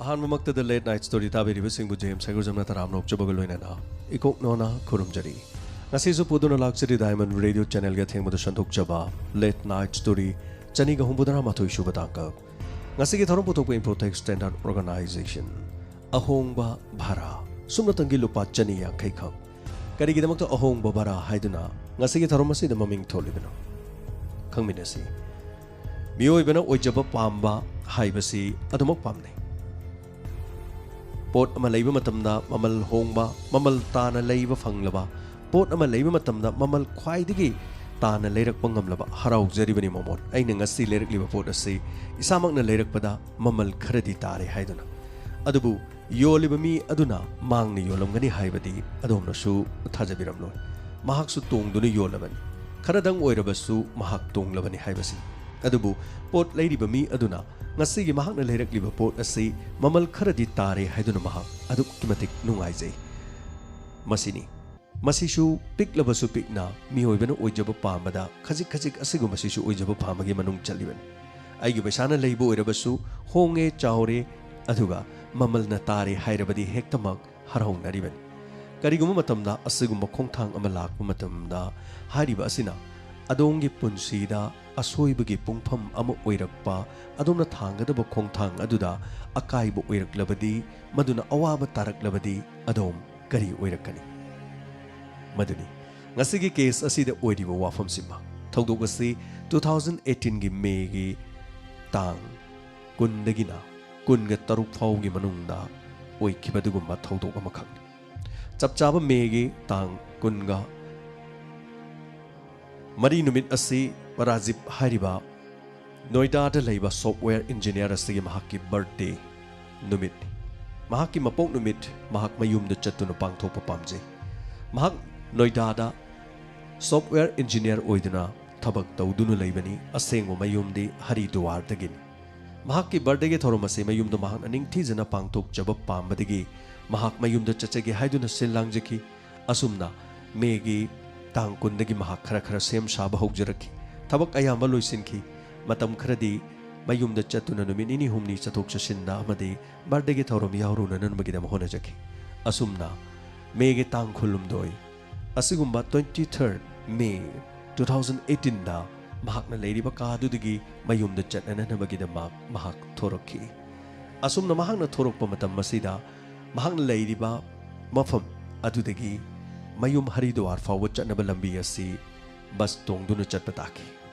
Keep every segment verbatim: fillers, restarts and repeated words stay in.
ꯑꯍꯥꯟꯕꯃꯛꯇꯗ Late Night Story ꯇꯥꯕꯤꯔꯤꯕꯁꯤꯡꯕꯨ James ꯍꯩꯒ꯭ꯔꯨꯖꯝꯅ ꯇꯔꯥꯝꯅ ꯑꯣꯛꯆꯕꯒ ꯂꯣꯏꯅꯅ ꯏꯀꯣꯛ ꯅꯣꯅ ꯈꯨꯔꯨꯝꯖꯔꯤ꯫ ꯉꯁꯤꯁꯨ ꯄꯨꯗꯨꯅ ꯂꯥꯛꯆꯔꯤ Diamond Radio Channelꯒꯤ ꯑꯊꯦꯡꯕꯗ ꯁꯟꯗꯣꯛꯆꯕ Late Night Story ꯆꯅꯤꯒ ꯍꯨꯝꯐꯨꯇꯔꯥ ꯃꯥꯊꯣꯏ ꯁꯨꯕ ꯇꯥꯡꯀꯛ꯫ ꯉꯁꯤꯒꯤ ꯊꯧꯔꯝ ꯄꯨꯊꯣꯛꯄ Improtech Standard Organization꯫ ꯑꯍꯣꯡꯕ ꯚꯥꯔꯥ꯫ ꯁꯨꯞꯅꯇꯪꯒꯤ ꯂꯨꯄꯥ ꯆꯅꯤ ꯌꯥꯡꯈꯩꯈꯛ꯫ ꯀꯔꯤꯒꯤꯗꯃꯛꯇ ꯑꯍꯣꯡꯕ ꯚꯥꯔꯥ ꯍꯥꯏꯗꯨꯅ ꯉꯁꯤꯒꯤ ꯊꯧꯔꯝ ꯑꯁꯤꯗ ꯃꯃꯤꯡ ꯊꯣꯜꯂꯤꯕꯅꯣ? ꯈꯪꯃꯤꯟꯅꯁꯤ꯫ ꯃꯤꯑꯣꯏꯕꯅ ꯑꯣꯏꯖꯕ ꯄꯥꯝꯕ ꯍꯥꯏꯕꯁꯤ ꯑꯗꯨꯃꯛ ꯄꯥꯝꯅꯩ꯫ ꯄꯣꯠ ꯑꯃ ꯂꯩꯕ ꯃꯇꯝꯗ ꯃꯃꯜ ꯍꯣꯡꯕ, ꯃꯃꯜ ꯇꯥꯅ ꯂꯩꯕ ꯐꯪꯂꯕ, ꯄꯣꯠ ꯑꯃ ꯂꯩꯕ ꯃꯇꯝꯗ ꯃꯃꯜ ꯈ꯭ꯋꯥꯏꯗꯒꯤ ꯇꯥꯅ ꯂꯩꯔꯛꯄ ꯉꯝꯂꯕ ꯍꯔꯥꯎꯖꯔꯤꯕꯅꯤ ꯃꯣꯃꯣꯟ꯫ ꯑꯩꯅ ꯉꯁꯤ ꯂꯩꯔꯛꯂꯤꯕ ꯄꯣꯠ ꯑꯁꯤ ꯏꯁꯥꯃꯛꯅ ꯂꯩꯔꯛꯄꯗ ꯃꯃꯜ ꯈꯔꯗꯤ ꯇꯥꯔꯦ ꯍꯥꯏꯗꯨꯅ꯫ ꯑꯗꯨꯕꯨ ꯌꯣꯜꯂꯤꯕ ꯃꯤ ꯑꯗꯨꯅ ꯃꯥꯡꯅ ꯌꯣꯜꯂꯝꯒꯅꯤ ꯍꯥꯏꯕꯗꯤ ꯑꯗꯣꯝꯅꯁꯨ ꯊꯥꯖꯕꯤꯔꯝꯂꯣꯏ꯫ ꯃꯍꯥꯛꯁꯨ ꯇꯣꯡꯗꯨꯅ ꯌꯣꯜꯂꯕꯅꯤ꯫ ꯈꯔꯗꯪ ꯑꯣꯏꯔꯕꯁꯨ ꯃꯍꯥꯛ ꯇꯣꯡꯂꯕꯅꯤ ꯍꯥꯏꯕꯁꯤ꯫ ꯑꯗꯨꯕꯨ ꯄꯣꯠ ꯂꯩꯔꯤꯕ ꯃꯤ ꯑꯗꯨꯅ ꯉꯁꯤꯒꯤ ꯃꯍꯥꯛꯅ ꯂꯩꯔꯛꯂꯤꯕ ꯄꯣꯠ ꯑꯁꯤ ꯃꯃꯜ ꯈꯔꯗꯤ ꯇꯥꯔꯦ ꯍꯥꯏꯗꯨꯅ ꯃꯍꯥꯛ ꯑꯗꯨꯛꯀꯤ ꯃꯇꯤꯛ ꯅꯨꯡꯉꯥꯏꯖꯩ꯫ ꯃꯁꯤꯅꯤ꯫ ꯃꯁꯤꯁꯨ ꯄꯤꯛꯂꯕꯁꯨ ꯄꯤꯛꯅ ꯃꯤꯑꯣꯏꯕꯅ ꯑꯣꯏꯖꯕ ꯄꯥꯝꯕꯗ ꯈꯖꯤꯛ ꯈꯖꯤꯛ ꯑꯁꯤꯒꯨꯝꯕꯁꯤꯁꯨ ꯑꯣꯏꯖꯕ ꯄꯥꯝꯕꯒꯤ ꯃꯅꯨꯡ ꯆꯜꯂꯤꯕꯅꯤ꯫ ꯑꯩꯒꯤ ꯄꯩꯁꯥꯅ ꯂꯩꯕ ꯑꯣꯏꯔꯕꯁꯨ ꯍꯣꯡꯉꯦ, ꯆꯥꯎꯔꯦ, ꯑꯗꯨꯒ ꯃꯃꯜꯅ ꯇꯥꯔꯦ ꯍꯥꯏꯔꯕꯗꯤ ꯍꯦꯛꯇꯃꯛ ꯍꯔꯥꯎꯅꯔꯤꯕꯅꯤ꯫ ꯀꯔꯤꯒꯨꯝꯕ ꯃꯇꯝꯗ ꯑꯁꯤꯒꯨꯝꯕ ꯈꯣꯡꯊꯥꯡ ꯑꯃ ꯂꯥꯛꯄ ꯃꯇꯝꯗ ꯍꯥꯏꯔꯤꯕ ꯑꯁꯤꯅ ꯑꯗꯣꯝꯒꯤ ꯄꯨꯟꯁꯤꯗ ꯑꯁꯣꯏꯕꯒꯤ ꯄꯨꯡꯐꯝ ꯑꯃ ꯑꯣꯏꯔꯛꯄ, ꯑꯗꯣꯝꯅ ꯊꯥꯡꯒꯗꯕ ꯈꯣꯡꯊꯥꯡ ꯑꯗꯨꯗ ꯑꯀꯥꯏꯕ ꯑꯣꯏꯔꯛꯂꯕꯗꯤ, ꯃꯗꯨꯅ ꯑꯋꯥꯕ ꯇꯥꯔꯛꯂꯕꯗꯤ ꯑꯗꯣꯝ ꯀꯔꯤ ꯑꯣꯏꯔꯛꯀꯅꯤ? ꯃꯗꯨꯅꯤ ꯉꯁꯤꯒꯤ ꯀꯦꯁ ꯑꯁꯤꯗ ꯑꯣꯏꯔꯤꯕ ꯋꯥꯐꯝꯁꯤꯃ꯫ ꯊꯧꯗꯣꯛ ꯑꯁꯤ two thousand eighteenꯒꯤ ꯃꯦꯒꯤ ꯇꯥꯡ ꯀꯨꯟꯗꯒꯤꯅ ꯀꯨꯟꯒ ꯇꯔꯨꯛ ꯐꯥꯎꯒꯤ ꯃꯅꯨꯡꯗ ꯑꯣꯏꯈꯤꯕ ꯑꯗꯨꯒꯨꯝꯕ ꯊꯧꯗꯣꯛ ꯑꯃꯈꯛꯅꯤ꯫ ꯆꯞ ꯆꯥꯕ ꯃꯦꯒꯤ ꯇꯥꯡ ꯀꯨꯟꯒ ꯃꯔꯤ ꯅꯨꯃꯤꯠ ꯑꯁꯤ ꯔꯥꯖꯤꯕ ꯍꯥꯏꯔꯤꯕ ꯅꯣꯏꯗꯥꯗ ꯂꯩꯕ software engineer ꯑꯁꯤꯒꯤ ꯃꯍꯥꯛꯀꯤ birthday ꯅꯨꯃꯤꯠꯅꯤ꯫ ꯃꯍꯥꯛꯀꯤ ꯃꯄꯣꯛ ꯅꯨꯃꯤꯠ ꯃꯍꯥꯛ ꯃꯌꯨꯝꯗ ꯆꯠꯇꯨꯅ ꯄꯥꯡꯊꯣꯛꯄ ꯄꯥꯝꯖꯩ꯫ ꯃꯍꯥꯛ ꯅꯣꯏꯗꯥꯗ software engineer ꯑꯣꯏꯗꯨꯅ ꯊꯕꯛ ꯇꯧꯗꯨꯅ ꯂꯩꯕꯅꯤ꯫ ꯑꯁꯦꯡꯕ ꯃꯌꯨꯝꯗꯤ ꯍꯔꯤꯗꯨꯋꯥꯔꯗꯒꯤꯅꯤ꯫ ꯃꯍꯥꯛꯀꯤ birthdayꯒꯤ ꯊꯧꯔꯝ ꯑꯁꯤ ꯃꯌꯨꯝꯗ ꯃꯍꯥꯛꯅ ꯅꯤꯡꯊꯤꯖꯅ ꯄꯥꯡꯊꯣꯛꯆꯕ ꯄꯥꯝꯕꯗꯒꯤ ꯃꯍꯥꯛ ꯃꯌꯨꯝꯗ ꯆꯠꯆꯒꯦ ꯍꯥꯏꯗꯨꯅ ꯁꯤꯜ ꯂꯥꯡꯖꯈꯤ꯫ ꯑꯁꯨꯝꯅ ꯃꯦꯒꯤ ꯇꯥꯡ ꯀꯨꯟꯗꯒꯤ ꯃꯍꯥꯛ ꯈꯔ ꯈꯔ ꯁꯦꯝ ꯁꯥꯕ ꯍꯧꯖꯔꯛꯈꯤ꯫ ꯊꯕꯛ ꯑꯌꯥꯝꯕ ꯂꯣꯏꯁꯤꯟꯈꯤ꯫ ꯃꯇꯝ ꯈꯔꯗꯤ ꯃꯌꯨꯝꯗ ꯆꯠꯇꯨꯅ ꯅꯨꯃꯤꯠ ꯅꯤꯅꯤ ꯍꯨꯝꯅꯤ ꯆꯠꯊꯣꯛ ꯆꯠꯁꯤꯟꯗ ꯑꯃꯗꯤ ꯕꯥꯔꯗꯦꯒꯤ ꯊꯧꯔꯝ ꯌꯥꯎꯔꯨꯅꯅꯕꯒꯤꯗꯃꯛ ꯍꯣꯠꯅꯖꯈꯤ꯫ ꯑꯁꯨꯝꯅ ꯃꯦꯒꯤ ꯇꯥꯡ ꯀꯨꯟꯍꯨꯝꯗꯣꯏ ꯑꯁꯤꯒꯨꯝꯕ ꯇ꯭ꯋꯦꯟꯇꯤ ꯊꯥꯔꯠ ꯃꯦ ꯇꯨ ꯊꯥꯎꯖꯟ ꯑꯩꯠꯇꯤꯟꯗ ꯃꯍꯥꯛꯅ ꯂꯩꯔꯤꯕ ꯀꯥ ꯑꯗꯨꯗꯒꯤ ꯃꯌꯨꯝꯗ ꯆꯠꯅꯅꯕꯒꯤꯗꯃꯛ ꯃꯍꯥꯛ ꯊꯣꯔꯛꯈꯤ꯫ ꯑꯁꯨꯝꯅ ꯃꯍꯥꯛꯅ ꯊꯣꯔꯛꯄ ꯃꯇꯝ ꯑꯁꯤꯗ ꯃꯍꯥꯛꯅ ꯂꯩꯔꯤꯕ ꯃꯐꯝ ꯑꯗꯨꯗꯒꯤ ꯃꯌꯨꯝ ꯍꯔꯤꯗ꯭ꯋꯥꯔ ꯐꯥꯎꯕ ꯆꯠꯅꯕ ꯂꯝꯕꯤ ꯑꯁꯤ ꯕꯁ ꯇꯣꯡꯗꯨꯅ ꯆꯠꯄ ꯇꯥꯈꯤ꯫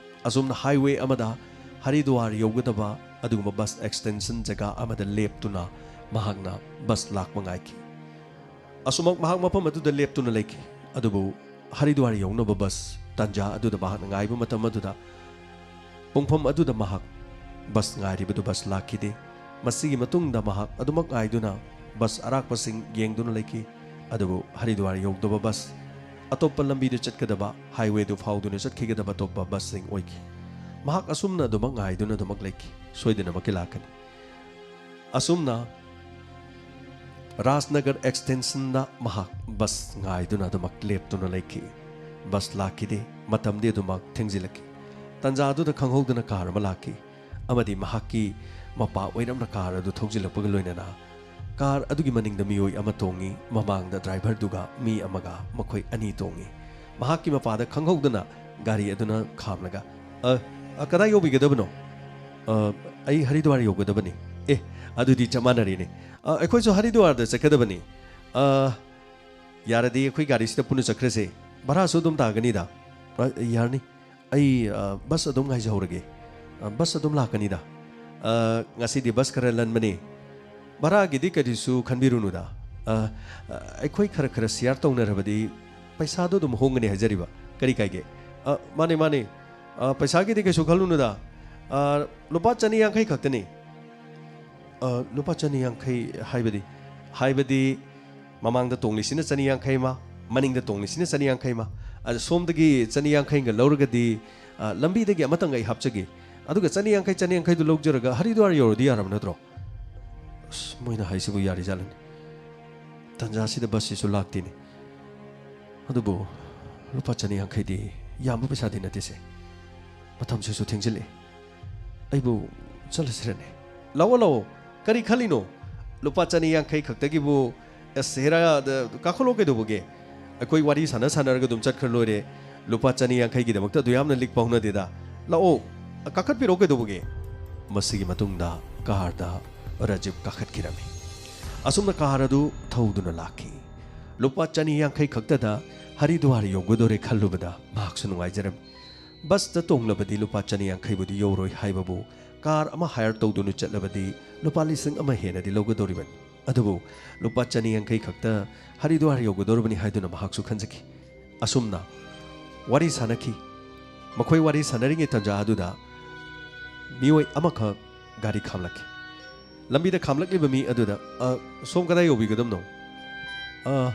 ꯑꯁꯨꯝꯅ ꯍꯥꯏꯋꯦ ꯑꯃꯗ ꯍꯔꯤꯗ꯭ꯋꯥꯔ ꯌꯧꯒꯗꯕ ꯑꯗꯨꯒꯨꯝꯕ ꯕꯁ ꯑꯦꯛꯁꯇꯦꯟꯁꯟ ꯖꯒꯥ ꯑꯃꯗ ꯂꯦꯞꯇꯨꯅ ꯃꯍꯥꯛꯅ ꯕꯁ ꯂꯥꯛꯄ ꯉꯥꯏꯈꯤ꯫ ꯑꯁꯨꯃꯛ ꯃꯍꯥꯛ ꯃꯐꯝ ꯑꯗꯨꯗ ꯂꯦꯞꯇꯨꯅ ꯂꯩꯈꯤ꯫ ꯑꯗꯨꯕꯨ ꯍꯔꯤꯗ꯭ꯋꯥꯔ ꯌꯧꯅꯕ ꯕꯁ ꯇꯥꯟꯖꯥ ꯑꯗꯨꯗ ꯃꯍꯥꯛꯅ ꯉꯥꯏꯕ ꯃꯇꯝ ꯑꯗꯨꯗ ꯄꯨꯡꯐꯝ ꯑꯗꯨꯗ ꯃꯍꯥꯛ ꯕꯁ ꯉꯥꯏꯔꯤꯕꯗꯨ ꯕꯁ ꯂꯥꯛꯈꯤꯗꯦ꯫ ꯃꯁꯤꯒꯤ ꯃꯇꯨꯡꯗ ꯃꯍꯥꯛ ꯑꯗꯨꯃꯛ ꯉꯥꯏꯗꯨꯅ ꯕꯁ ꯑꯔꯥꯛꯄꯁꯤꯡ ꯌꯦꯡꯗꯨꯅ ꯂꯩꯈꯤ꯫ ꯑꯗꯨꯕꯨ ꯍꯔꯤꯗ꯭ꯋꯥꯔ ꯌꯧꯗꯕ ꯕꯁ, ꯑꯇꯣꯞꯄ ꯂꯝꯕꯤꯗ ꯆꯠꯀꯗꯕ, ꯍꯥꯏꯋꯦꯗꯨ ꯐꯥꯎꯗꯨꯅ ꯆꯠꯈꯤꯒꯗꯕ ꯑꯇꯣꯞꯄ ꯕꯁꯁꯤꯡ ꯑꯣꯏꯈꯤ꯫ ꯃꯍꯥꯛ ꯑꯁꯨꯝꯅ ꯑꯗꯨꯃꯛ ꯉꯥꯏꯗꯨꯅ ꯑꯗꯨꯃꯛ ꯂꯩꯈꯤ꯫ ꯁꯣꯏꯗꯅꯃꯛꯀꯤ ꯂꯥꯛꯀꯅꯤ꯫ ꯑꯁꯨꯝꯅ ꯔꯥꯖꯅꯒꯔ ꯑꯦꯛꯁꯇꯦꯟꯁꯟꯗ ꯃꯍꯥꯛ ꯕꯁ ꯉꯥꯏꯗꯨꯅ ꯑꯗꯨꯃꯛ ꯂꯦꯞꯇꯨꯅ ꯂꯩꯈꯤ꯫ ꯕꯁ ꯂꯥꯛꯈꯤꯗꯦ꯫ ꯃꯇꯝꯗꯤ ꯑꯗꯨꯃꯛ ꯊꯦꯡꯖꯤꯜꯂꯛꯈꯤ꯫ ꯇꯥꯟꯖꯥ ꯑꯗꯨꯗ ꯈꯪꯍꯧꯗꯅ ꯀꯥꯔ ꯑꯃ ꯂꯥꯛꯈꯤ ꯑꯃꯗꯤ ꯃꯍꯥꯛꯀꯤ ꯃꯄꯥ ꯑꯣꯏꯔꯝꯅ ꯀꯥꯔ ꯑꯗꯨ ꯊꯧꯖꯤꯜꯂꯛꯄꯒ ꯂꯣꯏꯅꯅ ꯀꯥꯔ ꯑꯗꯨꯒꯤ ꯃꯅꯤꯡꯗ ꯃꯤꯑꯣꯏ ꯑꯃ ꯇꯣꯡꯉꯤ꯫ ꯃꯃꯥꯡꯗ ꯗ꯭ꯔꯥꯏꯚꯔꯗꯨꯒ ꯃꯤ ꯑꯃꯒ ꯃꯈꯣꯏ ꯑꯅꯤ ꯇꯣꯡꯉꯤ꯫ ꯃꯍꯥꯛꯀꯤ ꯃꯄꯥꯗ ꯈꯪꯍꯧꯗꯅ ꯒꯥꯔꯤ ꯑꯗꯨꯅ ꯈꯥꯝꯂꯒ, "ꯑ, ꯑ, ꯀꯗꯥꯏ ꯌꯧꯕꯤꯒꯗꯕꯅꯣ?" "ꯑ, ꯑꯩ ꯍꯔꯤꯗ꯭ꯋꯥꯔ ꯌꯧꯒꯗꯕꯅꯤ꯫" "ꯑꯦ, ꯑꯗꯨꯗꯤ ꯆꯞ ꯃꯥꯟꯅꯔꯦꯅꯦ꯫ ꯑ, ꯑꯩꯈꯣꯏꯁꯨ ꯍꯔꯤꯗ꯭ꯋꯥꯔꯗ ꯆꯠꯀꯗꯕꯅꯤ꯫ ꯑ, ꯌꯥꯔꯗꯤ ꯑꯩꯈꯣꯏ ꯒꯥꯔꯤꯁꯤꯗ ꯄꯨꯟꯅ ꯆꯠꯈ꯭ꯔꯁꯦ꯫ ꯚꯔꯥꯁꯨ ꯑꯗꯨꯝ ꯇꯥꯒꯅꯤꯗ꯫" "ꯑ, ꯌꯥꯔꯅꯤ꯫ ꯑꯩ, ꯑ, ꯕꯁ ꯑꯗꯨꯝ ꯉꯥꯏꯖꯍꯧꯔꯒꯦ꯫ ꯑ, ꯕꯁ ꯑꯗꯨꯝ ꯂꯥꯛꯀꯅꯤꯗ꯫ ꯑ, ꯉꯁꯤꯗꯤ ꯕꯁ ꯈꯔ ꯂꯟꯕꯅꯤ꯫ ꯚꯔꯥꯒꯤꯗꯤ ꯀꯔꯤꯁꯨ ꯈꯟꯕꯤꯔꯨꯅꯨꯗ꯫ ꯑ, ꯑ, ꯑꯩꯈꯣꯏ ꯈꯔ ꯈꯔ ꯁꯤꯌꯥꯔ ꯇꯧꯅꯔꯕꯗꯤ ꯄꯩꯁꯥꯗꯣ ꯑꯗꯨꯝ ꯍꯣꯡꯒꯅꯤ ꯍꯥꯏꯖꯔꯤꯕ꯫ ꯀꯔꯤ ꯀꯥꯏꯒꯦ?" "ꯑ, ꯃꯥꯅꯦ, ꯃꯥꯅꯦ꯫ ꯑ, ꯄꯩꯁꯥꯒꯤꯗꯤ ꯀꯩꯁꯨ ꯈꯜꯂꯨꯅꯨꯗ꯫ ꯑ, ꯂꯨꯄꯥ ꯆꯅꯤ ꯌꯥꯡꯈꯩ ꯈꯛꯇꯅꯤ꯫" "ꯑ, ꯂꯨꯄꯥ ꯆꯅꯤ ꯌꯥꯡꯈꯩ ꯍꯥꯏꯕꯗꯤ?" "ꯍꯥꯏꯕꯗꯤ ꯃꯃꯥꯡꯗ ꯇꯣꯡꯂꯤꯁꯤꯅ ꯆꯅꯤ ꯌꯥꯡꯈꯩ ꯑꯃ, ꯃꯅꯤꯡꯗ ꯇꯣꯡꯂꯤꯁꯤꯅ ꯆꯅꯤ ꯌꯥꯡꯈꯩ ꯑꯃ꯫ ꯑꯗ ꯁꯣꯝꯗꯒꯤ ꯆꯅꯤ ꯌꯥꯡꯈꯩꯒ ꯂꯧꯔꯒꯗꯤ, ꯑ, ꯂꯝꯕꯤꯗꯒꯤ ꯑꯃꯇꯪꯒ ꯑꯩ ꯍꯥꯞꯆꯒꯦ꯫ ꯑꯗꯨꯒ ꯆꯅꯤ ꯌꯥꯡꯈꯩ, ꯆꯅꯤ ꯌꯥꯡꯈꯩꯗꯨ ꯂꯧꯖꯔꯒ ꯍꯔꯤꯗ꯭ꯋꯥꯔ ꯌꯧꯔꯗꯤ ꯌꯥꯔꯕ ꯅꯠꯇ꯭ꯔꯣ?" ꯑꯁ, ꯃꯣꯏꯅ ꯍꯥꯏꯁꯤꯕꯨ ꯌꯥꯔꯤꯖꯥꯠꯂꯅꯦ? ꯇꯥꯟꯖꯥꯁꯤꯗ ꯕꯁꯁꯤꯁꯨ ꯂꯥꯛꯇꯦꯅꯦ꯫ ꯑꯗꯨꯕꯨ ꯂꯨꯄꯥ ꯆꯅꯤ ꯌꯥꯡꯈꯩꯗꯤ ꯌꯥꯝꯕ ꯄꯩꯁꯥꯗꯤ ꯅꯠꯇꯦꯁꯦ꯫ ꯃꯇꯝꯁꯤꯁꯨ ꯊꯦꯡꯖꯤꯜꯂꯛꯑꯦ꯫ ꯑꯩꯕꯨ ꯆꯠꯂꯁꯤꯔꯅꯦ? ꯂꯥꯛꯑꯣ, ꯂꯥꯛꯑꯣ꯫ ꯀꯔꯤ ꯈꯜꯂꯤꯅꯣ? ꯂꯨꯄꯥ ꯆꯅꯤ ꯌꯥꯡꯈꯩ ꯈꯛꯇꯒꯤꯕꯨ, ꯑꯁ, ꯍꯦꯔꯥꯗ ꯀꯥꯈꯠꯂꯣ ꯀꯩꯗꯧꯕꯒꯦ? ꯑꯩꯈꯣꯏ ꯋꯥꯔꯤ ꯁꯥꯟꯅ ꯁꯥꯟꯅꯔꯒ ꯑꯗꯨꯝ ꯆꯠꯈ꯭ꯔ ꯂꯣꯏꯔꯦ꯫ ꯂꯨꯄꯥ ꯆꯅꯤ ꯌꯥꯡꯈꯩꯒꯤꯗꯃꯛꯇ ꯑꯗꯨ ꯌꯥꯝꯅ ꯂꯤꯛꯄ ꯍꯧꯅꯗꯦꯗ꯫ ꯂꯥꯛꯑꯣ, ꯀꯥꯈꯠꯄꯤꯔꯛꯑꯣ ꯀꯩꯗꯧꯕꯒꯦ? ꯃꯁꯤꯒꯤ ꯃꯇꯨꯡꯗ ꯀꯥꯔꯗ ꯔꯥꯖꯤꯕ ꯀꯥꯈꯠꯈꯤꯔꯝꯃꯤ꯫ ꯑꯁꯨꯝꯅ ꯀꯥꯔ ꯑꯗꯨ ꯊꯧꯗꯨꯅ ꯂꯥꯛꯈꯤ꯫ ꯂꯨꯄꯥ ꯆꯅꯤ ꯌꯥꯡꯈꯩ ꯈꯛꯇꯗ ꯍꯔꯤꯗ꯭ꯋꯥꯔ ꯌꯧꯒꯗꯣꯔꯦ ꯈꯜꯂꯨꯕꯗ ꯃꯍꯥꯛꯁꯨ ꯅꯨꯡꯉꯥꯏꯖꯔꯝꯃꯤ꯫ ꯕꯁꯇ ꯇꯣꯡꯂꯕꯗꯤ ꯂꯨꯄꯥ ꯆꯅꯤ ꯌꯥꯡꯈꯩꯕꯨꯗꯤ ꯌꯧꯔꯣꯏ ꯍꯥꯏꯕꯕꯨ, ꯀꯥꯔ ꯑꯃ ꯍꯥꯌꯔ ꯇꯧꯗꯨꯅ ꯆꯠꯂꯕꯗꯤ ꯂꯨꯄꯥ ꯂꯤꯁꯤꯡ ꯑꯃ ꯍꯦꯟꯅꯗꯤ ꯂꯧꯒꯗꯧꯔꯤꯕꯅꯤ꯫ ꯑꯗꯨꯕꯨ ꯂꯨꯄꯥ ꯆꯅꯤ ꯌꯥꯡꯈꯩ ꯈꯛꯇ ꯍꯔꯤꯗ꯭ꯋꯥꯔ ꯌꯧꯒꯗꯧꯔꯕꯅꯤ ꯍꯥꯏꯗꯨꯅ ꯃꯍꯥꯛꯁꯨ ꯈꯟꯖꯈꯤ꯫ ꯑꯁꯨꯝꯅ ꯋꯥꯔꯤ ꯁꯥꯟꯅꯈꯤ꯫ ꯃꯈꯣꯏ ꯋꯥꯔꯤ ꯁꯥꯟꯅꯔꯤꯉꯩ ꯇꯟꯖꯥ ꯑꯗꯨꯗ ꯃꯤꯑꯣꯏ ꯑꯃꯈꯛ ꯒꯥꯔꯤ ꯈꯥꯝꯂꯛꯈꯤ꯫ ꯂꯝꯕꯤꯗ ꯈꯥꯝꯂꯛꯂꯤꯕ ꯃꯤ ꯑꯗꯨꯗ, "ꯑ, ꯁꯣꯝ ꯀꯗꯥꯏ ꯌꯧꯕꯤꯒꯗꯕꯅꯣ?" "ꯑ,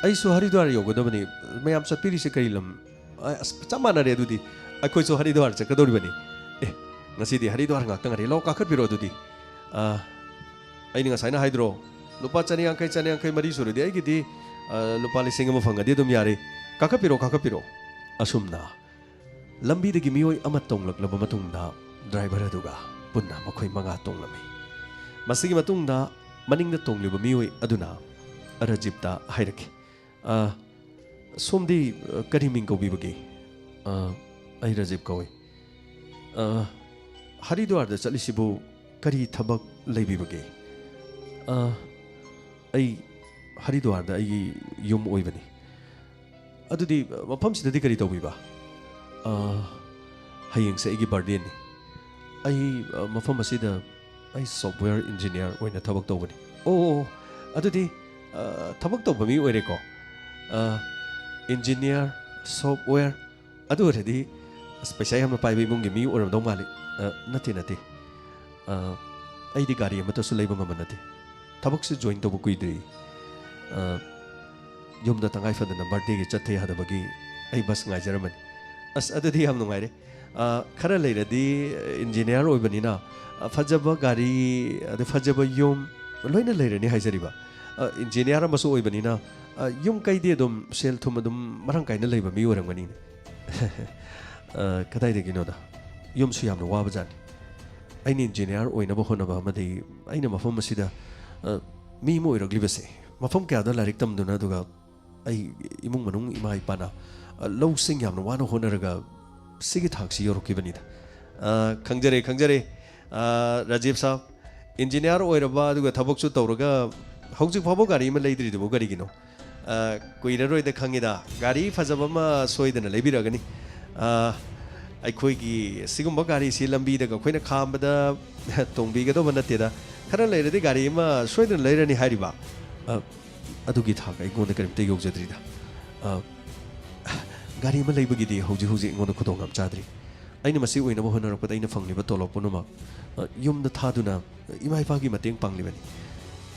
ꯑꯩꯁꯨ ꯍꯔꯤꯗ꯭ꯋꯥꯔ ꯌꯧꯒꯗꯕꯅꯤ꯫ ꯃꯌꯥꯝ ꯆꯠꯄꯤꯔꯤꯁꯦ ꯀꯔꯤ ꯂꯝ?" "ꯑ, ꯑꯁ, ꯆꯞ ꯃꯥꯟꯅꯔꯦ ꯑꯗꯨꯗꯤ꯫ ꯑꯩꯈꯣꯏꯁꯨ ꯍꯔꯤꯗ꯭ꯋꯥꯔ ꯆꯠꯀꯗꯧꯔꯤꯕꯅꯤ꯫ ꯑꯦ, ꯉꯁꯤꯗꯤ ꯍꯔꯤꯗ꯭ꯋꯥꯔ ꯉꯥꯛꯇ ꯉꯥꯏꯔꯦ꯫ ꯂꯥꯛꯑꯣ, ꯀꯥꯈꯠꯄꯤꯔꯣ ꯑꯗꯨꯗꯤ꯫ ꯑ, ꯑꯩꯅ ꯉꯁꯥꯏꯅ ꯍꯥꯏꯗ꯭ꯔꯣ, ꯂꯨꯄꯥ ꯆꯅꯤ ꯌꯥꯡꯈꯩ, ꯆꯅꯤ ꯌꯥꯡꯈꯩ ꯃꯔꯤ ꯁꯨꯔꯗꯤ ꯑꯩꯒꯤꯗꯤ, ꯑ, ꯂꯨꯄꯥ ꯂꯤꯁꯤꯡ ꯑꯃ ꯐꯪꯉꯗꯤ ꯑꯗꯨꯝ ꯌꯥꯔꯦ꯫ ꯀꯥꯈꯠꯄꯤꯔꯣ, ꯀꯥꯈꯠꯄꯤꯔꯣ꯫" ꯑꯁꯨꯝꯅ ꯂꯝꯕꯤꯗꯒꯤ ꯃꯤꯑꯣꯏ ꯑꯃ ꯇꯣꯡꯂꯛꯂꯕ ꯃꯇꯨꯡꯗ ꯗ꯭ꯔꯥꯏꯚꯔ ꯑꯗꯨꯒ ꯄꯨꯟꯅ ꯃꯈꯣꯏ ꯃꯉꯥ ꯇꯣꯡꯂꯝꯃꯤ꯫ ꯃꯁꯤꯒꯤ ꯃꯇꯨꯡꯗ ꯃꯅꯤꯡꯗ ꯇꯣꯡꯂꯤꯕ ꯃꯤꯑꯣꯏ ꯑꯗꯨꯅ ꯔꯥꯖꯤꯕꯇ ꯍꯥꯏꯔꯛꯈꯤ, "ꯑ, ꯁꯣꯝꯗꯤ, ꯑ, ꯀꯔꯤ ꯃꯤꯡ ꯀꯧꯕꯤꯕꯒꯦ?" "ꯑ, ꯑꯩ ꯔꯥꯖꯤꯕ ꯀꯧꯏ꯫" "ꯑ, ꯍꯔꯤꯗ꯭ꯋꯥꯔꯗ ꯆꯠꯂꯤꯁꯤꯕꯨ ꯀꯔꯤ ꯊꯕꯛ ꯂꯩꯕꯤꯕꯒꯦ?" "ꯑ, ꯑꯩ ꯍꯔꯤꯗ꯭ꯋꯥꯔꯗ ꯑꯩꯒꯤ ꯌꯨꯝ ꯑꯣꯏꯕꯅꯤ꯫" "ꯑꯗꯨꯗꯤ, ꯑ, ꯃꯐꯝꯁꯤꯗꯗꯤ ꯀꯔꯤ ꯇꯧꯕꯤꯕ?" "ꯑ, ꯍꯌꯦꯡꯁꯦ ꯑꯩꯒꯤ ꯕꯥꯔꯗꯦꯅꯤ꯫ ꯑꯩ, ꯑ, ꯃꯐꯝ ꯑꯁꯤꯗ ꯑꯩ ꯁꯣꯐꯋꯦꯌꯔ ꯏꯟꯖꯤꯅꯤꯌꯥꯔ ꯑꯣꯏꯅ ꯊꯕꯛ ꯇꯧꯕꯅꯤ꯫" "ꯑꯣ, ꯑꯣ, ꯑꯣ, ꯑꯗꯨꯗꯤ, ꯑ, ꯊꯕꯛ ꯇꯧꯕ ꯃꯤ ꯑꯣꯏꯔꯦꯀꯣ꯫ ꯑ, ꯏꯟꯖꯤꯅꯤꯌꯥꯔ, ꯁꯣꯐꯋꯦꯌꯔ, ꯑꯗꯨ ꯑꯣꯏꯔꯗꯤ, ꯑꯁ, ꯄꯩꯁꯥ ꯌꯥꯝꯅ ꯄꯥꯏꯕ ꯏꯃꯨꯡꯒꯤ ꯃꯤ ꯑꯣꯏꯔꯝꯗꯧ ꯃꯥꯜꯂꯤ꯫" "ꯑ, ꯅꯠꯇꯦ, ꯅꯠꯇꯦ꯫ ꯑ, ꯑꯩꯗꯤ ꯒꯥꯔꯤ ꯑꯃꯠꯇꯁꯨ ꯂꯩꯕ ꯉꯝꯕ ꯅꯠꯇꯦ꯫ ꯊꯕꯛꯁꯨ ꯖꯣꯏꯟ ꯇꯧꯕ ꯀꯨꯏꯗ꯭ꯔꯤ꯫ ꯑ, ꯌꯨꯝꯗ ꯇꯉꯥꯏ ꯐꯗꯅ ꯕꯥꯔꯗꯦꯒꯤ ꯆꯠꯇ ꯌꯥꯗꯕꯒꯤ ꯑꯩ ꯕꯁ ꯉꯥꯏꯖꯔꯝꯕꯅꯤ꯫" "ꯑꯁ, ꯑꯗꯨꯗꯤ ꯌꯥꯝ ꯅꯨꯡꯉꯥꯏꯔꯦ꯫ ꯑ, ꯈꯔ ꯂꯩꯔꯗꯤ ꯏꯟꯖꯤꯅꯤꯌꯥꯔ ꯑꯣꯏꯕꯅꯤꯅ, ꯑ, ꯐꯖꯕ ꯒꯥꯔꯤ, ꯑꯗꯩ ꯐꯖꯕ ꯌꯨꯝ ꯂꯣꯏꯅ ꯂꯩꯔꯅꯤ ꯍꯥꯏꯖꯔꯤꯕ꯫ ꯑ, ꯏꯟꯖꯤꯅꯤꯌꯥꯔ ꯑꯃꯁꯨ ꯑꯣꯏꯕꯅꯤꯅ, ꯑ, ꯌꯨꯝ ꯀꯩꯗꯤ ꯑꯗꯨꯝ ꯁꯦꯜ ꯊꯨꯝ ꯑꯗꯨꯝ ꯃꯔꯥꯡ ꯀꯥꯏꯅ ꯂꯩꯕ ꯃꯤ ꯑꯣꯏꯔꯝꯒꯅꯤꯅꯦ꯫" "ꯑ, ꯀꯗꯥꯏꯗꯒꯤꯅꯣꯗ? ꯌꯨꯝꯁꯨ ꯌꯥꯝꯅ ꯋꯥꯕꯖꯥꯠꯅꯤ꯫" ꯑꯩꯅ ꯏꯟꯖꯤꯅꯤꯌꯥꯔ ꯑꯣꯏꯅꯕ ꯍꯣꯠꯅꯕ ꯑꯃꯗꯤ ꯑꯩꯅ ꯃꯐꯝ ꯑꯁꯤꯗ, ꯑ, ꯃꯤ ꯑꯃ ꯑꯣꯏꯔꯛꯂꯤꯕꯁꯦ, ꯃꯐꯝ ꯀꯌꯥꯗ ꯂꯥꯏꯔꯤꯛ ꯇꯝꯗꯨꯅ, ꯑꯗꯨꯒ ꯑꯩ ꯏꯃꯨꯡ ꯃꯅꯨꯡ ꯏꯃꯥ ꯏꯄꯥꯅ, ꯑ, ꯂꯧꯁꯤꯡ ꯌꯥꯝꯅ ꯋꯥꯅ ꯍꯣꯠꯅꯔꯒ ꯁꯤꯒꯤ ꯊꯥꯛꯁꯤ ꯌꯧꯔꯛꯈꯤꯕꯅꯤꯗ꯫ ꯑ, ꯈꯪꯖꯔꯦ, ꯈꯪꯖꯔꯦ꯫ ꯑ, ꯔꯥꯖꯤꯕ ꯁꯥꯕ, ꯏꯟꯖꯤꯅꯤꯌꯥꯔ ꯑꯣꯏꯔꯕ, ꯑꯗꯨꯒ ꯊꯕꯛꯁꯨ ꯇꯧꯔꯒ ꯍꯧꯖꯤꯛ ꯐꯥꯎꯕ ꯒꯥꯔꯤ ꯑꯃ ꯂꯩꯗ꯭ꯔꯤꯗꯨꯕꯨ ꯀꯔꯤꯒꯤꯅꯣ? ꯑ, ꯀꯨꯏꯔꯔꯣꯏꯗ ꯈꯪꯉꯤꯗ, ꯒꯥꯔꯤ ꯐꯖꯕ ꯑꯃ ꯁꯣꯏꯗꯅ ꯂꯩꯕꯤꯔꯛꯑꯒꯅꯤ꯫ ꯑ, ꯑꯩꯈꯣꯏꯒꯤ ꯁꯤꯒꯨꯝꯕ ꯒꯥꯔꯤꯁꯤ ꯂꯝꯕꯤꯗꯒ ꯑꯩꯈꯣꯏꯅ ꯈꯥꯝꯕꯗ ꯇꯣꯡꯕꯤꯒꯗꯧꯕ ꯅꯠꯇꯦꯗ꯫ ꯈꯔ ꯂꯩꯔꯗꯤ ꯒꯥꯔꯤ ꯑꯃ ꯁꯣꯏꯗꯅ ꯂꯩꯔꯅꯤ ꯍꯥꯏꯔꯤꯕ꯫ ꯑ, ꯑꯗꯨꯒꯤ ꯊꯥꯛ ꯑꯩꯉꯣꯟꯗ ꯀꯔꯤꯝꯇ ꯌꯧꯖꯗ꯭ꯔꯤꯗ꯫ ꯑ, ꯒꯥꯔꯤ ꯑꯃ ꯂꯩꯕꯒꯤꯗꯤ ꯍꯧꯖꯤꯛ ꯍꯧꯖꯤꯛ ꯑꯩꯉꯣꯟꯗ ꯈꯨꯗꯣꯡ ꯌꯥꯝ ꯆꯥꯗ꯭ꯔꯤ꯫ ꯑꯩꯅ ꯃꯁꯤ ꯑꯣꯏꯅꯕ ꯍꯣꯠꯅꯔꯛꯄꯗ ꯑꯩꯅ ꯐꯪꯂꯤꯕ ꯇꯣꯂꯣꯞ ꯄꯨꯝꯅꯃꯛ, ꯑ, ꯌꯨꯝꯗ ꯊꯥꯗꯨꯅ ꯏꯃꯥ ꯏꯄꯥꯒꯤ ꯃꯇꯦꯡ ꯄꯥꯡꯂꯤꯕꯅꯤ꯫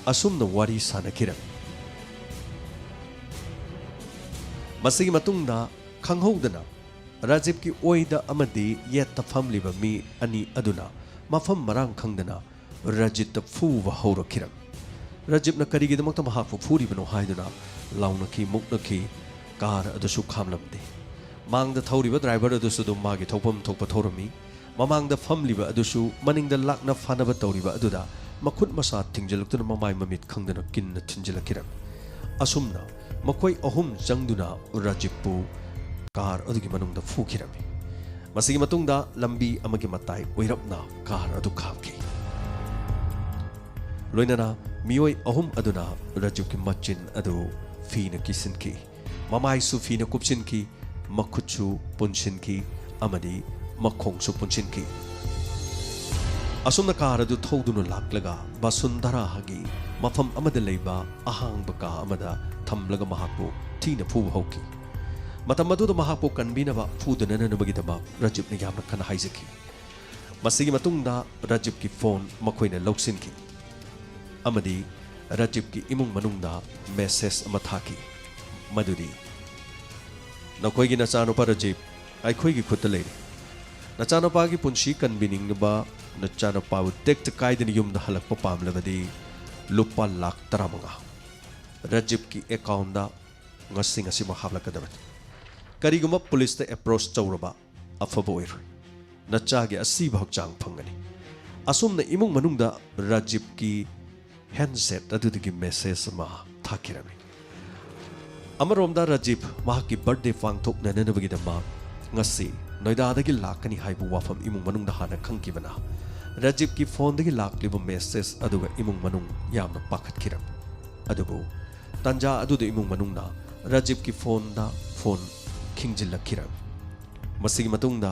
ꯑꯁꯨꯝꯅ ꯋꯥꯔꯤ ꯁꯥꯅꯈꯤꯔꯝꯃꯤ꯫ ꯃꯁꯤꯒꯤ ꯃꯇꯨꯡꯗ ꯈꯪꯍꯧꯗꯅ ꯔꯥꯖꯤꯕꯀꯤ ꯑꯣꯏꯗ ꯑꯃꯗꯤ ꯌꯦꯠꯇ ꯐꯝꯂꯤꯕ ꯃꯤ ꯑꯅꯤ ꯑꯗꯨꯅ ꯃꯐꯝ ꯃꯔꯥꯡ ꯈꯪꯗꯅ ꯔꯥꯖꯤꯕꯇ ꯐꯨꯕ ꯍꯧꯔꯛꯈꯤꯔꯝꯃꯤ꯫ ꯔꯥꯖꯤꯕꯅ ꯀꯔꯤꯒꯤꯗꯃꯛꯇ ꯃꯍꯥꯛꯄꯨ ꯐꯨꯔꯤꯕꯅꯣ ꯍꯥꯏꯗꯨꯅ ꯂꯥꯎꯅꯈꯤ, ꯃꯨꯛꯅꯈꯤ꯫ ꯀꯥꯔ ꯑꯗꯨꯁꯨ ꯈꯥꯝꯂꯝꯗꯦ꯫ ꯃꯥꯡꯗ ꯊꯧꯔꯤꯕ ꯗ꯭ꯔꯥꯏꯚꯔ ꯑꯗꯨꯁꯨ ꯑꯗꯨꯝ ꯃꯥꯒꯤ ꯊꯧꯐꯝ ꯊꯣꯛꯄ ꯊꯧꯔꯝꯃꯤ꯫ ꯃꯃꯥꯡꯗ ꯐꯝꯂꯤꯕ ꯑꯗꯨꯁꯨ ꯃꯅꯤꯡꯗ ꯂꯥꯛꯅ ꯐꯥꯅꯕ ꯇꯧꯔꯤꯕ ꯑꯗꯨꯗ ꯃꯈꯨꯠ ꯃꯁꯥ ꯊꯤꯡꯖꯤꯜꯂꯛꯇꯨꯅ ꯃꯃꯥꯏ ꯃꯃꯤꯠ ꯈꯪꯗꯅ ꯀꯤꯟꯅ ꯊꯤꯟꯖꯤꯜꯂꯛꯈꯤꯔꯝꯃꯤ꯫ ꯑꯁꯨꯝꯅ ꯃꯈꯣꯏ ꯑꯍꯨꯝ ꯆꯪꯗꯨꯅ ꯔꯥꯖꯤꯕꯄꯨ ꯀꯥꯔ ꯑꯗꯨꯒꯤ ꯃꯅꯨꯡꯗ ꯐꯨꯈꯤꯔꯝꯃꯤ꯫ ꯃꯁꯤꯒꯤ ꯃꯇꯨꯡꯗ ꯂꯝꯕꯤ ꯑꯃꯒꯤ ꯃꯇꯥꯏ ꯑꯣꯏꯔꯞꯅ ꯀꯥꯔ ꯑꯗꯨ ꯈꯥꯝꯈꯤ꯫ ꯂꯣꯏꯅꯅ ꯃꯤꯑꯣꯏ ꯑꯍꯨꯝ ꯑꯗꯨꯅ ꯔꯥꯖꯤꯕꯀꯤ ꯃꯆꯤꯟ ꯑꯗꯨ ꯐꯤꯅ ꯀꯤꯁꯤꯟꯈꯤ, ꯃꯃꯥꯏꯁꯨ ꯐꯤꯅ ꯀꯨꯞꯁꯤꯟꯈꯤ, ꯃꯈꯨꯠꯁꯨ ꯄꯨꯟꯁꯤꯟꯈꯤ ꯑꯃꯗꯤ ꯃꯈꯣꯡꯁꯨ ꯄꯨꯟꯁꯤꯟꯈꯤ꯫ ꯑꯁꯨꯝꯅ ꯀꯥꯔ ꯑꯗꯨ ꯊꯧꯗꯨꯅ ꯂꯥꯛꯂꯒ ꯕꯁꯨꯟꯙꯔꯥꯒꯤ ꯃꯐꯝ ꯑꯃꯗ ꯂꯩꯕ ꯑꯍꯥꯡꯕ ꯀꯥ ꯑꯃꯗ ꯊꯝꯂꯒ ꯃꯍꯥꯛꯄꯨ ꯊꯤꯅ ꯐꯨꯕ ꯍꯧꯈꯤ꯫ ꯃꯇꯝ ꯑꯗꯨꯗ ꯃꯍꯥꯛꯄꯨ ꯀꯟꯕꯤꯅꯕ, ꯐꯨꯗꯅꯅꯕꯒꯤꯗꯃꯛ ꯔꯥꯖꯤꯕꯅ ꯌꯥꯝꯅ ꯀꯟꯅ ꯍꯥꯏꯖꯈꯤ꯫ ꯃꯁꯤꯒꯤ ꯃꯇꯨꯡꯗ ꯔꯥꯖꯤꯕꯀꯤ ꯐꯣꯟ ꯃꯈꯣꯏꯅ ꯂꯧꯁꯤꯟꯈꯤ ꯑꯃꯗꯤ ꯔꯥꯖꯤꯕꯀꯤ ꯏꯃꯨꯡ ꯃꯅꯨꯡꯗ ꯃꯦꯁꯦꯖ ꯑꯃ ꯊꯥꯈꯤ, ꯃꯗꯨꯗꯤ, "ꯅꯈꯣꯏꯒꯤ ꯅꯆꯥꯅꯨꯄꯥ ꯔꯥꯖꯤꯕ ꯑꯩꯈꯣꯏꯒꯤ ꯈꯨꯠꯇ ꯂꯩꯔꯦ꯫ ꯅꯆꯥꯅꯨꯄꯥꯒꯤ ꯄꯨꯟꯁꯤ ꯀꯟꯕꯤꯅꯤꯡꯅꯕ, ꯅꯆꯥꯅꯨꯄꯥꯕꯨ ꯇꯦꯛꯇ ꯀꯥꯏꯗꯅ ꯌꯨꯝꯗ ꯍꯜꯂꯛꯄ ꯄꯥꯝꯂꯕꯗꯤ ꯂꯨꯄꯥ ꯂꯥꯈ ꯇꯔꯥꯃꯉꯥ ꯔꯥꯖꯤꯕꯀꯤ ꯑꯦꯀꯥꯎꯟꯗ ꯉꯁꯤ ꯉꯁꯤꯃꯛ ꯍꯥꯞꯂꯛꯀꯗꯕꯅꯤ꯫ ꯀꯔꯤꯒꯨꯝꯕ ꯄꯨꯂꯤꯁꯇ ꯑꯦꯄ꯭ꯔꯣꯆ ꯇꯧꯔꯕ, ꯑꯐꯕ ꯑꯣꯏꯔꯣꯏ꯫ ꯅꯆꯥꯒꯤ ꯑꯁꯤꯕ ꯍꯛꯆꯥꯡ ꯐꯪꯒꯅꯤ꯫ ꯑꯁꯨꯝꯅ ꯏꯃꯨꯡ ꯃꯅꯨꯡꯗ ꯔꯥꯖꯤꯕꯀꯤ ꯍꯦꯟꯁꯦꯠ ꯑꯗꯨꯗꯒꯤ ꯃꯦꯁꯦꯖ ꯑꯃ ꯊꯥꯈꯤꯔꯝꯃꯤ꯫ ꯑꯃꯔꯣꯝꯗ ꯔꯥꯖꯤꯕ ꯃꯍꯥꯛꯀꯤ ꯕꯔꯊꯗꯦ ꯄꯥꯡꯊꯣꯛꯅꯅꯕꯒꯤꯗꯃꯛ ꯉꯁꯤ ꯅꯣꯏꯗꯥꯗꯒꯤ ꯂꯥꯛꯀꯅꯤ ꯍꯥꯏꯕ ꯋꯥꯐꯝ ꯏꯃꯨꯡ ꯃꯅꯨꯡꯗ ꯍꯥꯟꯅ ꯈꯪꯈꯤꯕꯅ ꯔꯥꯖꯤꯕꯀꯤ ꯐꯣꯟꯗꯒꯤ ꯂꯥꯛꯂꯤꯕ ꯃꯦꯁꯦꯖ ꯑꯗꯨꯒ ꯏꯃꯨꯡ ꯃꯅꯨꯡ ꯌꯥꯝꯅ ꯄꯥꯈꯠꯈꯤꯔꯝꯃꯤ꯫ ꯑꯗꯨꯕꯨ ꯇꯥꯟꯖꯥ ꯑꯗꯨꯗ ꯏꯃꯨꯡ ꯃꯅꯨꯡꯅ ꯔꯥꯖꯤꯕꯀꯤ ꯐꯣꯟꯗ ꯐꯣꯟ ꯈꯤꯡꯖꯤꯜꯂꯛꯈꯤꯔꯝꯃꯤ꯫ ꯃꯁꯤꯒꯤ ꯃꯇꯨꯡꯗ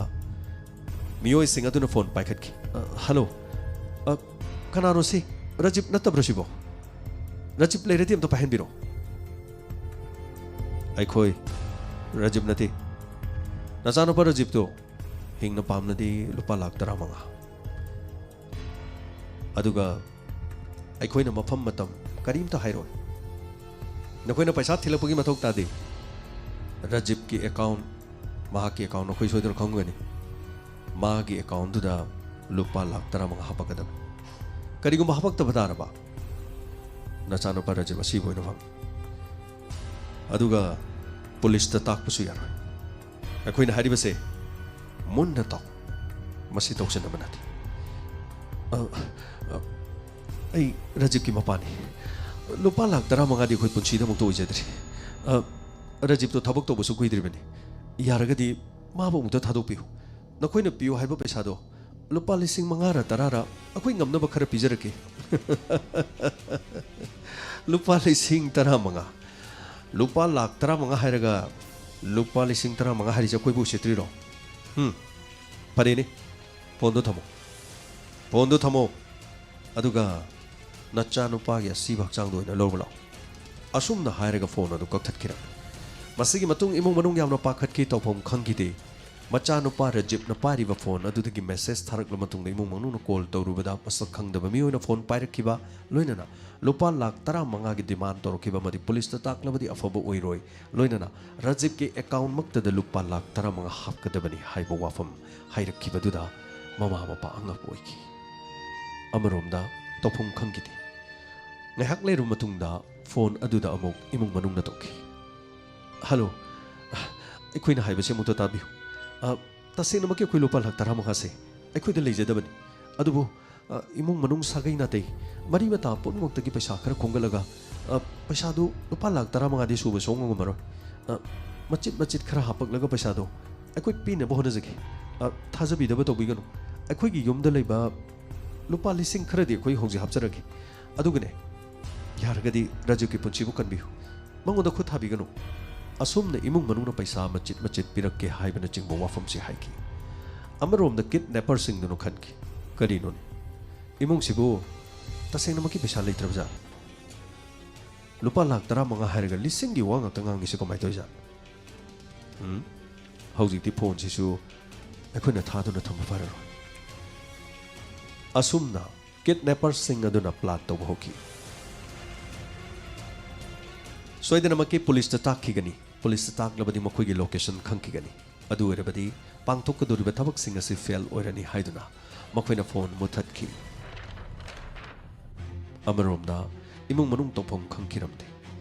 ꯃꯤꯑꯣꯏꯁꯤꯡ ꯑꯗꯨꯅ ꯐꯣꯟ ꯄꯥꯏꯈꯠꯈꯤ꯫ "ꯑ, ꯍꯜꯂꯣ꯫ ꯑ, ꯀꯅꯥꯅꯣ ꯁꯤ? ꯔꯥꯖꯤꯕ ꯅꯠꯇꯕ꯭ꯔꯣ ꯁꯤꯕꯣ? ꯔꯥꯖꯤꯕ ꯂꯩꯔꯗꯤ ꯑꯝꯇ ꯄꯥꯏꯍꯟꯕꯤꯔꯣ꯫" "ꯑꯩꯈꯣꯏ ꯔꯥꯖꯤꯕ ꯅꯠꯇꯦ꯫ ꯅꯆꯥꯅꯨꯄꯥ ꯔꯥꯖꯤꯕꯇꯣ ꯍꯤꯡꯅ ꯄꯥꯝꯂꯗꯤ ꯂꯨꯄꯥ ꯂꯥꯈ ꯇꯔꯥꯃꯉꯥ꯫ ꯑꯗꯨꯒ ꯑꯩꯈꯣꯏꯅ ꯃꯐꯝ ꯃꯇꯝ ꯀꯔꯤꯝꯇ ꯍꯥꯏꯔꯣꯏ꯫ ꯅꯈꯣꯏꯅ ꯄꯩꯁꯥ ꯊꯤꯜꯂꯛꯄꯒꯤ ꯃꯊꯧ ꯇꯥꯗꯦ꯫ ꯔꯥꯖꯤꯕꯀꯤ ꯑꯦꯀꯥꯎꯟ, ꯃꯍꯥꯛꯀꯤ ꯑꯦꯀꯥꯎꯟ ꯅꯈꯣꯏ ꯁꯣꯏꯗꯅ ꯈꯪꯒꯅꯤ꯫ ꯃꯥꯒꯤ ꯑꯦꯀꯥꯎꯟꯗꯨꯗ ꯂꯨꯄꯥ ꯂꯥꯈ ꯇꯔꯥꯃꯉꯥ ꯍꯥꯄꯛꯀꯗꯕꯅꯤ꯫ ꯀꯔꯤꯒꯨꯝꯕ ꯍꯥꯄꯛꯇꯕ ꯇꯥꯔꯕ, ꯅꯆꯥꯅꯨꯄꯥ ꯔꯥꯖꯤꯕ ꯑꯁꯤꯕ ꯑꯣꯏꯅ ꯐꯪ꯫ ꯑꯗꯨꯒ ꯄꯨꯂꯤꯁꯇ ꯇꯥꯛꯄꯁꯨ ꯌꯥꯔꯣꯏ꯫ ꯑꯩꯈꯣꯏꯅ ꯍꯥꯏꯔꯤꯕꯁꯦ ꯃꯨꯟꯅ ꯇꯥꯎ꯫ ꯃꯁꯤ ꯇꯧꯁꯤꯟꯅꯕ ꯅꯠꯇꯦ꯫" "ꯑ, ꯑ, ꯑꯩ ꯔꯥꯖꯤꯕꯀꯤ ꯃꯄꯥꯅꯤ꯫ ꯂꯨꯄꯥ ꯂꯥꯈ ꯇꯔꯥꯃꯉꯥꯗꯤ ꯑꯩꯈꯣꯏ ꯄꯨꯟꯁꯤꯗ ꯑꯃꯨꯛꯇ ꯑꯣꯏꯖꯗ꯭ꯔꯤ꯫ ꯑ, ꯔꯥꯖꯤꯕꯇꯣ ꯊꯕꯛ ꯇꯧꯕꯁꯨ ꯀꯨꯏꯗ꯭ꯔꯤꯕꯅꯤ꯫ ꯌꯥꯔꯒꯗꯤ ꯃꯥꯕꯨ ꯑꯃꯨꯛꯇ ꯊꯥꯗꯣꯛꯄꯤꯌꯨ꯫ ꯅꯈꯣꯏꯅ ꯄꯤꯌꯨ ꯍꯥꯏꯕ ꯄꯩꯁꯥꯗꯣ ꯂꯨꯄꯥ ꯂꯤꯁꯤꯡ ꯃꯉꯥꯔ ꯇꯔꯥꯔ ꯑꯩꯈꯣꯏ ꯉꯝꯅꯕ ꯈꯔ ꯄꯤꯖꯔꯛꯀꯦ꯫" "ꯂꯨꯄꯥ ꯂꯤꯁꯤꯡ ꯇꯔꯥꯃꯉꯥ? ꯂꯨꯄꯥ ꯂꯥꯈ ꯇꯔꯥꯃꯉꯥ ꯍꯥꯏꯔꯒ ꯂꯨꯄꯥ ꯂꯤꯁꯤꯡ ꯇꯔꯥꯃꯉꯥ ꯍꯥꯏꯔꯤꯁꯦ ꯑꯩꯈꯣꯏꯕꯨ ꯎꯁꯤꯠꯇ꯭ꯔꯤꯔꯣ? ꯍꯨꯝ, ꯐꯔꯦꯅꯦ, ꯐꯣꯟꯗꯣ ꯊꯝꯃꯣ꯫ ꯐꯣꯟꯗꯣ ꯊꯝꯃꯣ꯫ ꯑꯗꯨꯒ ꯅꯆꯥꯅꯨꯄꯥꯒꯤ ꯑꯁꯤꯕ ꯍꯛꯆꯥꯡꯗꯣ ꯑꯣꯏꯅ ꯂꯧꯕ ꯂꯥꯛꯑꯣ꯫" ꯑꯁꯨꯝꯅ ꯍꯥꯏꯔꯒ ꯐꯣꯟ ꯑꯗꯨ ꯀꯛꯊꯠꯈꯤꯔꯝꯃꯤ꯫ ꯃꯁꯤꯒꯤ ꯃꯇꯨꯡ ꯏꯃꯨꯡ ꯃꯅꯨꯡ ꯌꯥꯝꯅ ꯄꯥꯈꯠꯈꯤ, ꯇꯧꯐꯝ ꯈꯪꯈꯤꯗꯦ꯫ ꯃꯆꯥꯅꯨꯄꯥ ꯔꯥꯖꯤꯕꯅ ꯄꯥꯏꯔꯤꯕ ꯐꯣꯟ ꯑꯗꯨꯗꯒꯤ ꯃꯦꯁꯦꯖ ꯊꯥꯔꯛꯂꯕ ꯃꯇꯨꯡꯗ ꯏꯃꯨꯡ ꯃꯅꯨꯡꯅ ꯀꯣꯜ ꯇꯧꯔꯨꯕꯗ ꯃꯁꯛ ꯈꯪꯗꯕ ꯃꯤꯑꯣꯏꯅ ꯐꯣꯟ ꯄꯥꯏꯔꯛꯈꯤꯕ, ꯂꯣꯏꯅꯅ ꯂꯨꯄꯥ ꯂꯥꯈ ꯇꯔꯥꯃꯉꯥꯒꯤ ꯗꯤꯃꯥꯟ ꯇꯧꯔꯛꯈꯤꯕ ꯑꯃꯗꯤ ꯄꯨꯂꯤꯁꯇ ꯇꯥꯛꯂꯕꯗꯤ ꯑꯐꯕ ꯑꯣꯏꯔꯣꯏ, ꯂꯣꯏꯅꯅ ꯔꯥꯖꯤꯕꯀꯤ ꯑꯦꯀꯥꯎꯟꯃꯛꯇꯗ ꯂꯨꯄꯥ ꯂꯥꯈ ꯇꯔꯥꯃꯉꯥ ꯍꯥꯞꯀꯗꯕꯅꯤ ꯍꯥꯏꯕ ꯋꯥꯐꯝ ꯍꯥꯏꯔꯛꯈꯤꯕꯗꯨꯗ ꯃꯃꯥ ꯃꯄꯥ ꯑꯉꯛꯄ ꯑꯣꯏꯈꯤ꯫ ꯑꯃꯔꯣꯝꯗ ꯇꯧꯐꯝ ꯈꯪꯈꯤꯗꯦ꯫ ꯉꯥꯏꯍꯥꯛ ꯂꯩꯔꯕ ꯃꯇꯨꯡꯗ ꯐꯣꯟ ꯑꯗꯨꯗ ꯑꯃꯨꯛ ꯏꯃꯨꯡ ꯃꯅꯨꯡꯅ ꯇꯧꯈꯤ꯫ "ꯍꯜꯂꯣ, ꯑꯩꯈꯣꯏꯅ ꯍꯥꯏꯕꯁꯤ ꯑꯃꯨꯛꯇ ꯇꯥꯕꯤꯌꯨ꯫ ꯑ, ꯇꯁꯦꯡꯅꯃꯛꯀꯤ ꯑꯩꯈꯣꯏ ꯂꯨꯄꯥ ꯂꯥꯈ ꯇꯔꯥꯃꯉꯥꯁꯦ ꯑꯩꯈꯣꯏꯗ ꯂꯩꯖꯗꯕꯅꯤ꯫ ꯑꯗꯨꯕꯨ ꯑ, ꯏꯃꯨꯡ ꯃꯅꯨꯡ ꯁꯥꯒꯩ ꯅꯥꯇꯩ, ꯃꯔꯤ ꯃꯇꯥ ꯄꯨꯝꯅꯃꯛꯇꯒꯤ ꯄꯩꯁꯥ ꯈꯔ ꯈꯣꯝꯒꯠꯂꯒ, ꯑ, ꯄꯩꯁꯥꯗꯨ ꯂꯨꯄꯥ ꯂꯥꯈ ꯇꯔꯥꯃꯉꯥꯗꯤ ꯁꯨꯕ ꯁꯨꯡꯉꯝ ꯉꯝꯃꯔꯣꯏ꯫ ꯑ, ꯃꯆꯤꯠ ꯃꯆꯤꯠ ꯈꯔ ꯍꯥꯞꯄꯛꯂꯒ ꯄꯩꯁꯥꯗꯣ ꯑꯩꯈꯣꯏ ꯄꯤꯅꯕ ꯍꯣꯠꯅꯖꯒꯦ꯫ ꯑ, ꯊꯥꯖꯕꯤꯗꯕ ꯇꯧꯕꯤꯒꯅꯨ꯫ ꯑꯩꯈꯣꯏꯒꯤ ꯌꯨꯝꯗ ꯂꯩꯕ ꯂꯨꯄꯥ ꯂꯤꯁꯤꯡ ꯈꯔꯗꯤ ꯑꯩꯈꯣꯏ ꯍꯧꯖꯤꯛ ꯍꯥꯞꯆꯔꯒꯦ꯫ ꯑꯗꯨꯒꯅꯦ, ꯌꯥꯔꯒꯗꯤ ꯔꯥꯖꯤꯕꯀꯤ ꯄꯨꯟꯁꯤꯕꯨ ꯀꯟꯕꯤꯌꯨ꯫ ꯃꯉꯣꯟꯗ ꯈꯨꯠ ꯊꯥꯕꯤꯒꯅꯨ꯫ ꯑꯁꯨꯝꯅ ꯏꯃꯨꯡ ꯃꯅꯨꯡꯅ ꯄꯩꯁꯥ ꯃꯆꯤꯠ ꯃꯆꯤꯠ ꯄꯤꯔꯛꯀꯦ ꯍꯥꯏꯕꯅꯆꯤꯡꯕ ꯋꯥꯐꯝꯁꯤ ꯍꯥꯏꯈꯤ꯫ ꯑꯃꯔꯣꯝꯗ ꯀꯤꯗꯅꯦꯄꯔꯁꯤꯡꯗꯨꯅ ꯈꯟꯈꯤ, "ꯀꯔꯤꯅꯣꯅꯦ? ꯏꯃꯨꯡꯁꯤꯕꯨ ꯇꯁꯦꯡꯅꯃꯛꯀꯤ ꯄꯩꯁꯥ ꯂꯩꯇ꯭ꯔꯕꯖꯥꯠ? ꯂꯨꯄꯥ ꯂꯥꯈ ꯇꯔꯥꯃꯉꯥ ꯍꯥꯏꯔꯒ ꯂꯤꯁꯤꯡꯒꯤ ꯋꯥ ꯉꯥꯛꯇ ꯉꯥꯡꯉꯤꯁꯤ ꯀꯃꯥꯏꯅ ꯇꯧꯔꯤꯖꯥꯠ? ꯎꯝ? ꯍꯧꯖꯤꯛꯇꯤ ꯐꯣꯟꯁꯤꯁꯨ ꯑꯩꯈꯣꯏꯅ ꯊꯥꯗꯨꯅ ꯊꯝꯕ ꯐꯔꯔꯣꯏ"꯫ ꯑꯁꯨꯝꯅ ꯀꯤꯗꯅꯦꯄꯔꯁꯤꯡ ꯑꯗꯨꯅ ꯄ꯭ꯂꯥꯟ ꯇꯧꯕ ꯍꯧꯈꯤ꯫ ꯁꯣꯏꯗꯅꯃꯛꯀꯤ ꯄꯨꯂꯤꯁꯇ ꯇꯥꯛꯈꯤꯒꯅꯤ꯫ ꯄꯨꯂꯤꯁꯇ ꯇꯥꯛꯂꯕꯗꯤ ꯃꯈꯣꯏꯒꯤ ꯂꯣꯀꯦꯁꯟ ꯈꯪꯈꯤꯒꯅꯤ꯫ ꯑꯗꯨ ꯑꯣꯏꯔꯕꯗꯤ ꯄꯥꯡꯊꯣꯛꯀꯗꯧꯔꯤꯕ ꯊꯕꯛꯁꯤꯡ ꯑꯁꯤ ꯐꯦꯜ ꯑꯣꯏꯔꯅꯤ ꯍꯥꯏꯗꯨꯅ ꯃꯈꯣꯏꯅ ꯐꯣꯟ ꯃꯨꯠꯊꯠꯈꯤ꯫ ꯑꯃꯔꯣꯝꯗ ꯏꯃꯨꯡ ꯃꯅꯨꯡ ꯇꯧꯐꯝ ꯈꯪꯈꯤꯔꯝꯗꯦ꯫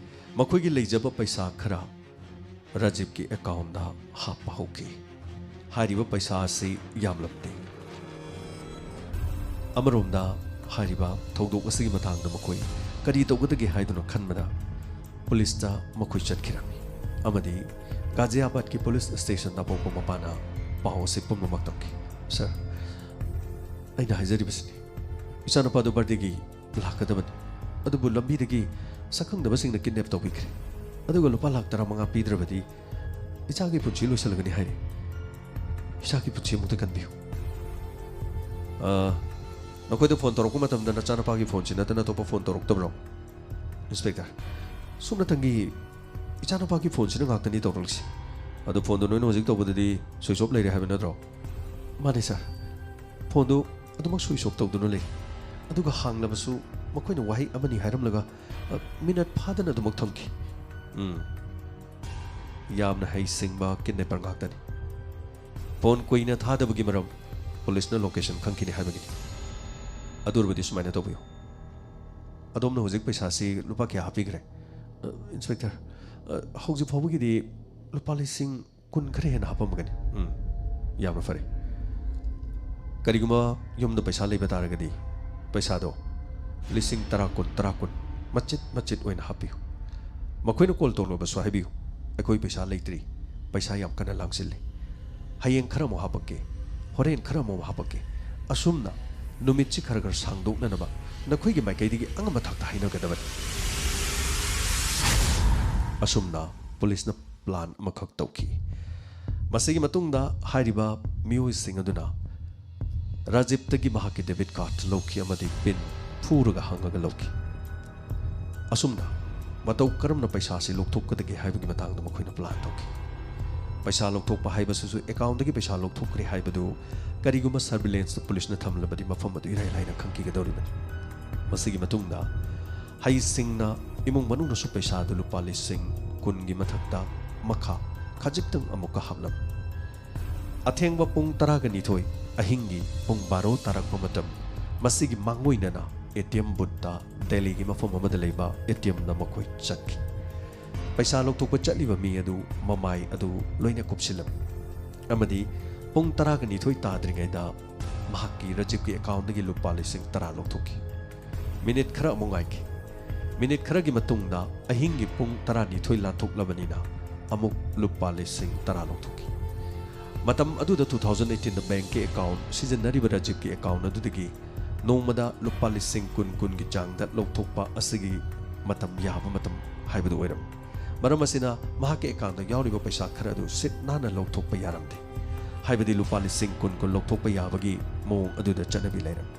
ꯃꯈꯣꯏꯒꯤ ꯂꯩꯖꯕ ꯄꯩꯁꯥ ꯈꯔ ꯔꯥꯖꯤꯕꯀꯤ ꯑꯦꯀꯥꯎꯟꯗ ꯍꯥꯞꯄ ꯍꯧꯈꯤ꯫ ꯍꯥꯏꯔꯤꯕ ꯄꯩꯁꯥ ꯑꯁꯤ ꯌꯥꯝꯂꯝꯗꯦ꯫ ꯑꯃꯔꯣꯝꯗ ꯍꯥꯏꯔꯤꯕ ꯊꯧꯗꯣꯛ ꯑꯁꯤꯒꯤ ꯃꯇꯥꯡꯗ ꯃꯈꯣꯏ ꯀꯔꯤ ꯇꯧꯒꯗꯒꯦ ꯍꯥꯏꯗꯨꯅ ꯈꯟꯕꯗ ꯄꯨꯂꯤꯁꯇ ꯃꯈꯣꯏ ꯆꯠꯈꯤꯔꯝꯃꯤ ꯑꯃꯗꯤ ꯒꯥꯖꯤꯌꯥꯕꯥꯗꯀꯤ ꯄꯨꯂꯤꯁ ꯁ꯭ꯇꯦꯁꯟꯗ ꯑꯄꯣꯛꯄ ꯃꯄꯥꯅ ꯄꯥꯎ ꯑꯁꯤ ꯄꯨꯝꯅꯃꯛ ꯇꯝꯈꯤ꯫ "ꯁꯥꯔ, ꯑꯩꯅ ꯍꯥꯏꯖꯔꯤꯕꯁꯤꯅꯤ, ꯏꯆꯥꯅꯨꯄꯥꯗꯨ ꯕꯥꯔꯗꯦꯒꯤ ꯂꯥꯛꯀꯗꯕꯅꯤ, ꯑꯗꯨꯕꯨ ꯂꯝꯕꯤꯗꯒꯤ ꯁꯛꯈꯪꯗꯕꯁꯤꯡꯅ ꯀꯤꯗꯅꯦꯞ ꯇꯧꯕꯤꯈ꯭ꯔꯦ, ꯑꯗꯨꯒ ꯂꯨꯄꯥ ꯂꯥꯈ ꯇꯔꯥꯃꯉꯥ ꯄꯤꯗ꯭ꯔꯕꯗꯤ ꯏꯆꯥꯒꯤ ꯄꯨꯟꯁꯤ ꯂꯣꯏꯁꯤꯜꯂꯒꯅꯤ ꯍꯥꯏꯔꯤ꯫ ꯏꯆꯥꯒꯤ ꯄꯨꯟꯁꯤ ꯑꯃꯨꯛꯇ ꯀꯟꯕꯤꯌꯨ"꯫ "ꯑ, ꯅꯈꯣꯏꯗ ꯐꯣꯟ ꯇꯧꯔꯛꯄ ꯃꯇꯝꯗ ꯅꯆꯥꯅꯨꯄꯥꯒꯤ ꯐꯣꯟꯁꯤ ꯅꯠꯇꯅ ꯑꯇꯣꯞꯄ ꯐꯣꯟ ꯇꯧꯔꯛꯇꯕ꯭ꯔꯣ?" "ꯏꯟꯁꯄꯦꯛꯇꯔ, ꯁꯨꯞꯅꯇꯪꯒꯤ ꯏꯆꯥꯅꯨꯄꯥꯒꯤ ꯐꯣꯟꯁꯤꯅ ꯉꯥꯛꯇꯅꯤ ꯇꯧꯔꯛꯂꯤꯁꯤ꯫ ꯑꯗꯣ ꯐꯣꯟꯗꯣ ꯅꯣꯏꯅ ꯍꯧꯖꯤꯛ ꯇꯧꯕꯗꯗꯤ ꯁ꯭ꯋꯤꯆ ꯑꯣꯐ ꯂꯩꯔꯦ ꯍꯥꯏꯕ ꯅꯠꯇ꯭ꯔꯣ?" "ꯃꯥꯅꯦ ꯁꯥꯔ, ꯐꯣꯟꯗꯨ ꯑꯗꯨꯃꯛ ꯁ꯭ꯋꯤꯆ ꯑꯣꯐ ꯇꯧꯗꯨꯅ ꯂꯩ꯫ ꯑꯗꯨꯒ ꯍꯥꯡꯂꯕꯁꯨ ꯃꯈꯣꯏꯅ ꯋꯥꯍꯩ ꯑꯃꯅꯤ ꯍꯥꯏꯔꯝꯂꯒ, ꯑ, ꯃꯤꯅꯠ ꯐꯥꯗꯅ ꯑꯗꯨꯃꯛ ꯊꯝꯈꯤ"꯫ ꯎꯝ꯫ ꯌꯥꯝꯅ ꯍꯩꯁꯤꯡꯕ ꯀꯤꯗꯅꯦꯄꯔ ꯉꯥꯛꯇꯅꯤ꯫ ꯐꯣꯟ ꯀꯨꯏꯅ ꯊꯥꯗꯕꯒꯤ ꯃꯔꯝ ꯄꯨꯂꯤꯁꯅ ꯂꯣꯀꯦꯁꯟ ꯈꯪꯈꯤꯅꯤ ꯍꯥꯏꯕꯒꯤꯅꯤ꯫ ꯑꯗꯨ ꯑꯣꯏꯔꯕꯗꯤ ꯁꯨꯃꯥꯏꯅ ꯇꯧꯕꯤꯌꯨ꯫ ꯑꯗꯣꯝꯅ ꯍꯧꯖꯤꯛ ꯄꯩꯁꯥꯁꯤ ꯂꯨꯄꯥ ꯀꯌꯥ ꯍꯥꯞꯄꯤꯈ꯭ꯔꯦ? "ꯑ, ꯏꯟꯁꯄꯦꯛꯇꯔ, ꯑ, ꯍꯧꯖꯤꯛ ꯐꯥꯎꯕꯒꯤꯗꯤ ꯂꯨꯄꯥ ꯂꯤꯁꯤꯡ ꯀꯨꯟ ꯈꯔ ꯍꯦꯟꯅ ꯍꯥꯞꯄꯝꯃꯒꯅꯤ"꯫ "ꯎꯝ, ꯌꯥꯝꯅ ꯐꯔꯦ"꯫ ꯀꯔꯤꯒꯨꯝꯕ ꯌꯨꯝꯗ ꯄꯩꯁꯥ ꯂꯩꯕ ꯇꯥꯔꯒꯗꯤ, ꯄꯩꯁꯥꯗꯣ ꯂꯤꯁꯤꯡ ꯇꯔꯥ, ꯀꯨꯟ, ꯇꯔꯥ, ꯀꯨꯟ, ꯃꯆꯤꯠ ꯃꯆꯤꯠ ꯑꯣꯏꯅ ꯍꯥꯞꯄꯤꯌꯨ꯫ ꯃꯈꯣꯏꯅ ꯀꯣꯜ ꯇꯧꯔꯛꯂꯕꯁꯨ ꯍꯥꯏꯕꯤꯌꯨ, "ꯑꯩꯈꯣꯏ ꯄꯩꯁꯥ ꯂꯩꯇ꯭ꯔꯤ, ꯄꯩꯁꯥ ꯌꯥꯝ ꯀꯟꯅ ꯂꯥꯡꯁꯤꯜꯂꯤ, ꯍꯌꯦꯡ ꯈꯔ ꯑꯃꯨꯛ ꯍꯥꯄꯛꯀꯦ, ꯍꯣꯔꯦꯟ ꯈꯔ ꯑꯃꯨꯛ ꯍꯥꯄꯛꯀꯦ"꯫ ꯑꯁꯨꯝꯅ ꯅꯨꯃꯤꯠꯁꯤ ꯈꯔ ꯈꯔ ꯁꯥꯡꯗꯣꯛꯅꯅꯕ ꯅꯈꯣꯏꯒꯤ ꯃꯥꯏꯀꯩꯗꯒꯤ ꯑꯉꯝꯕ ꯊꯥꯛꯇ ꯍꯥꯏꯅꯒꯗꯕꯅꯤ꯫ ꯑꯁꯨꯝꯅ ꯄꯨꯂꯤꯁꯅ ꯄ꯭ꯂꯥꯟ ꯑꯃꯈꯛ ꯇꯧꯈꯤ꯫ ꯃꯁꯤꯒꯤ ꯃꯇꯨꯡꯗ ꯍꯥꯏꯔꯤꯕ ꯃꯤꯑꯣꯏꯁꯤꯡ ꯑꯗꯨꯅ ꯔꯥꯖꯤꯞꯇꯒꯤ ꯃꯍꯥꯛꯀꯤ ꯗꯦꯕꯤꯠ ꯀꯥꯔꯗ ꯂꯧꯈꯤ ꯑꯃꯗꯤ ꯄꯤꯟ ꯐꯨꯔꯒ ꯍꯪꯉꯒ ꯂꯧꯈꯤ꯫ ꯑꯁꯨꯝꯅ ꯃꯇꯧ ꯀꯔꯝꯅ ꯄꯩꯁꯥꯁꯤ ꯂꯧꯊꯣꯛꯀꯗꯒꯦ ꯍꯥꯏꯕꯒꯤ ꯃꯇꯥꯡꯗ ꯃꯈꯣꯏꯅ ꯄ꯭ꯂꯥꯟ ꯇꯧꯈꯤ꯫ ꯄꯩꯁꯥ ꯂꯧꯊꯣꯛꯄ ꯍꯥꯏꯕꯁꯤꯁꯨ ꯑꯦꯀꯥꯎꯟꯗꯒꯤ ꯄꯩꯁꯥ ꯂꯧꯊꯣꯛꯈ꯭ꯔꯦ ꯍꯥꯏꯕꯗꯨ ꯀꯔꯤꯒꯨꯝꯕ ꯁꯔꯚꯤꯂꯦꯟꯁꯇ ꯄꯨꯂꯤꯁꯅ ꯊꯝꯂꯕꯗꯤ ꯃꯐꯝ ꯑꯗꯨ ꯏꯔꯥꯏ ꯂꯥꯏꯅ ꯈꯪꯈꯤꯒꯗꯧꯔꯤꯕꯅꯤ꯫ ꯃꯁꯤꯒꯤ ꯃꯇꯨꯡꯗ ꯍꯩꯁꯤꯡꯅ ꯏꯃꯨꯡ ꯃꯅꯨꯡꯅꯁꯨ ꯄꯩꯁꯥꯗꯨ ꯂꯨꯄꯥ ꯂꯤꯁꯤꯡ ꯀꯨꯟꯒꯤ ꯃꯊꯛꯇ ꯃꯈꯥ ꯈꯖꯤꯛꯇꯪ ꯑꯃꯨꯛꯀ ꯍꯥꯞꯂꯝꯃꯤ꯫ ꯑꯊꯦꯡꯕ ꯄꯨꯡ ꯇꯔꯥꯒ ꯅꯤꯊꯣꯏ, ꯑꯍꯤꯡꯒꯤ ꯄꯨꯡ ꯕꯥꯔꯣ ꯇꯥꯔꯛꯄ ꯃꯇꯝ, ꯃꯁꯤꯒꯤ ꯃꯥꯡꯑꯣꯏꯅꯅ ꯑꯦ ꯇꯤ ꯑꯦꯝ ꯕꯨꯠꯇ ꯗꯦꯜꯂꯤꯒꯤ ꯃꯐꯝ ꯑꯃꯗ ꯂꯩꯕ ꯑꯦ ꯇꯤ ꯑꯦꯝꯗ ꯃꯈꯣꯏ ꯆꯠꯈꯤ꯫ ꯄꯩꯁꯥ ꯂꯧꯊꯣꯛꯄ ꯆꯠꯂꯤꯕ ꯃꯤ ꯑꯗꯨ ꯃꯃꯥꯏ ꯑꯗꯨ ꯂꯣꯏꯅ ꯀꯨꯞꯁꯤꯜꯂꯝꯃꯤ ꯑꯃꯗꯤ ꯄꯨꯡ ꯇꯔꯥꯒ ꯅꯤꯊꯣꯏ ꯇꯥꯗ꯭ꯔꯤꯉꯩꯗ ꯃꯍꯥꯛꯀꯤ ꯔꯥꯖꯤꯞꯀꯤ ꯑꯦꯀꯥꯎꯟꯗꯒꯤ ꯂꯨꯄꯥ ꯂꯤꯁꯤꯡ ꯇꯔꯥ ꯂꯧꯊꯣꯛꯈꯤ꯫ ꯃꯤꯅꯤꯠ ꯈꯔ ꯑꯃꯨꯛ ꯉꯥꯏꯈꯤ꯫ ꯃꯤꯅꯤꯠ ꯈꯔꯒꯤ ꯃꯇꯨꯡꯗ ꯑꯍꯤꯡꯒꯤ ꯄꯨꯡ ꯇꯔꯥꯅꯤꯊꯣꯏ ꯂꯥꯟꯊꯣꯛꯂꯕꯅꯤꯅ ꯑꯃꯨꯛ ꯂꯨꯄꯥ ꯂꯤꯁꯤꯡ ꯇꯔꯥ ꯂꯧꯊꯣꯛꯈꯤ꯫ ꯃꯇꯝ ꯑꯗꯨꯗ two thousand eighteenꯗ ꯕꯦꯡꯛꯀꯤ ꯑꯦꯀꯥꯎꯟ ꯁꯤꯖꯤꯟꯅꯔꯤꯕ ꯔꯥꯖꯤꯞꯀꯤ ꯑꯦꯀꯥꯎꯟ ꯑꯗꯨꯗꯒꯤ ꯅꯣꯡꯃꯗ ꯂꯨꯄꯥ ꯂꯤꯁꯤꯡ ꯀꯨꯟ, ꯀꯨꯟꯒꯤ ꯆꯥꯡꯗ ꯂꯧꯊꯣꯛꯄ ꯑꯁꯤꯒꯤ ꯃꯇꯝ ꯌꯥꯕ ꯃꯇꯝ ꯍꯥꯏꯕꯗꯨ ꯑꯣꯏꯔꯝꯃꯤ꯫ ꯃꯔꯝ ꯑꯁꯤꯅ ꯃꯍꯥꯛꯀꯤ ꯑꯦꯀꯥꯎꯟꯗ ꯌꯥꯎꯔꯤꯕ ꯄꯩꯁꯥ ꯈꯔ ꯑꯗꯨ ꯁꯤꯠ ꯅꯥꯟꯅ ꯂꯧꯊꯣꯛꯄ ꯌꯥꯔꯝꯗꯦ꯫ ꯍꯥꯏꯕꯗꯤ ꯂꯨꯄꯥ ꯂꯤꯁꯤꯡ ꯀꯨꯟ, ꯀꯨꯟ ꯂꯧꯊꯣꯛꯄ ꯌꯥꯕꯒꯤ ꯃꯑꯣꯡ ꯑꯗꯨꯗ ꯆꯠꯅꯕꯤ ꯂꯩꯔꯝꯃꯤ꯫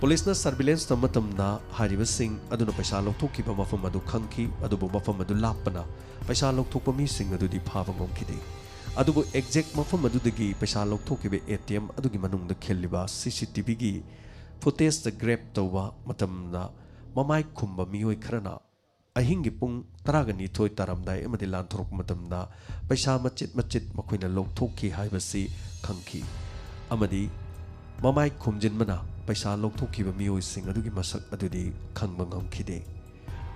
ꯄꯨꯂꯤꯁꯅ ꯁꯔꯚꯤꯂꯦꯟꯁ ꯇꯧꯕ ꯃꯇꯝꯗ ꯍꯥꯏꯔꯤꯕꯁꯤꯡ ꯑꯗꯨꯅ ꯄꯩꯁꯥ ꯂꯧꯊꯣꯛꯈꯤꯕ ꯃꯐꯝ ꯑꯗꯨ ꯈꯪꯈꯤ, ꯑꯗꯨꯕꯨ ꯃꯐꯝ ꯑꯗꯨ ꯂꯥꯞꯄꯅ ꯄꯩꯁꯥ ꯂꯧꯊꯣꯛꯄ ꯃꯤꯁꯤꯡ ꯑꯗꯨꯗꯤ ꯐꯥꯕ ꯉꯝꯈꯤꯗꯦ꯫ ꯑꯗꯨꯕꯨ ꯑꯦꯛꯖꯦꯛ ꯃꯐꯝ ꯑꯗꯨꯗꯒꯤ ꯄꯩꯁꯥ ꯂꯧꯊꯣꯛꯈꯤꯕ ꯑꯦ ꯇꯤ ꯑꯦꯝ ꯑꯗꯨꯒꯤ ꯃꯅꯨꯡꯗ ꯈꯤꯜꯂꯤꯕ ꯁꯤ ꯁꯤ ꯇꯤ ꯚꯤꯒꯤ ꯐꯨꯇꯦꯖꯇ ꯒ꯭ꯔꯦꯞ ꯇꯧꯕ ꯃꯇꯝꯗ ꯃꯃꯥꯏ ꯈꯨꯝꯕ ꯃꯤꯑꯣꯏ ꯈꯔꯅ ꯑꯍꯤꯡꯒꯤ ꯄꯨꯡ ꯇꯔꯥꯒ ꯅꯤꯊꯣꯏ ꯇꯥꯔꯝꯗꯥꯏ ꯑꯃꯗꯤ ꯂꯥꯟꯊꯣꯔꯛꯄ ꯃꯇꯝꯗ ꯄꯩꯁꯥ ꯃꯆꯤꯠ ꯃꯆꯤꯠ ꯃꯈꯣꯏꯅ ꯂꯧꯊꯣꯛꯈꯤ ꯍꯥꯏꯕꯁꯤ ꯈꯪꯈꯤ ꯑꯃꯗꯤ ꯃꯃꯥꯏ ꯈꯨꯝꯖꯤꯟꯕꯅ ꯄꯩꯁꯥ ꯂꯧꯊꯣꯛꯈꯤꯕ ꯃꯤꯑꯣꯏꯁꯤꯡ ꯑꯗꯨꯒꯤ ꯃꯁꯛ ꯑꯗꯨꯗꯤ ꯈꯪꯕ ꯉꯝꯈꯤꯗꯦ꯫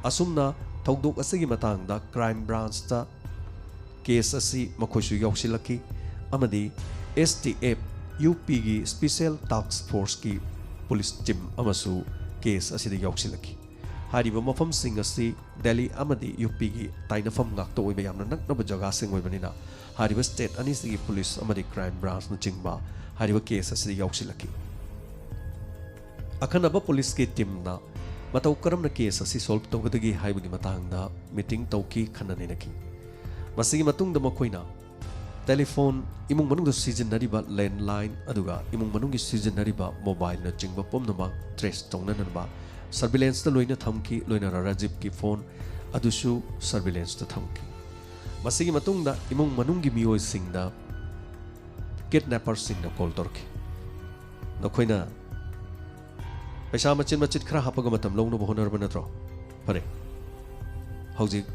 ꯑꯁꯨꯝꯅ ꯊꯧꯗꯣꯛ ꯑꯁꯤꯒꯤ ꯃꯇꯥꯡꯗ ꯀ꯭ꯔꯥꯏꯝ ꯕ꯭ꯔꯥꯟꯁꯇ ꯀꯦꯁ ꯑꯁꯤ ꯃꯈꯣꯏꯁꯨ ꯌꯥꯎꯁꯤꯜꯂꯛꯈꯤ ꯑꯃꯗꯤ ꯑꯦꯁ ꯇꯤ ꯑꯦꯐ ꯌꯨ ꯄꯤꯒꯤ ꯁ꯭ꯄꯤꯁꯦꯜ ꯇꯥꯛꯁ ꯐꯣꯔꯁꯀꯤ ꯄꯨꯂꯤꯁ ꯇꯤꯝ ꯑꯃꯁꯨ ꯀꯦꯁ ꯑꯁꯤꯗ ꯌꯥꯎꯁꯤꯜꯂꯛꯈꯤ꯫ ꯍꯥꯏꯔꯤꯕ ꯃꯐꯝꯁꯤꯡ ꯑꯁꯤ ꯗꯦꯜꯂꯤ ꯑꯃꯗꯤ ꯌꯨ ꯄꯤꯒꯤ ꯇꯥꯏꯅꯐꯝ ꯉꯥꯛꯇ ꯑꯣꯏꯕ ꯌꯥꯝꯅ ꯅꯛꯅꯕ ꯖꯒꯥꯁꯤꯡ ꯑꯣꯏꯕꯅꯤꯅ, ꯍꯥꯏꯔꯤꯕ ꯁ꯭ꯇꯦꯠ ꯑꯅꯤꯁꯤꯒꯤ ꯄꯨꯂꯤꯁ ꯑꯃꯗꯤ ꯀ꯭ꯔꯥꯏꯝ ꯕ꯭ꯔꯥꯟꯁꯅꯆꯤꯡꯕ ꯍꯥꯏꯔꯤꯕ ꯀꯦꯁ ꯑꯁꯤꯗ ꯌꯥꯎꯁꯤꯜꯂꯛꯈꯤ꯫ ꯑꯈꯟꯅꯕ ꯄꯨꯂꯤꯁꯀꯤ ꯇꯤꯝꯅ ꯃꯇꯧ ꯀꯔꯝꯅ ꯀꯦꯁ ꯑꯁꯤ ꯁꯣꯜꯕ ꯇꯧꯒꯗꯒꯦ ꯍꯥꯏꯕꯒꯤ ꯃꯇꯥꯡꯗ ꯃꯤꯇꯤꯡ ꯇꯧꯈꯤ, ꯈꯟꯅ ꯅꯩꯅꯈꯤ꯫ ꯃꯁꯤꯒꯤ ꯃꯇꯨꯡꯗ ꯃꯈꯣꯏꯅ ꯇꯦꯂꯤꯐꯣꯟ, ꯏꯃꯨꯡ ꯃꯅꯨꯡꯗ ꯁꯤꯖꯤꯟꯅꯔꯤꯕ ꯂꯦꯟꯂꯥꯏꯟ, ꯑꯗꯨꯒ ꯏꯃꯨꯡ ꯃꯅꯨꯡꯒꯤ ꯁꯤꯖꯤꯟꯅꯔꯤꯕ ꯃꯣꯕꯥꯏꯜꯅꯆꯤꯡꯕ ꯄꯨꯝꯅꯃꯛ ꯇ꯭ꯔꯦꯁ ꯇꯧꯅꯅꯕ ꯁꯔꯚꯤꯂꯦꯟꯁꯇ ꯂꯣꯏꯅ ꯊꯝꯈꯤ꯫ ꯂꯣꯏꯅꯅ ꯔꯥꯖꯤꯕꯀꯤ ꯐꯣꯟ ꯑꯗꯨꯁꯨ ꯁꯔꯚꯤꯂꯦꯟꯁꯇ ꯊꯝꯈꯤ꯫ ꯃꯁꯤꯒꯤ ꯃꯇꯨꯡꯗ ꯏꯃꯨꯡ ꯃꯅꯨꯡꯒꯤ ꯃꯤꯑꯣꯏꯁꯤꯡꯗ ꯀꯤꯗꯅꯦꯄꯔꯁꯤꯡꯅ ꯀꯣꯜ ꯇꯧꯔꯛꯈꯤ꯫ "ꯅꯈꯣꯏꯅ ꯄꯩꯁꯥ ꯃꯆꯤꯠ ꯃꯆꯤꯠ ꯈꯔ ꯍꯥꯞꯄꯒ ꯃꯇꯝ ꯂꯧꯅꯕ ꯍꯣꯠꯅꯔꯕ ꯅꯠꯇ꯭ꯔꯣ? ꯐꯔꯦ, ꯍꯧꯖꯤꯛ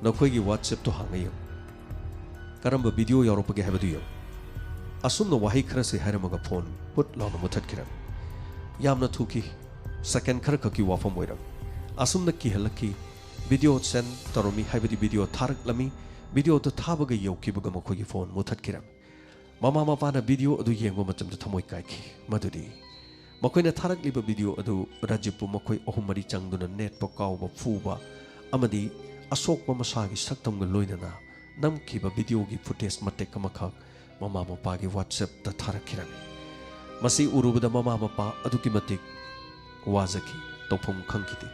ꯅꯈꯣꯏꯒꯤ ꯋꯥꯆꯦꯞꯇꯣ ꯍꯥꯡꯉ ꯌꯦꯡꯉꯨ꯫ ꯀꯔꯝꯕ ꯚꯤꯗꯤꯑꯣ ꯌꯥꯎꯔꯛꯄꯒꯦ ꯍꯥꯏꯕꯗꯨ ꯌꯦꯡꯉꯨ꯫" ꯑꯁꯨꯝꯅ ꯋꯥꯍꯩ ꯈꯔꯁꯤ ꯍꯥꯏꯔꯝꯃꯒ ꯐꯣꯟ ꯄꯨꯠ ꯂꯥꯎꯅ ꯃꯨꯊꯠꯈꯤꯔꯝꯃꯤ꯫ ꯌꯥꯝꯅ ꯊꯨꯈꯤ꯫ ꯁꯦꯀꯦꯟ ꯈꯔꯈꯛꯀꯤ ꯋꯥꯐꯝ ꯑꯣꯏꯔꯝꯃꯤ꯫ ꯑꯁꯨꯝꯅ ꯀꯤꯍꯜꯂꯛꯈꯤ꯫ ꯚꯤꯗꯤꯑꯣ ꯁꯦꯟ ꯇꯧꯔꯝꯃꯤ, ꯍꯥꯏꯕꯗꯤ ꯚꯤꯗꯤꯑꯣ ꯊꯥꯔꯛꯂꯝꯃꯤ꯫ ꯚꯤꯗꯤꯑꯣꯗꯨ ꯊꯥꯕꯒ ꯌꯧꯈꯤꯕꯒ ꯃꯈꯣꯏꯒꯤ ꯐꯣꯟ ꯃꯨꯊꯠꯈꯤꯔꯝꯃꯤ꯫ ꯃꯃꯥ ꯃꯄꯥꯅ ꯚꯤꯗꯤꯑꯣ ꯑꯗꯨ ꯌꯦꯡꯕ ꯃꯇꯝꯗ ꯊꯃꯣꯏ ꯀꯥꯏꯈꯤ꯫ ꯃꯗꯨꯗꯤ ꯃꯈꯣꯏꯅ ꯊꯥꯔꯛꯂꯤꯕ ꯚꯤꯗꯤꯑꯣ ꯑꯗꯨ ꯔꯥꯖꯤꯕꯄꯨ ꯃꯈꯣꯏ ꯑꯍꯨꯝ ꯃꯔꯤ ꯆꯪꯗꯨꯅ ꯅꯦꯠꯄ, ꯀꯥꯎꯕ, ꯐꯨꯕ ꯑꯃꯗꯤ ꯑꯁꯣꯛꯄ ꯃꯁꯥꯒꯤ ꯁꯛꯇꯝꯒ ꯂꯣꯏꯅꯅ ꯅꯝꯈꯤꯕ ꯚꯤꯗꯤꯑꯣꯒꯤ ꯐꯨꯇꯦꯖ ꯃꯇꯦꯛ ꯑꯃꯈꯛ ꯃꯃꯥ ꯃꯄꯥꯒꯤ ꯋꯥꯆꯦꯞꯇ ꯊꯥꯔꯛꯈꯤꯔꯝꯃꯤ꯫ ꯃꯁꯤ ꯎꯔꯨꯕꯗ ꯃꯃꯥ ꯃꯄꯥ ꯑꯗꯨꯛꯀꯤ ꯃꯇꯤꯛ ꯋꯥꯖꯈꯤ, ꯇꯧꯐꯝ ꯈꯪꯈꯤꯗꯦ꯫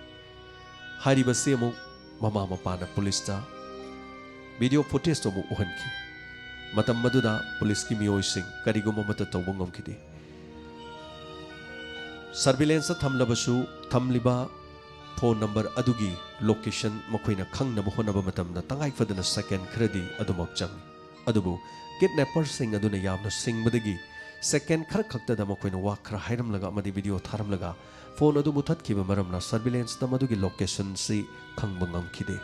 ꯍꯥꯏꯔꯤꯕꯁꯤ ꯑꯃꯨꯛ ꯃꯃꯥ ꯃꯄꯥꯅ ꯄꯨꯂꯤꯁꯇ ꯚꯤꯗꯤꯑꯣ ꯐꯨꯇꯦꯖꯇꯨ ꯑꯃꯨꯛ ꯎꯍꯟꯈꯤ꯫ ꯃꯇꯝ ꯑꯗꯨꯗ ꯄꯨꯂꯤꯁꯀꯤ ꯃꯤꯑꯣꯏꯁꯤꯡ ꯀꯔꯤꯒꯨꯝꯕ ꯑꯃꯠꯇ ꯇꯧꯕ ꯉꯝꯈꯤꯗꯦ꯫ ꯁꯔꯚꯤꯂꯦꯟꯁꯇ ꯊꯝꯂꯕꯁꯨ, ꯊꯝꯂꯤꯕ ꯐꯣꯟ ꯅꯝꯕꯔ ꯑꯗꯨꯒꯤ ꯂꯣꯀꯦꯁꯟ ꯃꯈꯣꯏꯅ ꯈꯪꯅꯕ ꯍꯣꯠꯅꯕ ꯃꯇꯝꯗ ꯇꯉꯥꯏ ꯐꯗꯅ ꯁꯦꯀꯦꯟ ꯈꯔꯗꯤ ꯑꯗꯨꯃꯛ ꯆꯪꯏ꯫ ꯑꯗꯨꯕꯨ ꯀꯤꯗꯅꯦꯄꯔꯁꯤꯡ ꯑꯗꯨꯅ ꯌꯥꯝꯅ ꯁꯤꯡꯕꯗꯒꯤ ꯁꯦꯀꯦꯟ ꯈꯔ ꯈꯛꯇꯗ ꯃꯈꯣꯏꯅ ꯋꯥ ꯈꯔ ꯍꯥꯏꯔꯝꯂꯒ ꯑꯃꯗꯤ ꯚꯤꯗꯤꯑꯣ ꯊꯥꯔꯝꯂꯒ ꯐꯣꯟ ꯑꯗꯨ ꯃꯨꯊꯠꯈꯤꯕ ꯃꯔꯝꯅ ꯁꯔꯚꯤꯂꯦꯟꯁꯇ ꯃꯗꯨꯒꯤ ꯂꯣꯀꯦꯁꯟꯁꯤ ꯈꯪꯕ ꯉꯝꯈꯤꯗꯦ꯫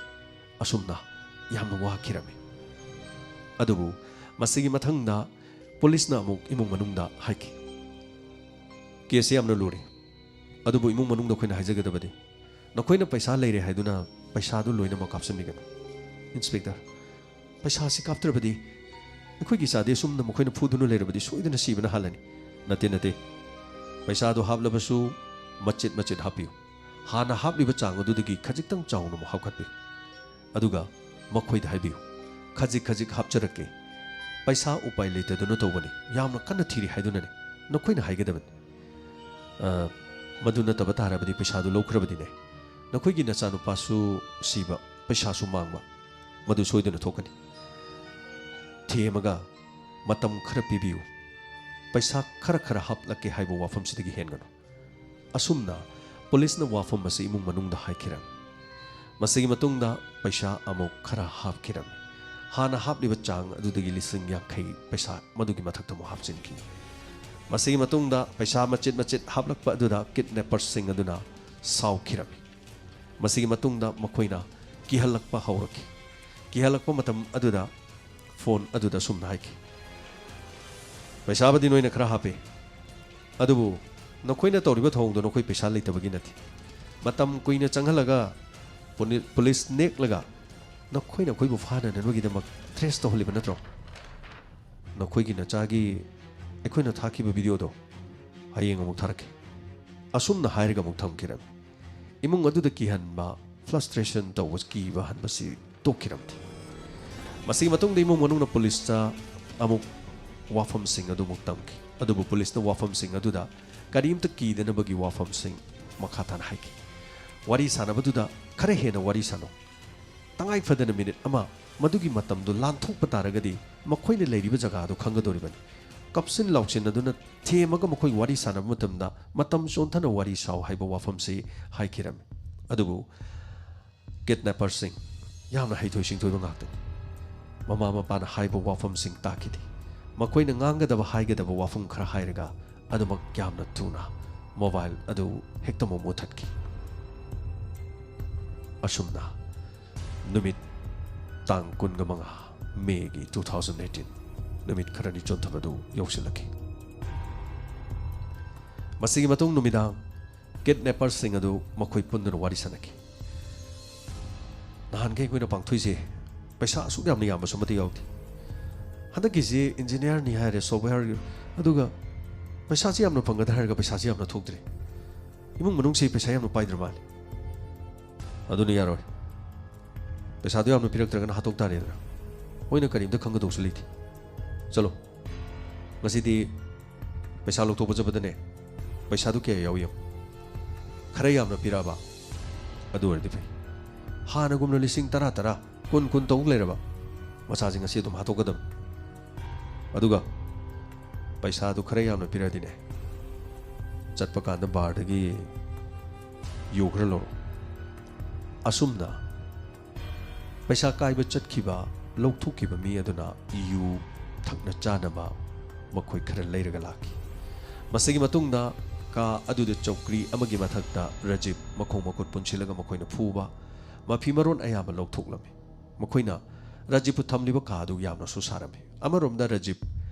ꯑꯁꯨꯝꯅ ꯌꯥꯝꯅ ꯋꯥꯈꯤꯔꯝꯃꯤ꯫ ꯑꯗꯨꯕꯨ ꯃꯁꯤꯒꯤ ꯃꯊꯪꯗ ꯄꯨꯂꯤꯁꯅ ꯑꯃꯨꯛ ꯏꯃꯨꯡ ꯃꯅꯨꯡꯗ ꯍꯥꯏꯈꯤ, "ꯀꯦꯁꯁꯤ ꯌꯥꯝꯅ ꯂꯨꯔꯦ, ꯑꯗꯨꯕꯨ ꯏꯃꯨꯡ ꯃꯅꯨꯡꯗ ꯑꯩꯈꯣꯏꯅ ꯍꯥꯏꯖꯒꯗꯕꯗꯤ, ꯅꯈꯣꯏꯅ ꯄꯩꯁꯥ ꯂꯩꯔꯦ ꯍꯥꯏꯗꯨꯅ ꯄꯩꯁꯥꯗꯨ ꯂꯣꯏꯅꯃꯛ ꯀꯥꯞꯁꯤꯟꯕꯤꯒꯅꯨ꯫ ꯏꯟꯁꯄꯦꯛꯇꯔ, ꯄꯩꯁꯥꯁꯤ ꯀꯥꯞꯇ꯭ꯔꯕꯗꯤ ꯑꯩꯈꯣꯏꯒꯤ ꯏꯆꯥꯗꯤ ꯑꯁꯨꯝꯅ ꯃꯈꯣꯏꯅ ꯐꯨꯗꯨꯅ ꯂꯩꯔꯕꯗꯤ ꯁꯣꯏꯗꯅ ꯁꯤꯕꯅ ꯍꯥꯜꯂꯅꯤ꯫ ꯅꯠꯇꯦ, ꯅꯠꯇꯦ꯫ ꯄꯩꯁꯥꯗꯨ ꯍꯥꯞꯂꯕꯁꯨ ꯃꯆꯦꯠ ꯃꯆꯦꯠ ꯍꯥꯞꯄꯤꯌꯨ꯫ ꯍꯥꯟꯅ ꯍꯥꯞꯂꯤꯕ ꯆꯥꯡ ꯑꯗꯨꯗꯒꯤ ꯈꯖꯤꯛꯇꯪ ꯆꯥꯎꯅ ꯑꯃꯨꯛ ꯍꯥꯞꯀꯠꯄꯤꯌꯨ꯫ ꯑꯗꯨꯒ ꯃꯈꯣꯏꯗ ꯍꯥꯏꯕꯤꯌꯨ, "ꯈꯖꯤꯛ ꯈꯖꯤꯛ ꯍꯥꯞꯆꯔꯛꯀꯦ꯫ ꯄꯩꯁꯥ ꯎꯄꯥꯏ ꯂꯩꯇꯗꯨꯅ ꯇꯧꯕꯅꯤ꯫ ꯌꯥꯝꯅ ꯀꯟꯅ ꯊꯤꯔꯤ ꯍꯥꯏꯗꯨꯅꯅꯤ꯫ ꯅꯈꯣꯏꯅ ꯍꯥꯏꯒꯗꯕꯅꯤ꯫ ꯑ, ꯃꯗꯨ ꯅꯠꯇꯕ ꯇꯥꯔꯕꯗꯤ ꯄꯩꯁꯥꯗꯨ ꯂꯧꯈ꯭ꯔꯕꯗꯤꯅꯦ, ꯅꯈꯣꯏꯒꯤ ꯅꯆꯥꯅꯨꯄꯥꯁꯨ ꯁꯤꯕ, ꯄꯩꯁꯥꯁꯨ ꯃꯥꯡꯕ, ꯃꯗꯨ ꯁꯣꯏꯗꯅ ꯊꯣꯛꯀꯅꯤ꯫ ꯊꯦꯝꯃꯒ ꯃꯇꯝ ꯈꯔ ꯄꯤꯕꯤꯌꯨ꯫ ꯄꯩꯁꯥ ꯈꯔ ꯈꯔ ꯍꯥꯞꯂꯛꯀꯦ ꯍꯥꯏꯕ ꯋꯥꯐꯝꯁꯤꯗꯒꯤ ꯍꯦꯟꯒꯅꯨ꯫" ꯑꯁꯨꯝꯅ ꯄꯨꯂꯤꯁꯅ ꯋꯥꯐꯝ ꯑꯁꯤ ꯏꯃꯨꯡ ꯃꯅꯨꯡꯗ ꯍꯥꯏꯈꯤꯔꯝꯃꯤ꯫ ꯃꯁꯤꯒꯤ ꯃꯇꯨꯡꯗ ꯄꯩꯁꯥ ꯑꯃꯨꯛ ꯈꯔ ꯍꯥꯞꯈꯤꯔꯝꯃꯤ꯫ ꯍꯥꯟꯅ ꯍꯥꯞꯂꯤꯕ ꯆꯥꯡ ꯑꯗꯨꯗꯒꯤ ꯂꯤꯁꯤꯡ ꯌꯥꯡꯈꯩ ꯄꯩꯁꯥ ꯃꯗꯨꯒꯤ ꯃꯊꯛꯇ ꯑꯃꯨꯛ ꯍꯥꯞꯆꯤꯟꯈꯤ꯫ ꯃꯁꯤꯒꯤ ꯃꯇꯨꯡꯗ ꯄꯩꯁꯥ ꯃꯆꯦꯠ ꯃꯆꯦꯠ ꯍꯥꯞꯂꯛꯄ ꯑꯗꯨꯗ ꯀꯤꯗꯅꯦꯄꯔꯁꯤꯡ ꯑꯗꯨꯅ ꯁꯥꯎꯈꯤꯔꯝꯃꯤ꯫ ꯃꯁꯤꯒꯤ ꯃꯇꯨꯡꯗ ꯃꯈꯣꯏꯅ ꯀꯤꯍꯜꯂꯛꯄ ꯍꯧꯔꯛꯈꯤ꯫ ꯀꯤꯍꯜꯂꯛꯄ ꯃꯇꯝ ꯑꯗꯨꯗ ꯐꯣꯟ ꯑꯗꯨꯗ ꯑꯁꯨꯝꯅ ꯍꯥꯏꯈꯤ, "ꯄꯩꯁꯥꯕꯨꯗꯤ ꯅꯣꯏꯅ ꯈꯔ ꯍꯥꯞꯄꯦ, ꯑꯗꯨꯕꯨ ꯅꯈꯣꯏꯅ ꯇꯧꯔꯤꯕ ꯊꯧꯑꯣꯡꯗꯣ ꯅꯈꯣꯏ ꯄꯩꯁꯥ ꯂꯩꯇꯕꯒꯤ ꯅꯠꯇꯦ꯫ ꯃꯇꯝ ꯀꯨꯏꯅ ꯆꯪꯍꯜꯂꯒ ꯄꯨꯅꯤ-, ꯄꯨꯂꯤꯁ ꯅꯦꯛꯂꯒ ꯅꯈꯣꯏꯅ ꯑꯩꯈꯣꯏꯕꯨ ꯐꯥꯅꯅꯕꯒꯤꯗꯃꯛ ꯊ꯭ꯔꯦꯁ ꯇꯧꯍꯜꯂꯤꯕ ꯅꯠꯇ꯭ꯔꯣ? ꯅꯈꯣꯏꯒꯤ ꯅꯆꯥꯒꯤ ꯑꯩꯈꯣꯏꯅ ꯊꯥꯈꯤꯕ ꯚꯤꯗꯤꯑꯣꯗꯣ ꯍꯌꯦꯡ ꯑꯃꯨꯛ ꯊꯥꯔꯛꯀꯦ꯫" ꯑꯁꯨꯝꯅ ꯍꯥꯏꯔꯒ ꯑꯃꯨꯛ ꯊꯝꯈꯤꯔꯝꯃꯤ꯫ ꯏꯃꯨꯡ ꯑꯗꯨꯗ ꯀꯤꯍꯟꯕ, ꯐ꯭ꯔꯁꯇ꯭ꯔꯦꯁꯟ ꯇꯧꯕ, ꯀꯤꯕ ꯍꯟꯕꯁꯤ ꯇꯣꯛꯈꯤꯔꯝꯗꯦ꯫ ꯃꯁꯤꯒꯤ ꯃꯇꯨꯡꯗ ꯏꯃꯨꯡ ꯃꯅꯨꯡꯅ ꯄꯨꯂꯤꯁꯇ ꯑꯃꯨꯛ ꯋꯥꯐꯝꯁꯤꯡ ꯑꯗꯨꯃꯨꯛ ꯇꯝꯈꯤ꯫ ꯑꯗꯨꯕꯨ ꯄꯨꯂꯤꯁꯅ ꯋꯥꯐꯝꯁꯤꯡ ꯑꯗꯨꯗ ꯀꯔꯤꯝꯇ ꯀꯤꯗꯅꯕꯒꯤ ꯋꯥꯐꯝꯁꯤꯡ ꯃꯈꯥ ꯇꯥꯅ ꯍꯥꯏꯈꯤ꯫ ꯋꯥꯔꯤ ꯁꯥꯟꯅꯕꯗꯨꯗ ꯈꯔ ꯍꯦꯟꯅ ꯋꯥꯔꯤ ꯁꯥꯟꯅꯧ꯫ ꯇꯉꯥꯏ ꯐꯗꯅ ꯃꯤꯅꯤꯠ ꯑꯃ ꯃꯗꯨꯒꯤ ꯃꯇꯝꯗꯨ ꯂꯥꯟꯊꯣꯛꯄ ꯇꯥꯔꯒꯗꯤ ꯃꯈꯣꯏꯅ ꯂꯩꯔꯤꯕ ꯖꯒꯥ ꯑꯗꯨ ꯈꯪꯒꯗꯧꯔꯤꯕꯅꯤ꯫ ꯀꯞꯁꯤꯟ ꯂꯥꯎꯁꯤꯟꯅꯗꯨꯅ ꯊꯦꯝꯃꯒ ꯃꯈꯣꯏ ꯋꯥꯔꯤ ꯁꯥꯟꯅꯕ ꯃꯇꯝꯗ ꯃꯇꯝ ꯆꯣꯟꯊꯅ ꯋꯥꯔꯤ ꯁꯥꯎ ꯍꯥꯏꯕ ꯋꯥꯐꯝꯁꯤ ꯍꯥꯏꯈꯤꯔꯝꯃꯤ꯫ ꯑꯗꯨꯕꯨ ꯀꯤꯗꯅꯦꯄꯔꯁꯤꯡ ꯌꯥꯝꯅ ꯍꯩꯊꯣꯏ ꯁꯤꯡꯊꯣꯏꯕ ꯉꯥꯛꯇꯅꯤ꯫ ꯃꯃꯥ ꯃꯄꯥꯅ ꯍꯥꯏꯕ ꯋꯥꯐꯝꯁꯤꯡ ꯇꯥꯈꯤꯗꯦ꯫ ꯃꯈꯣꯏꯅ ꯉꯥꯡꯒꯗꯕ ꯍꯥꯏꯒꯗꯕ ꯋꯥꯐꯝ ꯈꯔ ꯍꯥꯏꯔꯒ ꯑꯗꯨꯃꯛ ꯌꯥꯝꯅ ꯊꯨꯅ ꯃꯣꯕꯥꯏꯜ ꯑꯗꯨ ꯍꯦꯛꯇ ꯑꯃꯨꯛ ꯃꯨꯊꯠꯈꯤ꯫ ꯑꯁꯨꯝꯅ ꯅꯨꯃꯤꯠ ꯇꯥꯡ ꯀꯨꯟꯒ ꯃꯉꯥ ꯃꯦꯒꯤ two thousand eighteen, ꯅꯨꯃꯤꯠ ꯈꯔꯅꯤ ꯆꯣꯟꯊꯕꯗꯨ ꯌꯧꯁꯤꯜꯂꯛꯈꯤ꯫ ꯃꯁꯤꯒꯤ ꯃꯇꯨꯡ ꯅꯨꯃꯤꯗꯥꯡ ꯀꯤꯗꯅꯦꯄꯔꯁꯤꯡ ꯑꯗꯨ ꯃꯈꯣꯏ ꯄꯨꯟꯗꯨꯅ ꯋꯥꯔꯤ ꯁꯥꯟꯅꯈꯤ꯫ "ꯅꯍꯥꯟꯈꯩ ꯑꯩꯈꯣꯏꯅ ꯄꯥꯡꯊꯣꯛꯏꯁꯦ ꯄꯩꯁꯥ ꯑꯁꯨꯛ ꯌꯥꯝꯅ ꯌꯥꯝꯕꯁꯨ ꯑꯃꯠꯇ ꯌꯥꯎꯗꯦ꯫ ꯍꯟꯗꯛꯀꯤꯁꯤ ꯏꯟꯖꯤꯅꯤꯌꯥꯔꯅꯤ ꯍꯥꯏꯔꯦ, ꯁꯣꯐꯋꯦꯌꯔꯒꯤ, ꯑꯗꯨꯒ ꯄꯩꯁꯥꯁꯤ ꯌꯥꯝꯅ ꯐꯪꯒꯗ꯭ꯔꯥ ꯍꯥꯏꯔꯒ ꯄꯩꯁꯥꯁꯤ ꯌꯥꯝꯅ ꯊꯣꯛꯇ꯭ꯔꯦ꯫ ꯏꯃꯨꯡ ꯃꯅꯨꯡꯁꯤ ꯄꯩꯁꯥ ꯌꯥꯝꯅ ꯄꯥꯏꯗ꯭ꯔ ꯃꯥꯜꯂꯦ꯫ ꯑꯗꯨꯅ ꯌꯥꯔꯣꯏ꯫ ꯄꯩꯁꯥꯗꯣ ꯌꯥꯝꯅ ꯄꯤꯔꯛꯇ꯭ꯔꯒꯅ ꯍꯥꯠꯇꯣꯛ ꯇꯥꯔꯦꯗꯅ꯫ ꯃꯣꯏꯅ ꯀꯔꯤꯝꯇ ꯈꯪꯒꯗꯧꯁꯨ ꯂꯩꯇꯦ꯫ ꯆꯠꯂꯣ, ꯉꯁꯤꯗꯤ ꯄꯩꯁꯥ ꯂꯧꯊꯣꯛꯄ ꯆꯠꯄꯗꯅꯦ, ꯄꯩꯁꯥꯗꯨ ꯀꯌꯥ ꯌꯥꯎꯏ ꯌꯦꯡꯉꯨ꯫ ꯈꯔ ꯌꯥꯝꯅ ꯄꯤꯔꯛꯑꯕ, ꯑꯗꯨ ꯑꯣꯏꯔꯗꯤ ꯐꯩ꯫ ꯍꯥꯟꯅꯒꯨꯝꯅ ꯂꯤꯁꯤꯡ ꯇꯔꯥ, ꯇꯔꯥ, ꯀꯨꯟ, ꯀꯨꯟ ꯇꯧ ꯂꯩꯔꯕ, ꯃꯆꯥꯁꯤꯡ ꯑꯁꯤ ꯑꯗꯨꯝ ꯍꯥꯠꯇꯣꯛꯀꯗꯕꯅꯤ꯫ ꯑꯗꯨꯒ ꯄꯩꯁꯥꯗꯨ ꯈꯔ ꯌꯥꯝꯅ ꯄꯤꯔꯛꯑꯗꯤꯅꯦ, ꯆꯠꯄ ꯀꯥꯟꯗ ꯕꯥꯔꯗꯒꯤ ꯌꯨ ꯈꯔ ꯂꯧꯔꯣ꯫ ꯑꯁꯨꯝꯅ ꯄꯩꯁꯥ ꯀꯥꯏꯕ ꯆꯠꯈꯤꯕ, ꯂꯧꯊꯣꯛꯈꯤꯕ ꯃꯤ ꯑꯗꯨꯅ ꯌꯨ ꯊꯛꯅ ꯆꯥꯅꯕ ꯃꯈꯣꯏ ꯈꯔ ꯂꯩꯔꯒ ꯂꯥꯛꯈꯤ꯫ ꯃꯁꯤꯒꯤ ꯃꯇꯨꯡꯗ ꯀꯥ ꯑꯗꯨꯗ ꯆꯧꯀ꯭ꯔꯤ ꯑꯃꯒꯤ ꯃꯊꯛꯇ ꯔꯥꯖꯤꯕ ꯃꯈꯣꯡ ꯃꯈꯨꯠ ꯄꯨꯟꯁꯤꯜꯂꯒ ꯃꯈꯣꯏꯅ ꯐꯨꯕ, ꯃꯐꯤ ꯃꯔꯣꯟ ꯑꯌꯥꯝꯕ ꯂꯧꯊꯣꯛꯂꯝꯃꯤ꯫ ꯃꯈꯣꯏꯅ ꯔꯥꯖꯤꯕꯄꯨ ꯊꯝꯂꯤꯕ ꯀꯥ ꯑꯗꯨ ꯌꯥꯝꯅꯁꯨ ꯁꯥꯔꯝꯃꯤ꯫ ꯑꯃꯔꯣꯝꯗ ꯔꯥꯖꯤꯕ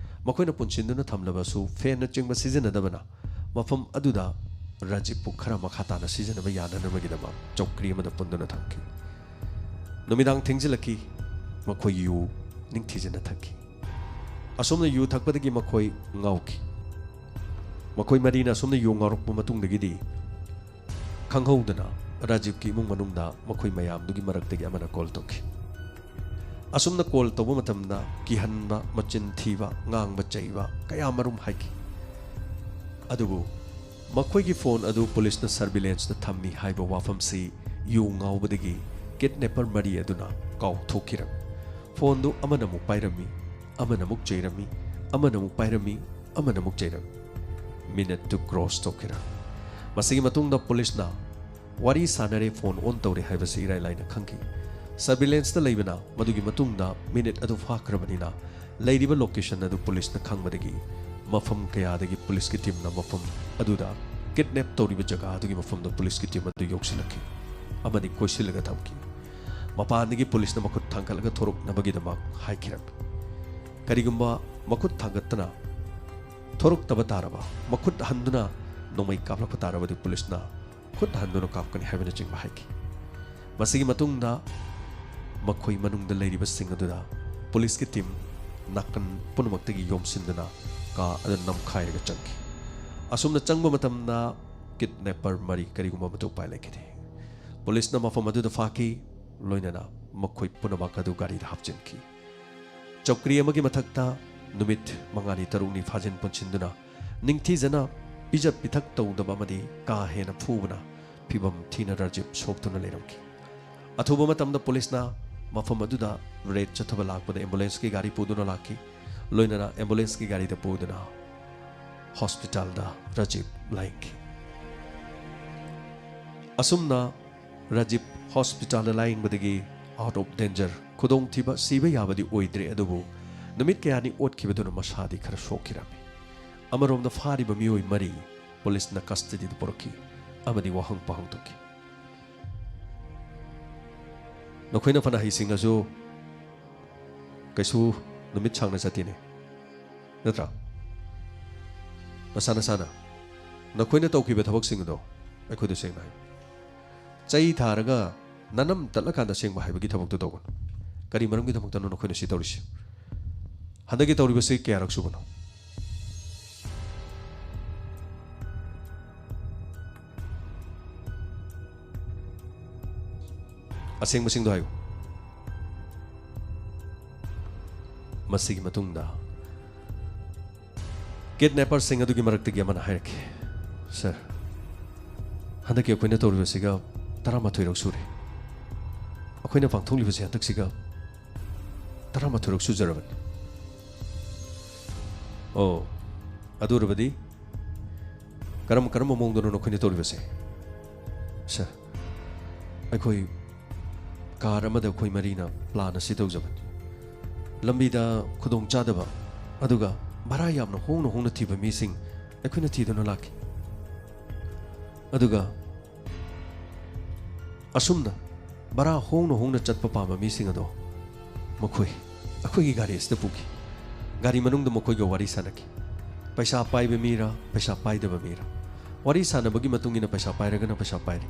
ꯃꯈꯣꯏꯅ ꯄꯨꯟꯁꯤꯟꯗꯨꯅ ꯊꯝꯂꯕꯁꯨ ꯐꯦꯟꯅꯆꯤꯡꯕ ꯁꯤꯖꯤꯟꯅꯗꯕꯅ ꯃꯐꯝ ꯑꯗꯨꯗ ꯔꯥꯖꯤꯕꯄꯨ ꯈꯔ ꯃꯈꯥ ꯇꯥꯅ ꯁꯤꯖꯤꯟꯅꯕ ꯌꯥꯅꯅꯕꯒꯤꯗꯃꯛ ꯆꯧꯀ꯭ꯔꯤ ꯑꯃꯗ ꯄꯨꯟꯗꯨꯅ ꯊꯝꯈꯤ꯫ ꯅꯨꯃꯤꯗꯥꯡ ꯊꯦꯡꯖꯤꯜꯂꯛꯈꯤ꯫ ꯃꯈꯣꯏ ꯌꯨ ꯅꯤꯡꯊꯤꯖꯅ ꯊꯛꯈꯤ꯫ ꯑꯁꯨꯝꯅ ꯌꯨ ꯊꯛꯄꯗꯒꯤ ꯃꯈꯣꯏ ꯉꯥꯎꯈꯤ꯫ ꯃꯈꯣꯏ ꯃꯔꯤꯅ ꯑꯁꯨꯝꯅ ꯌꯨ ꯉꯥꯎꯔꯛꯄ ꯃꯇꯨꯡꯗꯒꯤꯗꯤ ꯈꯪꯍꯧꯗꯅ ꯔꯥꯖꯤꯕꯀꯤ ꯏꯃꯨꯡ ꯃꯅꯨꯡꯗ ꯃꯈꯣꯏ ꯃꯌꯥꯝꯗꯨꯒꯤ ꯃꯔꯛꯇꯒꯤ ꯑꯃꯅ ꯀꯣꯜ ꯇꯧꯈꯤ꯫ ꯑꯁꯨꯝꯅ ꯀꯣꯜ ꯇꯧꯕ ꯃꯇꯝꯗ ꯀꯤꯍꯟꯕ, ꯃꯆꯤꯟ ꯊꯤꯕ, ꯉꯥꯡꯕ ꯆꯩꯕ ꯀꯌꯥ ꯃꯔꯨꯝ ꯍꯥꯏꯈꯤ꯫ ꯑꯗꯨꯕꯨ ꯃꯈꯣꯏꯒꯤ ꯐꯣꯟ ꯑꯗꯨ ꯄꯨꯂꯤꯁꯅ ꯁꯔꯚꯤꯂꯦꯟꯁꯇ ꯊꯝꯃꯤ ꯍꯥꯏꯕ ꯋꯥꯐꯝꯁꯤ ꯌꯨ ꯉꯥꯎꯕꯗꯒꯤ ꯀꯤꯗꯅꯦꯄꯔ ꯃꯔꯤ ꯑꯗꯨꯅ ꯀꯥꯎꯊꯣꯛꯈꯤꯔꯝꯃꯤ꯫ ꯐꯣꯟꯗꯨ ꯑꯃꯅ ꯑꯃꯨꯛ ꯄꯥꯏꯔꯝꯃꯤ, ꯑꯃꯅ ꯑꯃꯨꯛ ꯆꯩꯔꯝꯃꯤ, ꯑꯃꯅ ꯑꯃꯨꯛ ꯄꯥꯏꯔꯝꯃꯤ, ꯑꯃꯅ ꯑꯃꯨꯛ ꯆꯩꯔꯝꯃꯤ꯫ ꯃꯤꯅꯠꯇꯨ ꯀ꯭ꯔꯣꯁ ꯇꯧꯈꯤꯔꯝꯃꯤ꯫ ꯃꯁꯤꯒꯤ ꯃꯇꯨꯡꯗ ꯄꯨꯂꯤꯁꯅ ꯋꯥꯔꯤ ꯁꯥꯟꯅꯔꯦ, ꯐꯣꯟ ꯑꯣꯟ ꯇꯧꯔꯦ ꯍꯥꯏꯕꯁꯤ ꯏꯔꯥꯏ ꯂꯥꯏꯅ ꯈꯪꯈꯤ꯫ ꯁꯔꯚꯤꯂꯦꯟꯁꯇ ꯂꯩꯕꯅ ꯃꯗꯨꯒꯤ ꯃꯇꯨꯡꯗ ꯃꯤꯅꯤꯠ ꯑꯗꯨ ꯐꯥꯈ꯭ꯔꯕꯅꯤꯅ ꯂꯩꯔꯤꯕ ꯂꯣꯀꯦꯁꯟ ꯑꯗꯨ ꯄꯨꯂꯤꯁꯅ ꯈꯪꯕꯗꯒꯤ ꯃꯐꯝ ꯀꯌꯥꯗꯒꯤ ꯄꯨꯂꯤꯁꯀꯤ ꯇꯤꯝꯅ ꯃꯐꯝ ꯑꯗꯨꯗ ꯀꯤꯗꯅꯦꯞ ꯇꯧꯔꯤꯕ ꯖꯒꯥ ꯑꯗꯨꯒꯤ ꯃꯐꯝꯗ ꯄꯨꯂꯤꯁꯀꯤ ꯇꯤꯝ ꯑꯗꯨ ꯌꯧꯁꯤꯜꯂꯛꯈꯤ ꯑꯃꯗꯤ ꯀꯣꯏꯁꯤꯜꯂꯒ ꯊꯝꯈꯤ꯫ ꯃꯄꯥꯟꯗꯒꯤ ꯄꯨꯂꯤꯁꯅ ꯃꯈꯨꯠ ꯊꯥꯡꯒꯠꯂꯒ ꯊꯣꯔꯛꯅꯕꯒꯤꯗꯃꯛ ꯍꯥꯏꯈꯤꯔꯝꯃꯤ꯫ ꯀꯔꯤꯒꯨꯝꯕ ꯃꯈꯨꯠ ꯊꯥꯡꯒꯠꯇꯅ ꯊꯣꯔꯛꯇꯕ ꯇꯥꯔꯕ, ꯃꯈꯨꯠ ꯍꯟꯗꯨꯅ ꯅꯣꯡꯃꯩ ꯀꯥꯞꯂꯛꯄ ꯇꯥꯔꯕꯗꯤ ꯄꯨꯂꯤꯁꯅ ꯈꯨꯠ ꯍꯟꯗꯨꯅ ꯀꯥꯞꯀꯅꯤ ꯍꯥꯏꯕꯅꯆꯤꯡꯕ ꯍꯥꯏꯈꯤ꯫ ꯃꯁꯤꯒꯤ ꯃꯇꯨꯡꯗ ꯃꯈꯣꯏ ꯃꯅꯨꯡꯗ ꯂꯩꯔꯤꯕꯁꯤꯡ ꯑꯗꯨꯗ ꯄꯨꯂꯤꯁꯀꯤ ꯇꯤꯝ ꯅꯥꯀꯟ ꯄꯨꯝꯅꯃꯛꯇꯒꯤ ꯌꯣꯝꯁꯤꯟꯗꯨꯅ ꯀꯥ ꯑꯗꯨ ꯅꯝꯈꯥꯏꯔꯒ ꯆꯪꯈꯤ꯫ ꯑꯁꯨꯝꯅ ꯆꯪꯕ ꯃꯇꯝꯗ ꯀꯤꯗꯅꯦꯄꯔ ꯃꯔꯤ ꯀꯔꯤꯒꯨꯝꯕ ꯑꯃꯠꯇ ꯎꯄꯥꯏ ꯂꯩꯈꯤꯗꯦ꯫ ꯄꯨꯂꯤꯁꯅ ꯃꯐꯝ ꯑꯗꯨꯗ ꯐꯥꯈꯤ, ꯂꯣꯏꯅꯅ ꯃꯈꯣꯏ ꯄꯨꯝꯅꯃꯛ ꯑꯗꯨ ꯒꯥꯔꯤꯗ ꯍꯥꯞꯆꯤꯟꯈꯤ꯫ ꯆꯧꯀ꯭ꯔꯤ ꯑꯃꯒꯤ ꯃꯊꯛꯇ ꯅꯨꯃꯤꯠ ꯃꯉꯥꯅꯤ ꯇꯔꯨꯛꯅꯤ ꯐꯥꯖꯤꯟ ꯄꯨꯟꯁꯤꯟꯗꯨꯅ ꯅꯤꯡꯊꯤꯖꯅ ꯄꯤꯖ ꯄꯤꯊꯛ ꯇꯧꯗꯕ ꯑꯃꯗꯤ ꯀꯥ ꯍꯦꯟꯅ ꯐꯨꯕꯅ ꯐꯤꯕꯝ ꯊꯤꯅ ꯔꯥꯖꯤꯕ ꯁꯣꯛꯇꯨꯅ ꯂꯩꯔꯝꯈꯤ꯫ ꯑꯊꯨꯕ ꯃꯇꯝꯗ ꯄꯨꯂꯤꯁꯅ ꯃꯐꯝ ꯑꯗꯨꯗ ꯔꯦꯗ ꯆꯠꯊꯕ ꯂꯥꯛꯄꯗ ꯑꯦꯝꯕꯨꯂꯦꯟꯁꯀꯤ ꯒꯥꯔꯤ ꯄꯨꯗꯨꯅ ꯂꯥꯛꯈꯤ꯫ ꯂꯣꯏꯅꯅ ꯑꯦꯝꯕꯨꯂꯦꯟꯁꯀꯤ ꯒꯥꯔꯤꯗ ꯄꯨꯗꯨꯅ ꯍꯣꯁꯄꯤꯇꯥꯜꯗ ꯔꯥꯖꯤꯕ ꯂꯥꯌꯦꯡꯈꯤ꯫ ꯑꯁꯨꯝꯅ ꯔꯥꯖꯤꯕ ꯍꯣꯁꯄꯤꯇꯥꯜꯗ ꯂꯥꯌꯦꯡꯕꯗꯒꯤ ꯑꯥꯎꯠ ꯑꯣꯐ ꯗꯦꯟꯖꯔ, ꯈꯨꯗꯣꯡꯊꯤꯕ, ꯁꯤꯕ ꯌꯥꯕꯗꯤ ꯑꯣꯏꯗ꯭ꯔꯦ, ꯑꯗꯨꯕꯨ ꯅꯨꯃꯤꯠ ꯀꯌꯥꯅꯤ ꯑꯣꯠꯈꯤꯕꯗꯨꯅ ꯃꯁꯥꯗꯤ ꯈꯔ ꯁꯣꯛꯈꯤꯔꯝꯃꯤ꯫ ꯑꯃꯔꯣꯝꯗ ꯐꯥꯔꯤꯕ ꯃꯤꯑꯣꯏ ꯃꯔꯤ ꯄꯨꯂꯤꯁꯅ ꯀꯁꯇꯗꯤꯗ ꯄꯨꯔꯛꯈꯤ ꯑꯃꯗꯤ ꯋꯥꯍꯪ ꯄꯥꯎꯍꯪ ꯇꯧꯈꯤ꯫ ꯅꯈꯣꯏꯅ ꯐꯅ ꯍꯩꯁꯤꯡꯉꯁꯨ ꯀꯩꯁꯨ ꯅꯨꯃꯤꯠ ꯁꯥꯡꯅ ꯆꯠꯇꯦꯅꯦ, ꯅꯠꯇ꯭ꯔꯥ? ꯅꯁꯥ ꯅꯁꯥꯅ ꯅꯈꯣꯏꯅ ꯇꯧꯈꯤꯕ ꯊꯕꯛꯁꯤꯡ ꯑꯗꯣ ꯑꯩꯈꯣꯏꯗ ꯁꯦꯡꯅ ꯍꯥꯏꯌꯨ꯫ ꯆꯩ ꯊꯥꯔꯒ ꯅꯅꯝ ꯇꯠꯂꯀꯥꯟꯗ ꯁꯦꯡꯕ ꯍꯥꯏꯕꯒꯤ ꯊꯕꯛꯇꯣ ꯇꯧꯒꯅꯨ꯫ ꯀꯔꯤ ꯃꯔꯝꯒꯤꯗꯃꯛꯇꯅꯣ ꯅꯈꯣꯏꯅ ꯁꯤ ꯇꯧꯔꯤꯁꯤ? ꯍꯟꯗꯛꯀꯤ ꯇꯧꯔꯤꯕꯁꯤ ꯀꯌꯥꯔꯛ ꯁꯨꯕꯅꯣ? ꯑꯁꯦꯡꯕꯁꯤꯡꯗꯣ ꯍꯥꯏꯌꯨ꯫ ꯃꯁꯤꯒꯤ ꯃꯇꯨꯡꯗ ꯀꯤꯗꯅꯦꯄꯔꯁꯤꯡ ꯑꯗꯨꯒꯤ ꯃꯔꯛꯇꯒꯤ ꯑꯃꯅ ꯍꯥꯏꯔꯛꯈꯤ, "ꯁꯥꯔ, ꯍꯟꯗꯛꯀꯤ ꯑꯩꯈꯣꯏꯅ ꯇꯧꯔꯤꯕꯁꯤꯒ ꯇꯔꯥꯃꯥꯊꯣꯏꯔꯛ ꯁꯨꯔꯦ꯫ ꯑꯩꯈꯣꯏꯅ ꯄꯥꯡꯊꯣꯛꯂꯤꯕꯁꯤ ꯍꯟꯗꯛꯁꯤꯒ ꯇꯔꯥꯃꯥꯊꯣꯏꯔꯛ ꯁꯨꯖꯔꯕꯅꯤ꯫" "ꯑꯣ, ꯑꯗꯨ ꯑꯣꯏꯔꯕꯗꯤ ꯀꯔꯝ ꯀꯔꯝꯕ ꯃꯑꯣꯡꯗꯅꯣ ꯅꯈꯣꯏꯅ ꯇꯧꯔꯤꯕꯁꯦ?" "ꯁꯥꯔ, ꯑꯩꯈꯣꯏ ꯀꯥꯔ ꯑꯃꯗ ꯑꯩꯈꯣꯏ ꯃꯔꯤꯅ ꯄ꯭ꯂꯥꯟ ꯑꯁꯤ ꯇꯧꯖꯕꯅꯤ꯫ ꯂꯝꯕꯤꯗ ꯈꯨꯗꯣꯡꯆꯥꯗꯕ ꯑꯗꯨꯒ ꯚꯔꯥ ꯌꯥꯝꯅ ꯍꯣꯡꯅ ꯍꯣꯡꯅ ꯊꯤꯕ ꯃꯤꯁꯤꯡ ꯑꯩꯈꯣꯏꯅ ꯊꯤꯗꯨꯅ ꯂꯥꯛꯈꯤ꯫ ꯑꯗꯨꯒ ꯑꯁꯨꯝꯅ ꯚꯔꯥ ꯍꯣꯡꯅ ꯍꯣꯡꯅ ꯆꯠꯄ ꯄꯥꯝꯕ ꯃꯤꯁꯤꯡ ꯑꯗꯣ ꯃꯈꯣꯏ ꯑꯩꯈꯣꯏꯒꯤ ꯒꯥꯔꯤ ꯑꯁꯤꯗ ꯄꯨꯈꯤ꯫ ꯒꯥꯔꯤ ꯃꯅꯨꯡꯗ ꯃꯈꯣꯏꯒ ꯋꯥꯔꯤ ꯁꯥꯟꯅꯈꯤ꯫ ꯄꯩꯁꯥ ꯄꯥꯏꯕ ꯃꯤꯔꯥ, ꯄꯩꯁꯥ ꯄꯥꯏꯗꯕ ꯃꯤꯔꯥ? ꯋꯥꯔꯤ ꯁꯥꯟꯅꯕꯒꯤ ꯃꯇꯨꯡ ꯏꯟꯅ ꯄꯩꯁꯥ ꯄꯥꯏꯔꯒꯅ ꯄꯩꯁꯥ ꯄꯥꯏꯔꯦ,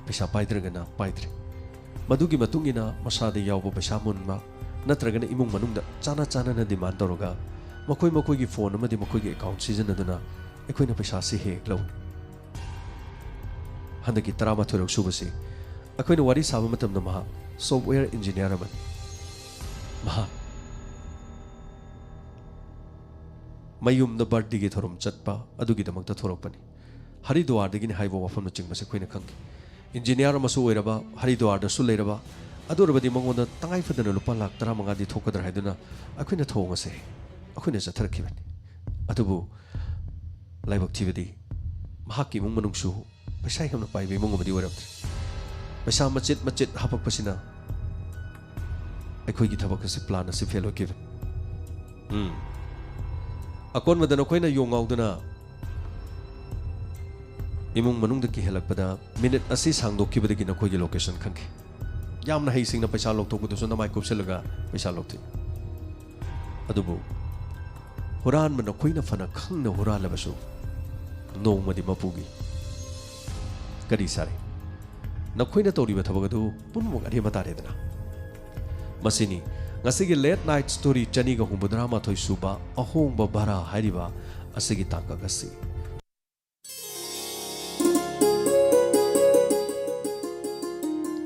ꯄꯩꯁꯥ ꯄꯥꯏꯗ꯭ꯔꯒꯅ ꯄꯥꯏꯗ꯭ꯔꯦ꯫ ꯃꯗꯨꯒꯤ ꯃꯇꯨꯡ ꯏꯟꯅ ꯃꯁꯥꯗ ꯌꯥꯎꯕ ꯄꯩꯁꯥ ꯃꯨꯟꯕ, ꯅꯠꯇ꯭ꯔꯒꯅ ꯏꯃꯨꯡ ꯃꯅꯨꯡꯗ ꯆꯥꯅ ꯆꯥꯅꯅ demand ꯇꯧꯔꯒ ꯃꯈꯣꯏ ꯃꯈꯣꯏꯒꯤ phone ꯑꯃꯗꯤ ꯃꯈꯣꯏꯒꯤ account ꯁꯤꯖꯤꯟꯅꯗꯨꯅ ꯑꯩꯈꯣꯏꯅ ꯄꯩꯁꯥꯁꯤ ꯍꯦꯛ ꯍꯦꯛ ꯂꯧꯏ꯫ ꯍꯟꯗꯛꯀꯤ ꯇꯔꯥꯃꯥꯊꯣꯏꯔꯛ ꯁꯨꯕꯁꯤ ꯑꯩꯈꯣꯏꯅ ꯋꯥꯔꯤ ꯁꯥꯕ ꯃꯇꯝꯗ ꯃꯍꯥꯛ software engineer ꯑꯃꯅꯤ꯫ ꯃꯍꯥꯛ ꯃꯌꯨꯝꯗ birthdayꯒꯤ ꯊꯧꯔꯝ ꯆꯠꯄ ꯑꯗꯨꯒꯤꯗꯃꯛꯇ ꯊꯣꯔꯛꯄꯅꯤ꯫ ꯍꯔꯤꯗ꯭ꯋꯥꯔꯗꯒꯤꯅꯤ ꯍꯥꯏꯕ ꯋꯥꯐꯝꯅꯆꯤꯡꯕꯁꯦ ꯑꯩꯈꯣꯏꯅ ꯈꯪꯈꯤ꯫ Engineer ꯑꯃꯁꯨ ꯑꯣꯏꯔꯕ, ꯍꯔꯤꯗ꯭ꯋꯥꯔꯗꯁꯨ ꯂꯩꯔꯕ, ꯑꯗꯨ ꯑꯣꯏꯔꯕꯗꯤ ꯃꯉꯣꯟꯗ ꯇꯉꯥꯏ ꯐꯗꯅ ꯂꯨꯄꯥ ꯂꯥꯈ ꯇꯔꯥꯃꯉꯥꯗꯤ ꯊꯣꯛꯀꯗ꯭ꯔꯥ ꯍꯥꯏꯗꯨꯅ ꯑꯩꯈꯣꯏꯅ ꯊꯧꯑꯣꯡ ꯑꯁꯦ ꯑꯩꯈꯣꯏꯅ ꯆꯠꯊꯔꯛꯈꯤꯕꯅꯤ꯫ ꯑꯗꯨꯕꯨ ꯂꯥꯏꯕꯛ ꯊꯤꯕꯗꯤ ꯃꯍꯥꯛꯀꯤ ꯏꯃꯨꯡ ꯃꯅꯨꯡꯁꯨ ꯄꯩꯁꯥ ꯌꯥꯝꯅ ꯄꯥꯏꯕ ꯏꯃꯨꯡ ꯑꯃꯗꯤ ꯑꯣꯏꯔꯝꯗ꯭ꯔꯦ꯫ ꯄꯩꯁꯥ ꯃꯆꯦꯠ ꯃꯆꯦꯠ ꯍꯥꯄꯛꯄꯁꯤꯅ ꯑꯩꯈꯣꯏꯒꯤ ꯊꯕꯛ ꯑꯁꯤ, plan ꯑꯁꯤ fail ꯑꯣꯏꯈꯤꯕꯅꯤ꯫ ꯎꯝ꯫ ꯑꯀꯣꯟꯕꯗ ꯅꯈꯣꯏꯅ ꯌꯣꯡ ꯉꯥꯎꯗꯨꯅ ꯏꯃꯨꯡ ꯃꯅꯨꯡꯗ ꯀꯤꯍꯜꯂꯛꯄꯗ minute ꯑꯁꯤ ꯁꯥꯡꯗꯣꯛꯈꯤꯕꯗꯒꯤ ꯅꯈꯣꯏꯒꯤ location ꯈꯪꯈꯤ꯫ ꯌꯥꯝꯅ ꯍꯩꯁꯤꯡꯅ ꯄꯩꯁꯥ ꯂꯧꯊꯣꯛꯄꯗꯨꯁꯨ ꯅꯃꯥꯏ ꯀꯨꯞꯁꯤꯜꯂꯒ ꯄꯩꯁꯥ ꯂꯧꯊꯣꯛꯏ꯫ ꯑꯗꯨꯕꯨ ꯍꯨꯔꯥꯟꯕ ꯅꯈꯣꯏꯅ ꯐꯅ ꯈꯪꯅ ꯍꯨꯔꯥꯜꯂꯕꯁꯨ ꯅꯣꯡꯃꯗꯤ ꯃꯄꯨꯒꯤ ꯀꯔꯤ ꯁꯥꯔꯦ? ꯅꯈꯣꯏꯅ ꯇꯧꯔꯤꯕ ꯊꯕꯛ ꯑꯗꯨ ꯄꯨꯝꯅꯃꯛ ꯑꯔꯦꯝꯕ ꯇꯥꯔꯦꯗꯅ꯫ ꯃꯁꯤꯅꯤ ꯉꯁꯤꯒꯤ Late Night Story ꯆꯅꯤꯒ ꯍꯨꯝꯐꯨꯇꯔꯥ ꯃꯥꯊꯣꯏ ꯁꯨꯕ ꯑꯍꯣꯡꯕ ꯚꯥꯔꯥ ꯍꯥꯏꯔꯤꯕ ꯑꯁꯤꯒꯤ ꯇꯥꯡꯀꯛ ꯑꯁꯤ꯫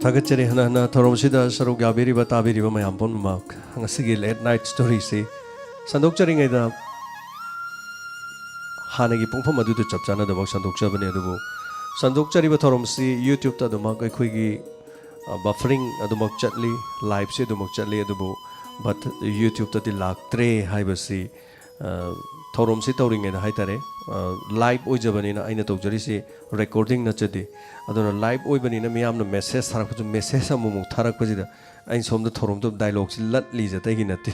ꯊꯥꯒꯠꯆꯔꯤ ꯍꯟꯅ ꯍꯟꯅ ꯊꯧꯔꯝꯁꯤꯗ ꯁꯔꯨꯛ ꯌꯥꯕꯤꯔꯤꯕ, ꯇꯥꯕꯤꯔꯤꯕ ꯃꯌꯥꯝ ꯄꯨꯝꯅꯃꯛ꯫ ꯉꯁꯤꯒꯤ Late Night Storyꯁꯤ ꯁꯟꯗꯣꯛꯆꯔꯤꯉꯩꯗ ꯍꯥꯟꯅꯒꯤ ꯄꯨꯡꯐꯝ ꯑꯗꯨꯗ ꯆꯞ ꯆꯥꯅ ꯑꯗꯨꯃꯛ ꯁꯟꯗꯣꯛꯆꯕꯅꯤ꯫ ꯑꯗꯨꯕꯨ ꯁꯟꯗꯣꯛꯆꯔꯤꯕ ꯊꯧꯔꯝꯁꯤ YouTubeꯇ ꯑꯗꯨꯃꯛ ꯑꯩꯈꯣꯏꯒꯤ, ꯑ, buffering ꯑꯗꯨꯃꯛ ꯆꯠꯂꯤ, liveꯁꯤ ꯑꯗꯨꯃꯛ ꯆꯠꯂꯤ, ꯑꯗꯨꯕꯨ but YouTubeꯇꯗꯤ ꯂꯥꯛꯇ꯭ꯔꯦ ꯍꯥꯏꯕꯁꯤ, ꯑ, ꯊꯧꯔꯝꯁꯤ ꯇꯧꯔꯤꯉꯩꯗ ꯍꯥꯏꯇꯥꯔꯦ, ꯑ, live ꯑꯣꯏꯖꯕꯅꯤꯅ ꯑꯩꯅ ꯇꯧꯖꯔꯤꯁꯤ recording ꯅꯠꯆꯗꯦ꯫ ꯑꯗꯨꯅ live ꯑꯣꯏꯕꯅꯤꯅ ꯃꯤꯌꯥꯝꯅ message ꯊꯥꯔꯛꯄꯁꯨ, message ꯑꯃꯨꯛꯃꯨꯛ ꯊꯥꯔꯛꯄꯁꯤꯗ ꯑꯩꯅ ꯁꯣꯝꯗ ꯊꯧꯔꯝꯗꯣ dialogueꯁꯤ ꯂꯠꯂꯤꯁꯦ ꯑꯇꯩꯒꯤ ꯅꯠꯇꯦ꯫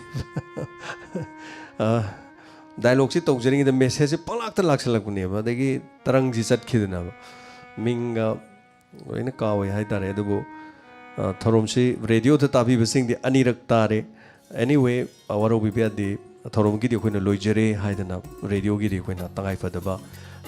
ꯑ, dialogueꯁꯤ ꯇꯧꯖꯔꯤꯉꯩꯗ messageꯁꯤ ꯄꯪꯂꯥꯛꯇ ꯂꯥꯛꯁꯜꯂꯛꯄꯅꯦꯕ, ꯑꯗꯒꯤ ꯇꯔꯪꯁꯤ ꯆꯠꯈꯤꯗꯅꯕ ꯃꯤꯡꯒ ꯂꯣꯏꯅ ꯀꯥꯎꯋꯦ ꯍꯥꯏꯇꯥꯔꯦ꯫ ꯑꯗꯨꯕꯨ, ꯑ, ꯊꯧꯔꯝꯁꯤ radioꯗ ꯇꯥꯕꯤꯕꯁꯤꯡꯗꯤ ꯑꯅꯤꯔꯛ ꯇꯥꯔꯦ꯫ Anyway, ꯑ, ꯋꯥꯔꯧꯕꯤꯕ ꯌꯥꯗꯦ꯫ ꯊꯧꯔꯝꯒꯤꯗꯤ ꯑꯩꯈꯣꯏꯅ ꯂꯣꯏꯖꯔꯦ ꯍꯥꯏꯗꯅ radioꯒꯤꯗꯤ ꯑꯩꯈꯣꯏꯅ ꯇꯉꯥꯏ ꯐꯗꯕ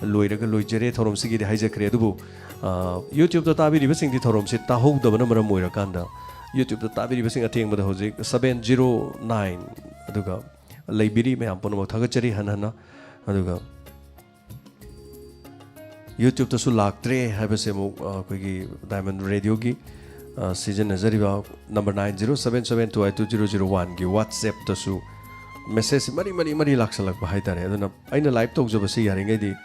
ꯂꯣꯏꯔꯒ ꯂꯣꯏꯖꯔꯦ ꯊꯧꯔꯝꯁꯤꯒꯤꯗꯤ ꯍꯥꯏꯖꯈ꯭ꯔꯦ꯫ ꯑꯗꯨꯕꯨ, ꯑ, YouTubeꯇ ꯇꯥꯕꯤꯔꯤꯕꯁꯤꯡꯗꯤ ꯊꯧꯔꯝꯁꯤ ꯇꯥꯍꯧꯗꯕꯅ ꯃꯔꯝ ꯑꯣꯏꯔꯀꯥꯟꯗ YouTube-ꯇ ꯇꯥꯕꯤꯔꯤꯕꯁꯤꯡ ꯑꯊꯦꯡꯕꯗ ꯍꯧꯖꯤꯛ seven zero nine, ꯑꯗꯨꯒ ꯂꯩꯕꯤꯔꯤ ꯃꯌꯥꯝ ꯄꯨꯝꯅꯃꯛ ꯊꯥꯒꯠꯆꯔꯤ ꯍꯟꯅ ꯍꯟꯅ꯫ ꯑꯗꯨꯒ YouTube-ꯇꯁꯨ ꯂꯥꯛꯇ꯭ꯔꯦ ꯍꯥꯏꯕꯁꯦ ꯑꯃꯨꯛ, ꯑ, ꯑꯩꯈꯣꯏꯒꯤ Diamond Radio-ꯒꯤ, ꯑ, ꯁꯤꯖꯤꯟꯅꯖꯔꯤꯕ number nine zero seven seven two eight two zero zero one-ꯒꯤ WhatsApp-ꯇꯁꯨ message ꯃꯔꯤ ꯃꯔꯤ ꯃꯔꯤ ꯂꯥꯛꯁꯜꯂꯛꯄ ꯍꯥꯏꯇꯥꯔꯦ꯫ ꯑꯗꯨꯅ ꯑꯩꯅ live ꯇꯧꯖꯕꯁꯤ ꯌꯥꯔꯤꯉꯩꯗꯤ,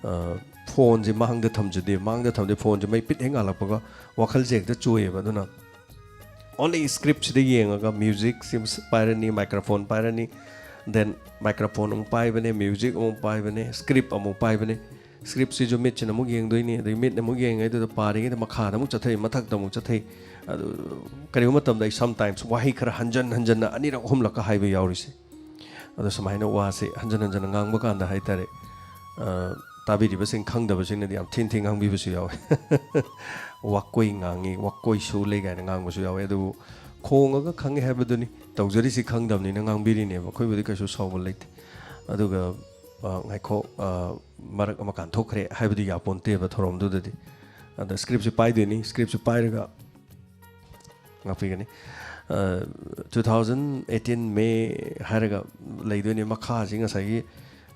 ꯑ, phone-ꯁꯦ ꯃꯥꯡꯗ ꯊꯝꯖꯗꯦ꯫ ꯃꯥꯡꯗ ꯊꯝꯗꯦ, phone-ꯁꯦ ꯃꯩ ꯄꯤꯠ ꯍꯦꯛ ꯉꯥꯜꯂꯛꯄꯒ ꯋꯥꯈꯜꯁꯦ ꯍꯦꯛꯇ ꯆꯣꯏꯌꯦꯕ꯫ ꯑꯗꯨꯅ only script-ꯁꯤꯗ ꯌꯦꯡꯉꯒ music-ꯁꯤ ꯄꯥꯏꯔꯅꯤ, microphone ꯄꯥꯏꯔꯅꯤ, then microphone ꯑꯃꯨꯛ ꯄꯥꯏꯕꯅꯦ, music ꯑꯃꯨꯛ ꯄꯥꯏꯕꯅꯦ, script ꯑꯃꯨꯛ ꯄꯥꯏꯕꯅꯦ꯫ Script-ꯁꯤꯁꯨ ꯃꯤꯠꯁꯤꯅ ꯑꯃꯨꯛ ꯌꯦꯡꯗꯣꯏꯅꯤ, ꯑꯗꯩ ꯃꯤꯠꯅ ꯑꯃꯨꯛ ꯌꯦꯡꯉꯤꯉꯩꯗꯨꯗ ꯄꯥꯔꯤꯉꯩꯗ ꯃꯈꯥꯗ ꯑꯃꯨꯛ ꯆꯠꯊꯩ, ꯃꯊꯛꯇ ꯑꯃꯨꯛ ꯆꯠꯊꯩ꯫ ꯑꯗꯨ ꯀꯔꯤꯒꯨꯝꯕ ꯃꯇꯝꯗ ꯑꯩ sometimes ꯋꯥꯍꯩ ꯈꯔ ꯍꯟꯖꯟ ꯍꯟꯖꯟꯅ ꯑꯅꯤꯔꯛ ꯑꯍꯨꯝꯂꯛꯀ ꯍꯥꯏꯕ ꯌꯥꯎꯔꯤꯁꯦ꯫ ꯑꯗꯣ ꯁꯨꯃꯥꯏꯅ ꯋꯥꯁꯦ ꯍꯟꯖꯟ ꯍꯟꯖꯟꯅ ꯉꯥꯡꯕ ꯀꯥꯟꯗ ꯍꯥꯏꯇꯥꯔꯦ, ꯑ, ꯇꯥꯕꯤꯔꯤꯕꯁꯤꯡ ꯈꯪꯗꯕꯁꯤꯡꯅꯗꯤ ꯌꯥꯝ ꯊꯤꯅ ꯊꯤꯅ ꯉꯥꯡꯕꯤꯕꯁꯨ ꯌꯥꯎꯋꯦ꯫ "ꯋꯥꯀꯣꯏ ꯉꯥꯡꯉꯤ, ꯋꯥꯀꯣꯏ ꯁꯨ ꯂꯩ" ꯀꯥꯏꯅ ꯉꯥꯡꯕꯁꯨ ꯌꯥꯎꯋꯦ꯫ ꯑꯗꯨꯕꯨ ꯈꯣꯡꯉꯒ ꯈꯪꯉꯦ ꯍꯥꯏꯕꯗꯨꯅꯤ, ꯇꯧꯖꯔꯤꯁꯤ ꯈꯪꯗꯕꯅꯤꯅ ꯉꯥꯡꯕꯤꯔꯤꯅꯦꯕ꯫ ꯑꯩꯈꯣꯏꯕꯨꯗꯤ ꯀꯩꯁꯨ ꯁꯥꯎꯕ ꯂꯩꯇꯦ꯫ ꯑꯗꯨꯒ, ꯑ, ꯉꯥꯏꯈꯣ, ꯑ, ꯃꯔꯛ ꯑꯃ ꯀꯥꯟꯊꯣꯛꯈ꯭ꯔꯦ ꯍꯥꯏꯕꯗꯤ ꯌꯥꯄꯣꯟꯇꯦꯕ ꯊꯧꯔꯝꯗꯨꯗꯗꯤ꯫ ꯑꯗ script-ꯁꯦ ꯄꯥꯏꯗꯣꯏꯅꯤ, script-ꯁꯦ ꯄꯥꯏꯔꯒ ꯉꯥꯛꯄꯤꯒꯅꯤ꯫ ꯑ, two thousand eighteen May ꯍꯥꯏꯔꯒ ꯂꯩꯗꯣꯏꯅꯦ꯫ ꯃꯈꯥꯁꯤ ꯉꯁꯥꯏꯒꯤ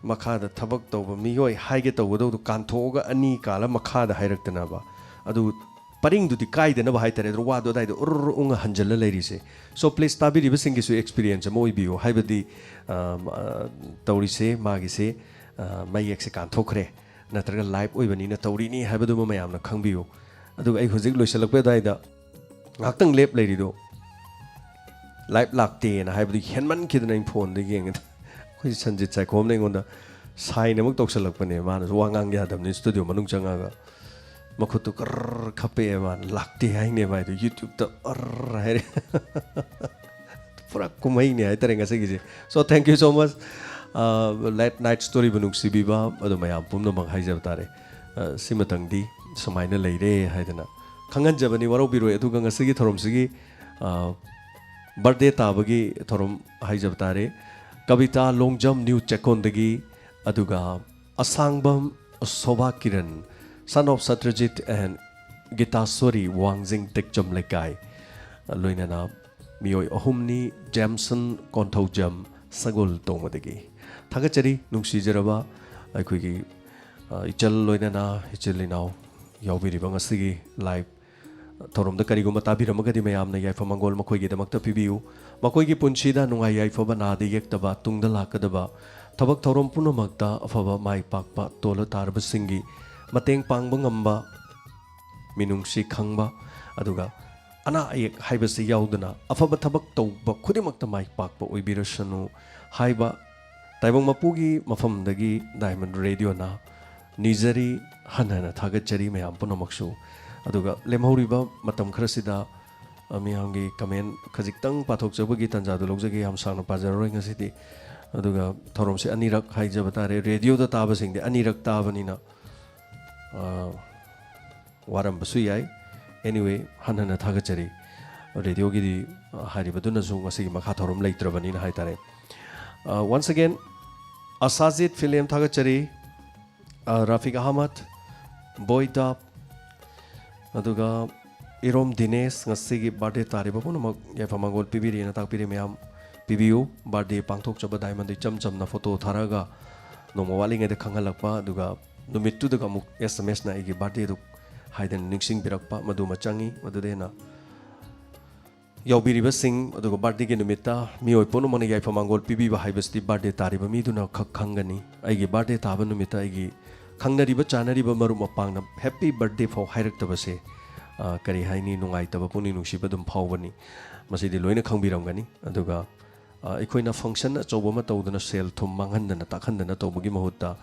ꯃꯈꯥꯗ ꯊꯕꯛ ꯇꯧꯕ ꯃꯤꯑꯣꯏ ꯍꯥꯏꯒꯦ ꯇꯧꯒꯗꯧꯗꯣ ꯀꯥꯟꯊꯣꯛꯑꯒ ꯑꯅꯤ ꯀꯥꯜꯂ ꯃꯈꯥꯗ ꯍꯥꯏꯔꯛꯇꯅꯕ꯫ ꯑꯗꯨ ꯄꯔꯤꯡꯗꯨꯗꯤ ꯀꯥꯏꯗꯅꯕ ꯍꯥꯏꯇꯥꯔꯦ꯫ ꯑꯗꯨ ꯋꯥꯗꯣ ꯑꯗꯥꯏꯗ ꯎꯔꯨꯔꯨ ꯎꯪꯉ ꯍꯟꯖꯜꯂ ꯂꯩꯔꯤꯁꯦ꯫ So please, ꯇꯥꯕꯤꯔꯤꯕꯁꯤꯡꯒꯤꯁꯨ experience ꯑꯃ ꯑꯣꯏꯕꯤꯌꯨ꯫ ꯍꯥꯏꯕꯗꯤ, ꯑ, ꯑ, ꯇꯧꯔꯤꯁꯦ ꯃꯥꯒꯤꯁꯦ, ꯑ, ꯃꯌꯦꯛꯁꯦ ꯀꯥꯟꯊꯣꯛꯈ꯭ꯔꯦ, ꯅꯠꯇ꯭ꯔꯒ live ꯑꯣꯏꯕꯅꯤꯅ ꯇꯧꯔꯤꯅꯤ ꯍꯥꯏꯕꯗꯨꯃ ꯃꯌꯥꯝꯅ ꯈꯪꯕꯤꯌꯨ꯫ ꯑꯗꯨꯒ ꯑꯩ ꯍꯧꯖꯤꯛ ꯂꯣꯏꯁꯤꯜꯂꯛꯄ ꯑꯗꯨꯋꯥꯏꯗ ꯉꯥꯏꯍꯥꯛꯇꯪ ꯂꯦꯞ ꯂꯩꯔꯤꯗꯣ, live ꯂꯥꯛꯇꯦꯅ ꯍꯥꯏꯕꯗꯨ ꯍꯦꯟꯃꯟꯈꯤꯗꯅ ꯑꯩꯅ phone-ꯗ ꯌꯦꯡꯉꯦ꯫ ꯑꯩꯈꯣꯏ ꯁꯟꯖꯤꯠ ꯁꯥꯏꯈꯣꯝꯅ ꯑꯩꯉꯣꯟꯗ sign ꯑꯃꯨꯛ ꯇꯧꯁꯜꯂꯛꯄꯅꯦ꯫ ꯃꯥꯅꯁꯨ ꯋꯥ ꯉꯥꯡ ꯌꯥꯗꯕꯅꯤ, studio ꯃꯅꯨꯡ ꯆꯪꯉꯒ ꯃꯈꯨꯠꯇꯨ ꯀꯔꯔ ꯈꯞꯄꯛꯑꯦ꯫ ꯃꯥꯅ "ꯂꯥꯛꯇꯦ" ꯍꯥꯏꯅꯦ ꯃꯥꯏꯗꯣ, YouTube-ꯇ ꯑꯔꯔ ꯍꯥꯏꯔꯦ꯫ ꯄꯨꯔꯥ ꯀꯨꯝꯍꯩꯅꯤ ꯍꯥꯏꯇꯥꯔꯦ ꯉꯁꯤꯒꯤꯁꯦ꯫ So thank you so much꯫ ꯑ, late night story-ꯕꯨ ꯅꯨꯡꯁꯤꯕꯤꯕ ꯑꯗꯨ ꯃꯌꯥꯝ ꯄꯨꯝꯅꯃꯛ ꯍꯥꯏꯖꯕ ꯇꯥꯔꯦ꯫ ꯑ, ꯁꯤꯃꯇꯪꯗꯤ ꯁꯨꯃꯥꯏꯅ ꯂꯩꯔꯦ ꯍꯥꯏꯗꯅ ꯈꯪꯍꯟꯖꯕꯅꯤ, ꯋꯥꯔꯧꯕꯤꯔꯣꯏ꯫ ꯑꯗꯨꯒ ꯉꯁꯤꯒꯤ ꯊꯧꯔꯝꯁꯤꯒꯤ, ꯑ, birthday ꯇꯥꯕꯒꯤ ꯊꯧꯔꯝ ꯍꯥꯏꯖꯕ ꯇꯥꯔꯦ꯫ ꯀꯕꯤꯇꯥ ꯂꯣꯡꯖꯝ, ꯅ꯭ꯌꯨ ꯆꯦꯛꯀꯣꯟꯗꯒꯤ, ꯑꯗꯨꯒ ꯑꯁꯥꯡꯕꯝ Sobha Kiran, son of Satrajit and Gitaswari, ꯋꯥꯡꯖꯤꯡ ꯇꯦꯛꯆꯝ ꯂꯩꯀꯥꯏ꯫ ꯂꯣꯏꯅꯅ ꯃꯤꯑꯣꯏ ꯑꯍꯨꯝꯅꯤ, ꯖꯦꯝꯁꯟ ꯀꯣꯟꯊꯧꯖꯝ ꯁꯒꯣꯜ ꯇꯣꯡꯕꯗꯒꯤ꯫ ꯊꯥꯒꯠꯆꯔꯤ ꯅꯨꯡꯁꯤꯖꯔꯕ ꯑꯩꯈꯣꯏꯒꯤ, ꯑ, ꯏꯆꯜ ꯂꯣꯏꯅꯅ ꯏꯆꯤꯜ ꯏꯅꯥꯎ ꯌꯥꯎꯕꯤꯔꯤꯕ ꯉꯁꯤꯒꯤ live ꯊꯧꯔꯝꯗ ꯀꯔꯤꯒꯨꯝꯕ ꯇꯥꯕꯤꯔꯝꯃꯒꯗꯤ ꯃꯌꯥꯝꯅ ꯌꯥꯏꯐ ꯃꯪꯒꯣꯜ ꯃꯈꯣꯏꯒꯤꯗꯃꯛꯇ ꯄꯤꯕꯤꯌꯨ꯫ ꯃꯈꯣꯏꯒꯤ ꯄꯨꯟꯁꯤꯗ ꯅꯨꯡꯉꯥꯏ ꯌꯥꯏꯐꯕ ꯅꯥꯗ ꯌꯦꯛꯇꯕ ꯇꯨꯡꯗ ꯂꯥꯛꯀꯗꯕ ꯊꯕꯛ ꯊꯧꯔꯝ ꯄꯨꯝꯅꯃꯛꯇ ꯑꯐꯕ ꯃꯥꯏ ꯄꯥꯛꯄ ꯇꯣꯜꯂ ꯇꯥꯔꯕꯁꯤꯡꯒꯤ ꯃꯇꯦꯡ ꯄꯥꯡꯕ ꯉꯝꯕ, ꯃꯤꯅꯨꯡꯁꯤ ꯈꯪꯕ, ꯑꯗꯨꯒ ꯑꯅꯥ ꯑꯌꯦꯛ ꯍꯥꯏꯕꯁꯤ ꯌꯥꯎꯗꯅ ꯑꯐꯕ ꯊꯕꯛ ꯇꯧꯕ ꯈꯨꯗꯤꯡꯃꯛꯇ ꯃꯥꯏ ꯄꯥꯛꯄ ꯑꯣꯏꯕꯤꯔꯁꯅꯨ ꯍꯥꯏꯕ ꯇꯥꯏꯕꯪ ꯃꯄꯨꯒꯤ ꯃꯐꯝꯗꯒꯤ Diamond Radio ꯅ ꯅꯤꯖꯔꯤ꯫ ꯍꯟꯅ ꯍꯟꯅ ꯊꯥꯒꯠꯆꯔꯤ ꯃꯌꯥꯝ ꯄꯨꯝꯅꯃꯛꯁꯨ꯫ ꯑꯗꯨꯒ ꯂꯦꯝꯍꯧꯔꯤꯕ ꯃꯇꯝ ꯈꯔꯁꯤꯗ, ꯑ, ꯃꯤꯌꯥꯝꯒꯤ comment ꯈꯖꯤꯛꯇꯪ ꯄꯥꯊꯣꯛꯆꯕꯒꯤ ꯇꯥꯟꯖꯥꯗꯨ ꯂꯧꯖꯒꯦ꯫ ꯌꯥꯝ ꯁꯥꯡꯅ ꯄꯥꯖꯔꯔꯣꯏ ꯉꯁꯤꯗꯤ꯫ ꯑꯗꯨꯒ ꯊꯧꯔꯝꯁꯦ ꯑꯅꯤꯔꯛ ꯍꯥꯏꯖꯕ ꯇꯥꯔꯦ꯫ Radio ꯗ ꯇꯥꯕꯁꯤꯡꯗꯤ ꯑꯅꯤꯔꯛ ꯇꯥꯕꯅꯤꯅ, ꯑ, ꯋꯥꯔꯝꯕꯁꯨ ꯌꯥꯏ꯫ Anyway, ꯍꯟꯅ ꯍꯟꯅ ꯊꯥꯒꯠꯆꯔꯤ꯫ Radio ꯒꯤꯗꯤ, ꯑ, ꯍꯥꯏꯔꯤꯕꯗꯨꯅꯁꯨ ꯉꯁꯤꯒꯤ ꯃꯈꯥ ꯊꯧꯔꯝ ꯂꯩꯇ꯭ꯔꯕꯅꯤꯅ ꯍꯥꯏꯇꯥꯔꯦ꯫ ꯑ, once again, ꯑꯁꯥꯖꯤꯠ ꯐꯤꯂꯦꯝ ꯊꯥꯒꯠꯆꯔꯤ꯫ ꯑ, ꯔꯥꯐꯤꯛ ꯑꯍꯃꯗ, ꯕꯣꯏꯗꯥꯞ, ꯑꯗꯨꯒ ꯏꯔꯣꯝ ꯗꯤꯅꯦꯁ, ꯉꯁꯤꯒꯤ birthday ꯇꯥꯔꯤꯕ ꯄꯨꯝꯅꯃꯛ ꯌꯥꯏꯐ ꯃꯪꯒꯣꯜ ꯄꯤꯕꯤꯔꯤꯅ ꯇꯥꯛꯄꯤꯔꯤ ꯃꯌꯥꯝ ꯄꯤꯕꯤꯌꯨ꯫ Birthday ꯄꯥꯡꯊꯣꯛꯆꯕ Diamond ꯗ ꯏꯆꯝ ꯆꯝꯅ photo ꯊꯥꯔꯛꯑꯒ ꯅꯣꯡꯃ ꯋꯥꯠꯂꯤꯉꯩꯗ ꯈꯪꯍꯜꯂꯛꯄ, ꯑꯗꯨꯒ ꯅꯨꯃꯤꯠꯇꯨꯗꯒ ꯑꯃꯨꯛ S M S ꯅ ꯑꯩꯒꯤ birthday ꯗꯨ ꯍꯥꯏꯗꯅ ꯅꯤꯡꯁꯤꯡꯕꯤꯔꯛꯄ, ꯃꯗꯨꯃ ꯆꯪꯉꯤ꯫ ꯃꯗꯨꯗ ꯍꯦꯟꯅ ꯌꯥꯎꯕꯤꯔꯤꯕꯁꯤꯡ, ꯑꯗꯨꯒ birthday ꯒꯤ ꯅꯨꯃꯤꯠꯇ ꯃꯤꯑꯣꯏ ꯄꯨꯝꯅꯃꯛꯅ ꯌꯥꯏꯐ ꯃꯪꯒꯣꯜ ꯄꯤꯕꯤꯕ ꯍꯥꯏꯕꯁꯤꯗꯤ birthday ꯇꯥꯔꯤꯕ ꯃꯤꯗꯨꯅ ꯈꯛ ꯈꯪꯒꯅꯤ꯫ ꯑꯩꯒꯤ birthday ꯇꯥꯕ ꯅꯨꯃꯤꯠꯇ ꯑꯩꯒꯤ ꯈꯪꯅꯔꯤꯕ ꯆꯥꯟꯅꯔꯤꯕ ꯃꯔꯨꯞ ꯃꯄꯥꯡꯅ happy birthday ꯐꯥꯎ ꯍꯥꯏꯔꯛꯇꯕꯁꯦ, ꯑ, ꯀꯔꯤ ꯍꯥꯏꯅꯤ, ꯅꯨꯡꯉꯥꯏꯇꯕ, ꯄꯨꯛꯅꯤꯡ ꯅꯨꯡꯁꯤꯕ ꯑꯗꯨꯝ ꯐꯥꯎꯕꯅꯤ꯫ ꯃꯁꯤꯗꯤ ꯂꯣꯏꯅ ꯈꯪꯕꯤꯔꯝꯒꯅꯤ꯫ ꯑꯗꯨꯒ, ꯑ, ꯑꯩꯈꯣꯏꯅ function ꯑꯆꯧꯕ ꯑꯃ ꯇꯧꯗꯨꯅ ꯁꯦꯜ ꯊꯨꯝ ꯃꯥꯡꯍꯟꯗꯅ ꯇꯥꯛꯍꯟꯗꯅ ꯇꯧꯕꯒꯤ ꯃꯍꯨꯠꯇ,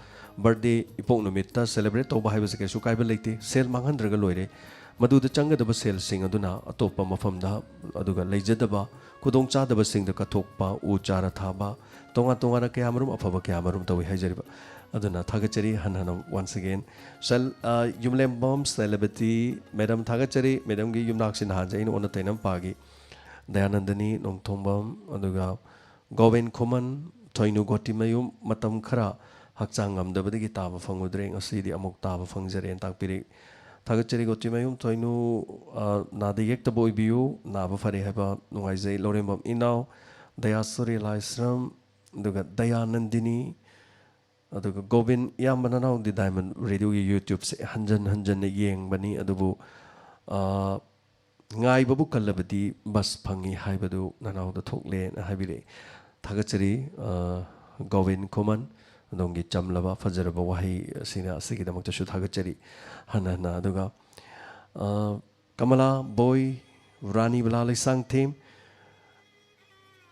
birthday, ꯏꯄꯣꯛ ꯅꯨꯃꯤꯠꯇ celebrate ꯇꯧꯕ ꯍꯥꯏꯕꯁꯦ ꯀꯩꯁꯨ ꯀꯥꯏꯕ ꯂꯩꯇꯦ꯫ ꯁꯦꯜ ꯃꯥꯡꯍꯟꯗ꯭ꯔꯒ ꯂꯣꯏꯔꯦ꯫ ꯃꯗꯨꯗ ꯆꯪꯒꯗꯕ ꯁꯦꯜꯁꯤꯡ ꯑꯗꯨꯅ ꯑꯇꯣꯞꯄ ꯃꯐꯝꯗ, ꯑꯗꯨꯒ ꯂꯩꯖꯗꯕ ꯈꯨꯗꯣꯡꯆꯥꯗꯕꯁꯤꯡꯗ ꯀꯠꯊꯣꯛꯄ, ꯎ ꯆꯥꯔ ꯊꯥꯕ, ꯇꯣꯉꯥꯟ ꯇꯣꯉꯥꯟꯅ ꯀꯌꯥꯃꯔꯨꯝ, ꯑꯐꯕ ꯀꯌꯥꯃꯔꯨꯝ ꯇꯧꯏ ꯍꯥꯏꯖꯔꯤꯕ꯫ ꯑꯗꯨꯅ ꯊꯥꯒꯠꯆꯔꯤ ꯍꯟꯅ ꯍꯟꯅ once again꯫ ꯁꯦꯜ-, ꯑ, ꯌꯨꯝꯂꯦꯝꯕꯝ ꯁꯦꯂꯕꯇꯤ ꯃꯦꯗꯥꯝ ꯊꯥꯒꯠꯆꯔꯤ꯫ ꯃꯦꯗꯥꯝꯒꯤ ꯌꯨꯝꯅꯥꯛꯁꯤ ꯅꯍꯥꯟꯁꯦ ꯑꯩꯅ ꯑꯣꯟꯅ ꯇꯩꯅꯕ ꯄꯥꯈꯤ꯫ ꯗꯌꯥꯅꯟꯗꯅꯤ ꯅꯣꯡꯊꯣꯝꯕꯝ, ꯑꯗꯨꯒ ꯒꯣꯕꯤꯟ ꯈꯨꯃꯟ, ꯊꯣꯏꯅꯨ ꯒꯣꯇꯤꯃꯌꯨꯝ꯫ ꯃꯇꯝ ꯈꯔ ꯍꯛꯆꯥꯡ ꯉꯝꯗꯕꯗꯒꯤ ꯇꯥꯕ ꯐꯪꯉꯨꯗ꯭ꯔꯦ, ꯉꯁꯤꯗꯤ ꯑꯃꯨꯛ ꯇꯥꯕ ꯐꯪꯖꯔꯦꯅ ꯇꯥꯛꯄꯤꯔꯤ꯫ ꯊꯥꯒꯠꯆꯔꯤ ꯒꯣꯇꯤꯃꯌꯨꯝ ꯊꯣꯏꯅꯨ, ꯑ, ꯅꯥꯗ ꯌꯦꯛꯇꯕ ꯑꯣꯏꯕꯤꯌꯨ, ꯅꯥꯕ ꯐꯔꯦ ꯍꯥꯏꯕ ꯅꯨꯡꯉꯥꯏꯖꯩ꯫ ꯂꯧꯔꯦꯝꯕꯝ ꯏꯅꯥꯎ, ꯗꯌꯥꯁꯣꯔꯤ ꯂꯥꯏꯁ꯭ꯔꯝ, ꯑꯗꯨꯒ ꯗꯌꯥꯅꯟꯗꯤꯅꯤ, ꯑꯗꯨꯒ ꯒꯣꯕꯤꯟ, ꯏꯌꯥꯝꯕ ꯅꯅꯥꯎꯗꯤ ꯗꯥꯏꯃꯟ ꯔꯦꯗꯤꯑꯣꯒꯤ YouTubeꯁꯦ ꯍꯟꯖꯟ ꯍꯟꯖꯟꯅ ꯌꯦꯡꯕꯅꯤ, ꯑꯗꯨꯕꯨ, ꯑ, ꯉꯥꯏꯕꯕꯨ ꯀꯜꯂꯕꯗꯤ ꯕꯁ ꯐꯪꯉꯤ ꯍꯥꯏꯕꯗꯨ ꯅꯅꯥꯎꯗ ꯊꯣꯛꯂꯦꯅ ꯍꯥꯏꯕꯤꯔꯛꯏ꯫ ꯊꯥꯒꯠꯆꯔꯤ, ꯑ, ꯒꯣꯕꯤꯟ ꯈꯨꯃꯟ, ꯑꯗꯣꯝꯒꯤ ꯆꯝꯂꯕ ꯐꯖꯔꯕ ꯋꯥꯍꯩ ꯑꯁꯤꯅ, ꯑꯁꯤꯒꯤꯗꯃꯛꯇꯁꯨ ꯊꯥꯒꯠꯆꯔꯤ ꯍꯟꯅ ꯍꯟꯅ꯫ ꯑꯗꯨꯒ, ꯑ, ꯀꯃꯂꯥ ꯕꯣꯏ, ꯔꯥꯅꯤ ꯕꯂꯥ ꯂꯩꯁꯥꯡꯊꯦꯝ,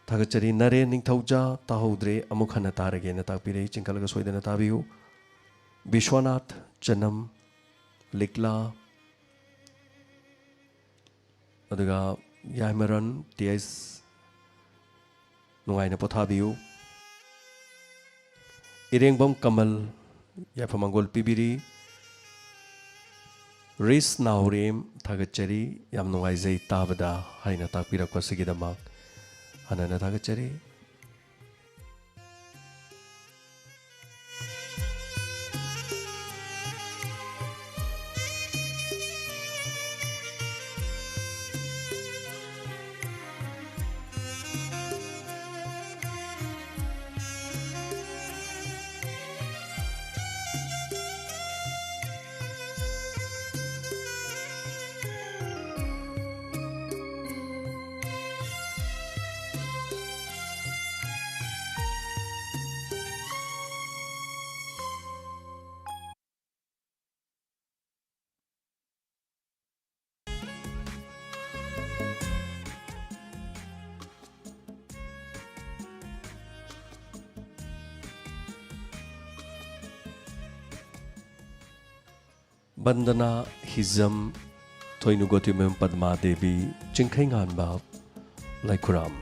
ꯊꯥꯒꯠꯆꯔꯤ꯫ ꯅꯔꯦꯟ ꯅꯤꯡꯊꯧꯖꯥ, ꯇꯥꯍꯧꯗ꯭ꯔꯦ, ꯑꯃꯨꯛ ꯍꯟꯅ ꯇꯥꯔꯒꯦꯅ ꯇꯥꯛꯄꯤꯔꯛꯏ, ꯆꯤꯡꯈꯠꯂꯒ ꯁꯣꯏꯗꯅ ꯇꯥꯕꯤꯌꯨ꯫ ꯕꯤꯁ꯭ꯋꯥꯅꯥꯊ ꯆꯅꯝ, ꯂꯤꯛꯂꯥ, ꯑꯗꯨꯒ ꯌꯥꯏꯃꯔꯟ ꯇꯤ ꯑꯩꯁ, ꯅꯨꯡꯉꯥꯏꯅ ꯄꯣꯊꯥꯕꯤꯌꯨ꯫ ꯏꯔꯦꯡꯕꯝ ꯀꯃꯜ, ꯌꯥꯏꯐ ꯃꯪꯒꯣꯜ ꯄꯤꯕꯤꯔꯤ꯫ ꯔꯤꯁ ꯅꯥꯎꯔꯦꯝ, ꯊꯥꯒꯠꯆꯔꯤ, ꯌꯥꯝ ꯅꯨꯡꯉꯥꯏꯖꯩ ꯇꯥꯕꯗ ꯍꯥꯏꯅ ꯇꯥꯛꯄꯤꯔꯛꯄꯁꯤꯒꯤꯗꯃꯛ ꯍꯟꯅ ꯍꯟꯅ ꯊꯥꯒꯠꯆꯔꯤ꯫ ꯕꯟꯗꯅꯥ ꯍꯤꯖꯝ, ꯊꯣꯏꯅꯨ ꯒꯣꯇꯤꯃꯌꯨꯝ ꯄꯗꯃꯥ ꯗꯦꯕꯤ, ꯆꯤꯡꯈꯩꯉꯥꯟꯕ ꯂꯥꯏꯈꯨꯔꯥꯝ,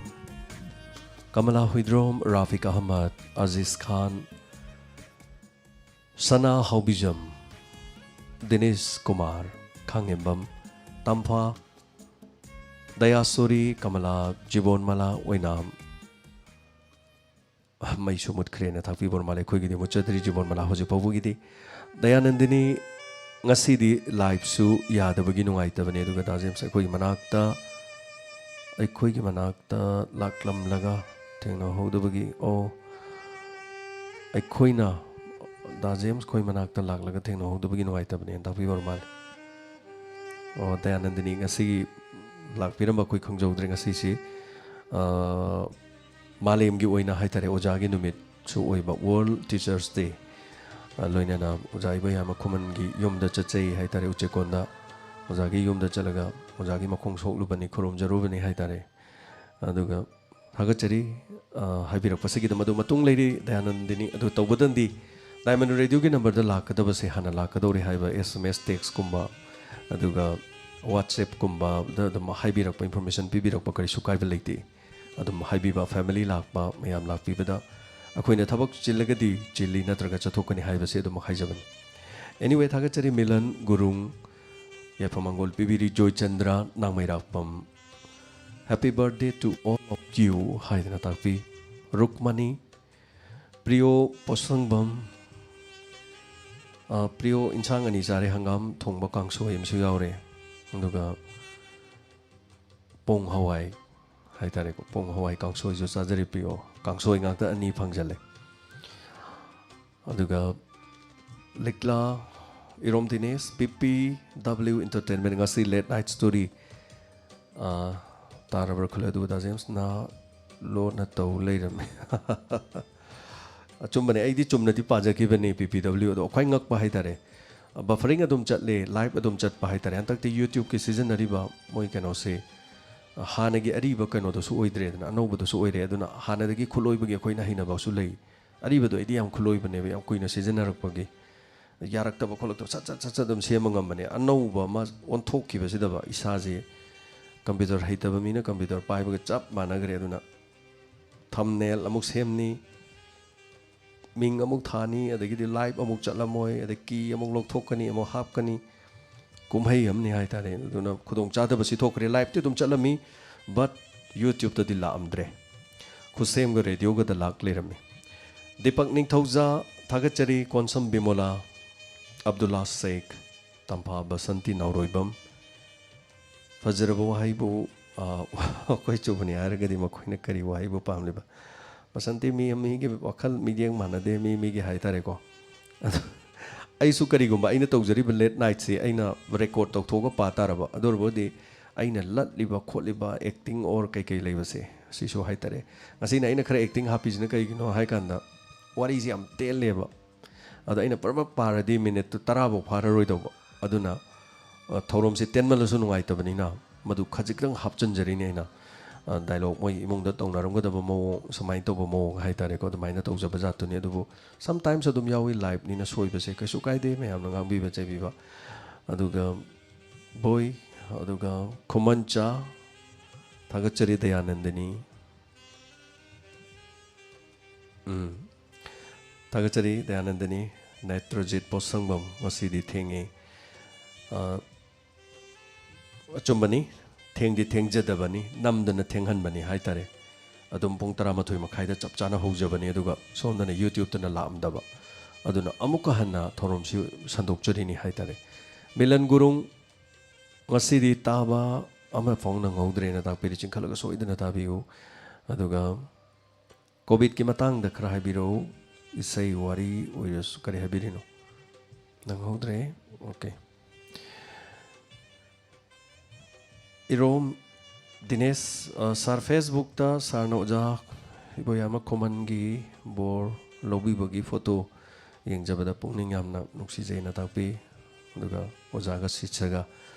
ꯀꯃꯂꯥ ꯍꯨꯏꯗ꯭ꯔꯣꯝ, ꯔꯥꯐꯤꯛ ꯑꯍꯃꯗ, ꯑꯖꯤꯖ ꯈꯥꯟ, ꯁꯅꯥ ꯍꯥꯎꯕꯤꯖꯝ, ꯗꯤꯅꯦꯁ ꯀꯨꯃꯥꯔ, ꯈꯥꯉꯦꯝꯕꯝ ꯇꯝꯐꯥ, ꯗꯌꯥꯁꯣꯔꯤ, ꯀꯃꯂꯥ, ꯖꯤꯕꯣꯟꯃꯂꯥ ꯑꯣꯏꯅꯥꯝ, ꯃꯩꯁꯨ ꯃꯨꯠꯈ꯭ꯔꯦꯅ ꯊꯥꯛꯄꯤꯕ ꯑꯣꯏꯔ ꯃꯥꯜꯂꯦ꯫ ꯑꯩꯈꯣꯏꯒꯤꯗꯤ ꯃꯨꯠꯆꯗ꯭ꯔꯤ, ꯖꯤꯕꯣꯟꯃꯂꯥ ꯍꯧꯖꯤꯛ ꯐꯥꯎꯕꯒꯤꯗꯤ꯫ ꯗꯌꯥꯅꯟꯗꯤꯅꯤ, ꯉꯁꯤꯗꯤ ꯂꯥꯏꯞꯁꯨ ꯌꯥꯗꯕꯒꯤ ꯅꯨꯡꯉꯥꯏꯇꯕꯅꯦ꯫ ꯑꯗꯨꯒ ꯗꯥ ꯖꯦꯝꯁ ꯑꯩꯈꯣꯏꯒꯤ ꯃꯅꯥꯛꯇ, ꯑꯩꯈꯣꯏꯒꯤ ꯃꯅꯥꯛꯇ ꯂꯥꯛꯂꯝꯂꯒ ꯊꯦꯡꯅꯍꯧꯗꯕꯒꯤ, ꯑꯣ, ꯑꯩꯈꯣꯏꯅ ꯗꯥ ꯖꯦꯝꯁ ꯈꯣꯏ ꯃꯅꯥꯛꯇ ꯂꯥꯛꯂꯒ ꯊꯦꯡꯅꯍꯧꯗꯕꯒꯤ ꯅꯨꯡꯉꯥꯏꯇꯕꯅꯦꯅ ꯇꯥꯛꯄꯤꯕ ꯑꯣꯏꯔ ꯃꯥꯜꯂꯦ꯫ ꯑꯣ, ꯗꯌꯥꯅꯟꯗꯅꯤ ꯉꯁꯤꯒꯤ ꯂꯥꯛꯄꯤꯔꯝꯕ ꯑꯩꯈꯣꯏ ꯈꯪꯖꯍꯧꯗ꯭ꯔꯦ꯫ ꯉꯁꯤꯁꯤ, ꯑ, ꯃꯥꯂꯦꯝꯒꯤ ꯑꯣꯏꯅ ꯍꯥꯏꯇꯥꯔꯦ, ꯑꯣꯖꯥꯒꯤ ꯅꯨꯃꯤꯠꯁꯨ ꯑꯣꯏꯕ, World Teachers Day꯫ ꯑ, ꯂꯣꯏꯅꯅ ꯑꯣꯖꯥ ꯏꯕꯣꯌꯥꯏꯃ ꯈꯨꯃꯟꯒꯤ ꯌꯨꯝꯗ ꯆꯠꯆꯩ ꯍꯥꯏꯇꯥꯔꯦ, ꯎꯆꯦꯛꯀꯣꯟꯗ꯫ ꯑꯣꯖꯥꯒꯤ ꯌꯨꯝꯗ ꯆꯠꯂꯒ ꯑꯣꯖꯥꯒꯤ ꯃꯈꯣꯡ ꯁꯣꯛꯂꯨꯕꯅꯤ, ꯈꯨꯔꯨꯝꯖꯔꯨꯕꯅꯤ ꯍꯥꯏꯇꯥꯔꯦ꯫ ꯑꯗꯨꯒ ꯊꯥꯒꯠꯆꯔꯤ, ꯑ, ꯍꯥꯏꯕꯤꯔꯛꯄꯁꯤꯒꯤꯗꯃꯛ꯫ ꯑꯗꯨ ꯃꯇꯨꯡ ꯂꯩꯔꯤ ꯗꯌꯥꯅꯟꯗꯅꯤ꯫ ꯑꯗꯨ ꯇꯧꯕꯗꯗꯤ Diamond Radio ꯒꯤ ꯅꯝꯕꯔꯗ ꯂꯥꯛꯀꯗꯕꯁꯦ ꯍꯥꯟꯅ ꯂꯥꯛꯀꯗꯧꯔꯦ ꯍꯥꯏꯕ S M S text ꯀꯨꯝꯕ, ꯑꯗꯨꯒ WhatsApp ꯀꯨꯝꯕꯗ ꯑꯗꯨꯝ ꯍꯥꯏꯕꯤꯔꯛꯄ, information ꯄꯤꯕꯤꯔꯛꯄ ꯀꯔꯤꯁꯨ ꯀꯥꯏꯕ ꯂꯩꯇꯦ꯫ ꯑꯗꯨꯝ ꯍꯥꯏꯕꯤꯕ, family ꯂꯥꯛꯄ, ꯃꯌꯥꯝ ꯂꯥꯛꯄꯤꯕꯗ ꯑꯩꯈꯣꯏꯅ ꯊꯕꯛ ꯆꯤꯜꯂꯒꯗꯤ ꯆꯤꯜꯂꯤ, ꯅꯠꯇ꯭ꯔꯒ ꯆꯠꯊꯣꯛꯀꯅꯤ ꯍꯥꯏꯕꯁꯦ ꯑꯗꯨꯝ ꯍꯥꯏꯖꯕꯅꯤ꯫ Anyway, ꯊꯥꯒꯠꯆꯔꯤ ꯃꯤꯂꯟ ꯒꯨꯔꯨꯡ, ꯌꯥꯏꯐ ꯃꯪꯒꯣꯜ ꯄꯤꯕꯤꯔꯤ Joychandra ꯅꯥꯡꯃꯩꯔꯥꯛꯄꯝ꯫ Happy birthday to all of you ꯍꯥꯏꯗꯅ ꯇꯥꯛꯄꯤ꯫ ꯔꯨꯛꯃꯅꯤ, ꯄ꯭ꯔꯤꯌꯣ ꯄꯣꯠꯁꯪꯕꯝ, ꯑ, ꯄ꯭ꯔꯤꯌꯣ ꯏꯟꯁꯥꯡ ꯑꯅꯤ ꯆꯥꯔꯦ, ꯍꯪꯒꯥꯝ ꯊꯣꯡꯕ ꯀꯥꯡꯁꯣꯏ ꯑꯃꯁꯨ ꯌꯥꯎꯔꯦ꯫ ꯑꯗꯨꯒ ꯄꯣꯡ ꯍꯋꯥꯏ ꯍꯥꯏꯇꯥꯔꯦꯀꯣ, ꯄꯣꯡ ꯍꯋꯥꯏ ꯀꯥꯡꯁꯣꯏꯁꯨ ꯆꯥꯖꯔꯤ ꯄ꯭ꯔꯤꯌꯣ꯫ ꯀꯥꯡꯁꯣꯏ ꯉꯥꯛꯇ ꯑꯅꯤ ꯐꯪꯖꯜꯂꯦ꯫ ꯑꯗꯨꯒ ꯂꯤꯛꯂꯥ, ꯏꯔꯣꯝ ꯗꯤꯅꯦꯁ, P P W Entertainment, ꯉꯁꯤ Late Night Story, ꯑ, ꯇꯥꯔꯕ꯭ꯔꯥ ꯈꯜꯂꯦ, ꯑꯗꯨꯒ ꯗꯥ ꯖꯦꯝꯁꯅ ꯂꯣꯟꯅ ꯇꯧ ꯂꯩꯔꯝꯃꯦ꯫ ꯑꯆꯨꯝꯕꯅꯦ, ꯑꯩꯗꯤ ꯆꯨꯝꯅꯗꯤ ꯄꯥꯖꯈꯤꯕꯅꯦ P P W, ꯑꯗꯣ ꯈ꯭ꯋꯥꯏ ꯉꯛꯄ ꯍꯥꯏꯇꯥꯔꯦ, buffering ꯑꯗꯨꯝ ꯆꯠꯂꯦ, live ꯑꯗꯨꯝ ꯆꯠꯄ ꯍꯥꯏꯇꯥꯔꯦ꯫ ꯍꯟꯗꯛꯇꯤ YouTube ꯀꯤ ꯁꯤꯖꯤꯟꯅꯔꯤꯕ ꯃꯣꯏ ꯀꯩꯅꯣꯁꯦ, ꯍꯥꯟꯅꯒꯤ ꯑꯔꯤꯕ ꯀꯩꯅꯣꯗꯨꯁꯨ ꯑꯣꯏꯗ꯭ꯔꯦꯗꯅ, ꯑꯅꯧꯕꯗꯨꯁꯨ ꯑꯣꯏꯔꯦ꯫ ꯑꯗꯨꯅ ꯍꯥꯟꯅꯗꯒꯤ ꯈꯨꯠꯂꯣꯏꯕꯒꯤ ꯑꯩꯈꯣꯏꯅ ꯍꯩꯅꯕꯁꯨ ꯂꯩ꯫ ꯑꯔꯤꯕꯗꯣ ꯑꯩꯗꯤ ꯌꯥꯝ ꯈꯨꯠꯂꯣꯏꯕꯅꯦꯕ, ꯌꯥꯝ ꯀꯨꯏꯅ ꯁꯤꯖꯤꯟꯅꯔꯛꯄꯒꯤ꯫ ꯌꯥꯔꯛꯇꯕ ꯈꯣꯠꯂꯛꯇꯕ ꯁꯠ ꯁꯠ ꯁꯠ ꯁꯠ ꯑꯗꯨꯝ ꯁꯦꯝꯕ ꯉꯝꯕꯅꯦ꯫ ꯑꯅꯧꯕ ꯑꯃ ꯑꯣꯟꯊꯣꯛꯈꯤꯕꯁꯤꯗꯕ ꯏꯁꯥꯁꯦ computer ꯍꯩꯇꯕ ꯃꯤꯅ computer ꯄꯥꯏꯕꯒ ꯆꯞ ꯃꯥꯟꯅꯈ꯭ꯔꯦ꯫ ꯑꯗꯨꯅ thumbnail ꯑꯃꯨꯛ ꯁꯦꯝꯅꯤ, ꯃꯤꯡ ꯑꯃꯨꯛ ꯊꯥꯅꯤ, ꯑꯗꯒꯤꯗꯤ live ꯑꯃꯨꯛ ꯆꯠꯂꯝꯃꯣꯏ, ꯑꯗꯩ key ꯑꯃꯨꯛ ꯂꯧꯊꯣꯛꯀꯅꯤ, ꯑꯃꯨꯛ ꯍꯥꯞꯀꯅꯤ꯫ ꯀꯨꯝꯍꯩ ꯑꯃꯅꯤ ꯍꯥꯏꯇꯥꯔꯦ꯫ ꯑꯗꯨꯅ ꯈꯨꯗꯣꯡꯆꯥꯗꯕꯁꯤ ꯊꯣꯛꯈ꯭ꯔꯦ꯫ Live ꯇꯤ ꯑꯗꯨꯝ ꯆꯠꯂꯝꯃꯤ, but YouTube ꯇꯗꯤ ꯂꯥꯛꯑꯝꯗ꯭ꯔꯦ꯫ ꯈꯨꯠꯁꯦꯝꯒ radio ꯒꯗ ꯂꯥꯛ ꯂꯩꯔꯝꯃꯤ꯫ ꯗꯤꯄꯛ ꯅꯤꯡꯊꯧꯖꯥ, ꯊꯥꯒꯠꯆꯔꯤ꯫ ꯀꯣꯟꯁꯝ ꯕꯤꯃꯣꯂꯥ, ꯑꯕꯗꯨꯜꯂꯥ ꯁꯦꯈ, ꯇꯝꯐꯥ ꯕꯁꯟꯇꯤ ꯅꯥꯎꯔꯣꯏꯕꯝ꯫ ꯐꯖꯔꯕ ꯋꯥꯍꯩꯕꯨ, ꯑ, ꯑꯩꯈꯣꯏ ꯆꯨꯕꯅꯤ ꯍꯥꯏꯔꯒꯗꯤ ꯃꯈꯣꯏꯅ ꯀꯔꯤ ꯋꯥꯍꯩꯕꯨ ꯄꯥꯝꯂꯤꯕ? ꯕꯁꯟꯇꯤ, ꯃꯤ ꯃꯤꯒꯤ ꯋꯥꯈꯜ ꯃꯤꯠꯌꯦꯡ ꯃꯥꯟꯅꯗꯦ, ꯃꯤ ꯃꯤꯒꯤ ꯍꯥꯏꯇꯥꯔꯦꯀꯣ꯫ ꯑꯗꯣ ꯑꯩꯁꯨ ꯀꯔꯤꯒꯨꯝꯕ ꯑꯩꯅ ꯇꯧꯖꯔꯤꯕ late nightꯁꯤ ꯑꯩꯅ record ꯇꯧꯊꯣꯛꯑꯒ ꯄꯥ ꯇꯥꯔꯕ, ꯑꯗꯨ ꯑꯣꯏꯔꯕꯗꯤ ꯑꯩꯅ ꯂꯠꯂꯤꯕ ꯈꯣꯠꯂꯤꯕ acting or ꯀꯩꯀꯩ ꯂꯩꯕꯁꯦ, ꯁꯤꯁꯨ ꯍꯥꯏꯇꯥꯔꯦ꯫ ꯉꯁꯤꯅ ꯑꯩꯅ ꯈꯔ acting ꯍꯥꯞꯄꯤꯁꯤꯅ ꯀꯩꯒꯤꯅꯣ ꯍꯥꯏ ꯀꯥꯟꯗ, ꯋꯥꯔꯤꯁꯤ ꯌꯥꯝ ꯇꯦꯜꯂꯦꯕ꯫ ꯑꯗꯣ ꯑꯩꯅ ꯄ꯭ꯔꯞ ꯄ꯭ꯔꯞ ꯄꯥꯔꯗꯤ minuteꯇꯨ ꯇꯔꯥꯐꯧ ꯐꯥꯔꯔꯣꯏꯗꯧꯕ꯫ ꯑꯗꯨꯅ, ꯑ, ꯊꯧꯔꯝꯁꯤ ꯇꯦꯟꯃꯜꯂꯁꯨ ꯅꯨꯡꯉꯥꯏꯇꯕꯅꯤꯅ, ꯃꯗꯨ ꯈꯖꯤꯛꯇꯪ ꯍꯥꯞꯆꯤꯟꯖꯔꯤꯅꯦ ꯑꯩꯅ꯫ ꯑ, dialogue ꯃꯣꯏ ꯏꯃꯨꯡꯗ ꯇꯧꯅꯔꯝꯒꯗꯕ ꯃꯑꯣꯡ, ꯁꯨꯃꯥꯏꯅ ꯇꯧꯕ ꯃꯑꯣꯡ ꯍꯥꯏꯇꯥꯔꯦꯀꯣ, ꯑꯗꯨꯃꯥꯏꯅ ꯇꯧꯖꯕ ꯖꯥꯠꯇꯨꯅꯤ꯫ ꯑꯗꯨꯕꯨ sometimes ꯑꯗꯨꯝ ꯌꯥꯎꯏ, liveꯅꯤꯅ ꯁꯣꯏꯕꯁꯦ ꯀꯩꯁꯨ ꯀꯥꯏꯗꯦ, ꯃꯌꯥꯝꯅ ꯉꯥꯡꯕꯤꯕ ꯆꯩꯕꯤꯕ꯫ ꯑꯗꯨꯒ ꯕꯣꯏ, ꯑꯗꯨꯒ ꯈꯨꯃꯟꯆꯥ, ꯊꯥꯒꯠꯆꯔꯤ ꯗꯌꯥꯅꯟꯗꯅꯤ꯫ ꯎꯝ꯫ ꯊꯥꯒꯠꯆꯔꯤ ꯗꯌꯥꯅꯟꯗꯅꯤ꯫ ꯅꯦꯇ꯭ꯔꯖꯤꯠ ꯄꯣꯠꯁꯪꯕꯝ, ꯉꯁꯤꯗꯤ ꯊꯦꯡꯉꯦ꯫ ꯑ, ꯑꯆꯨꯝꯕꯅꯤ, ꯊꯦꯡꯗꯤ ꯊꯦꯡꯖꯗꯕꯅꯤ, ꯅꯝꯗꯅ ꯊꯦꯡꯍꯟꯕꯅꯤ ꯍꯥꯏꯇꯥꯔꯦ꯫ ꯑꯗꯨꯝ ꯄꯨꯡ ꯇꯔꯥꯃꯥꯊꯣꯏ ꯃꯈꯥꯏꯗ ꯆꯞ ꯆꯥꯅ ꯍꯧꯖꯕꯅꯤ, ꯑꯗꯨꯒ ꯁꯣꯝꯗꯅ YouTubeꯇꯅ ꯂꯥꯛꯑꯝꯗꯕ꯫ ꯑꯗꯨꯅ ꯑꯃꯨꯛꯀ ꯍꯟꯅ ꯊꯧꯔꯝꯁꯤ ꯁꯟꯗꯣꯛꯆꯔꯤꯅꯤ ꯍꯥꯏꯇꯥꯔꯦ꯫ ꯃꯤꯂꯟ ꯒꯨꯔꯨꯡ, ꯉꯁꯤꯗꯤ ꯇꯥꯕ ꯑꯃꯐꯥꯎ ꯅꯪꯍꯧꯗ꯭ꯔꯦꯅ ꯇꯥꯛꯄꯤꯔꯤ, ꯆꯤꯡꯈꯠꯂ ꯁꯣꯏꯗꯅ ꯇꯥꯕꯤꯌꯨ꯫ ꯑꯗꯨꯒ COVIDꯀꯤ ꯃꯇꯥꯡꯗ ꯈꯔ ꯍꯥꯏꯕꯤꯔꯛꯎ꯫ ꯏꯁꯩ ꯋꯥꯔꯤ ꯑꯣꯏꯔꯁꯨ, ꯀꯔꯤ ꯍꯥꯏꯕꯤꯔꯤꯅꯣ? ꯅꯪꯍꯧꯗ꯭ꯔꯦ꯫ OK꯫ ꯏꯔꯣꯝ ꯗꯤꯅꯦꯁ, ꯑ, sir, Facebookꯇ sirꯅ ꯑꯣꯖꯥ ꯏꯕꯣꯌꯥꯏꯃ ꯈꯨꯃꯟꯒꯤ ꯕꯣꯔ ꯂꯧꯕꯤꯕꯒꯤ photo ꯌꯦꯡꯖꯕꯗ ꯄꯨꯛꯅꯤꯡ ꯌꯥꯝꯅ ꯅꯨꯡꯁꯤꯖꯩꯅ ꯇꯥꯛꯄꯤ꯫ ꯑꯗꯨꯒ ꯑꯣꯖꯥꯒ ꯁꯤꯁꯒ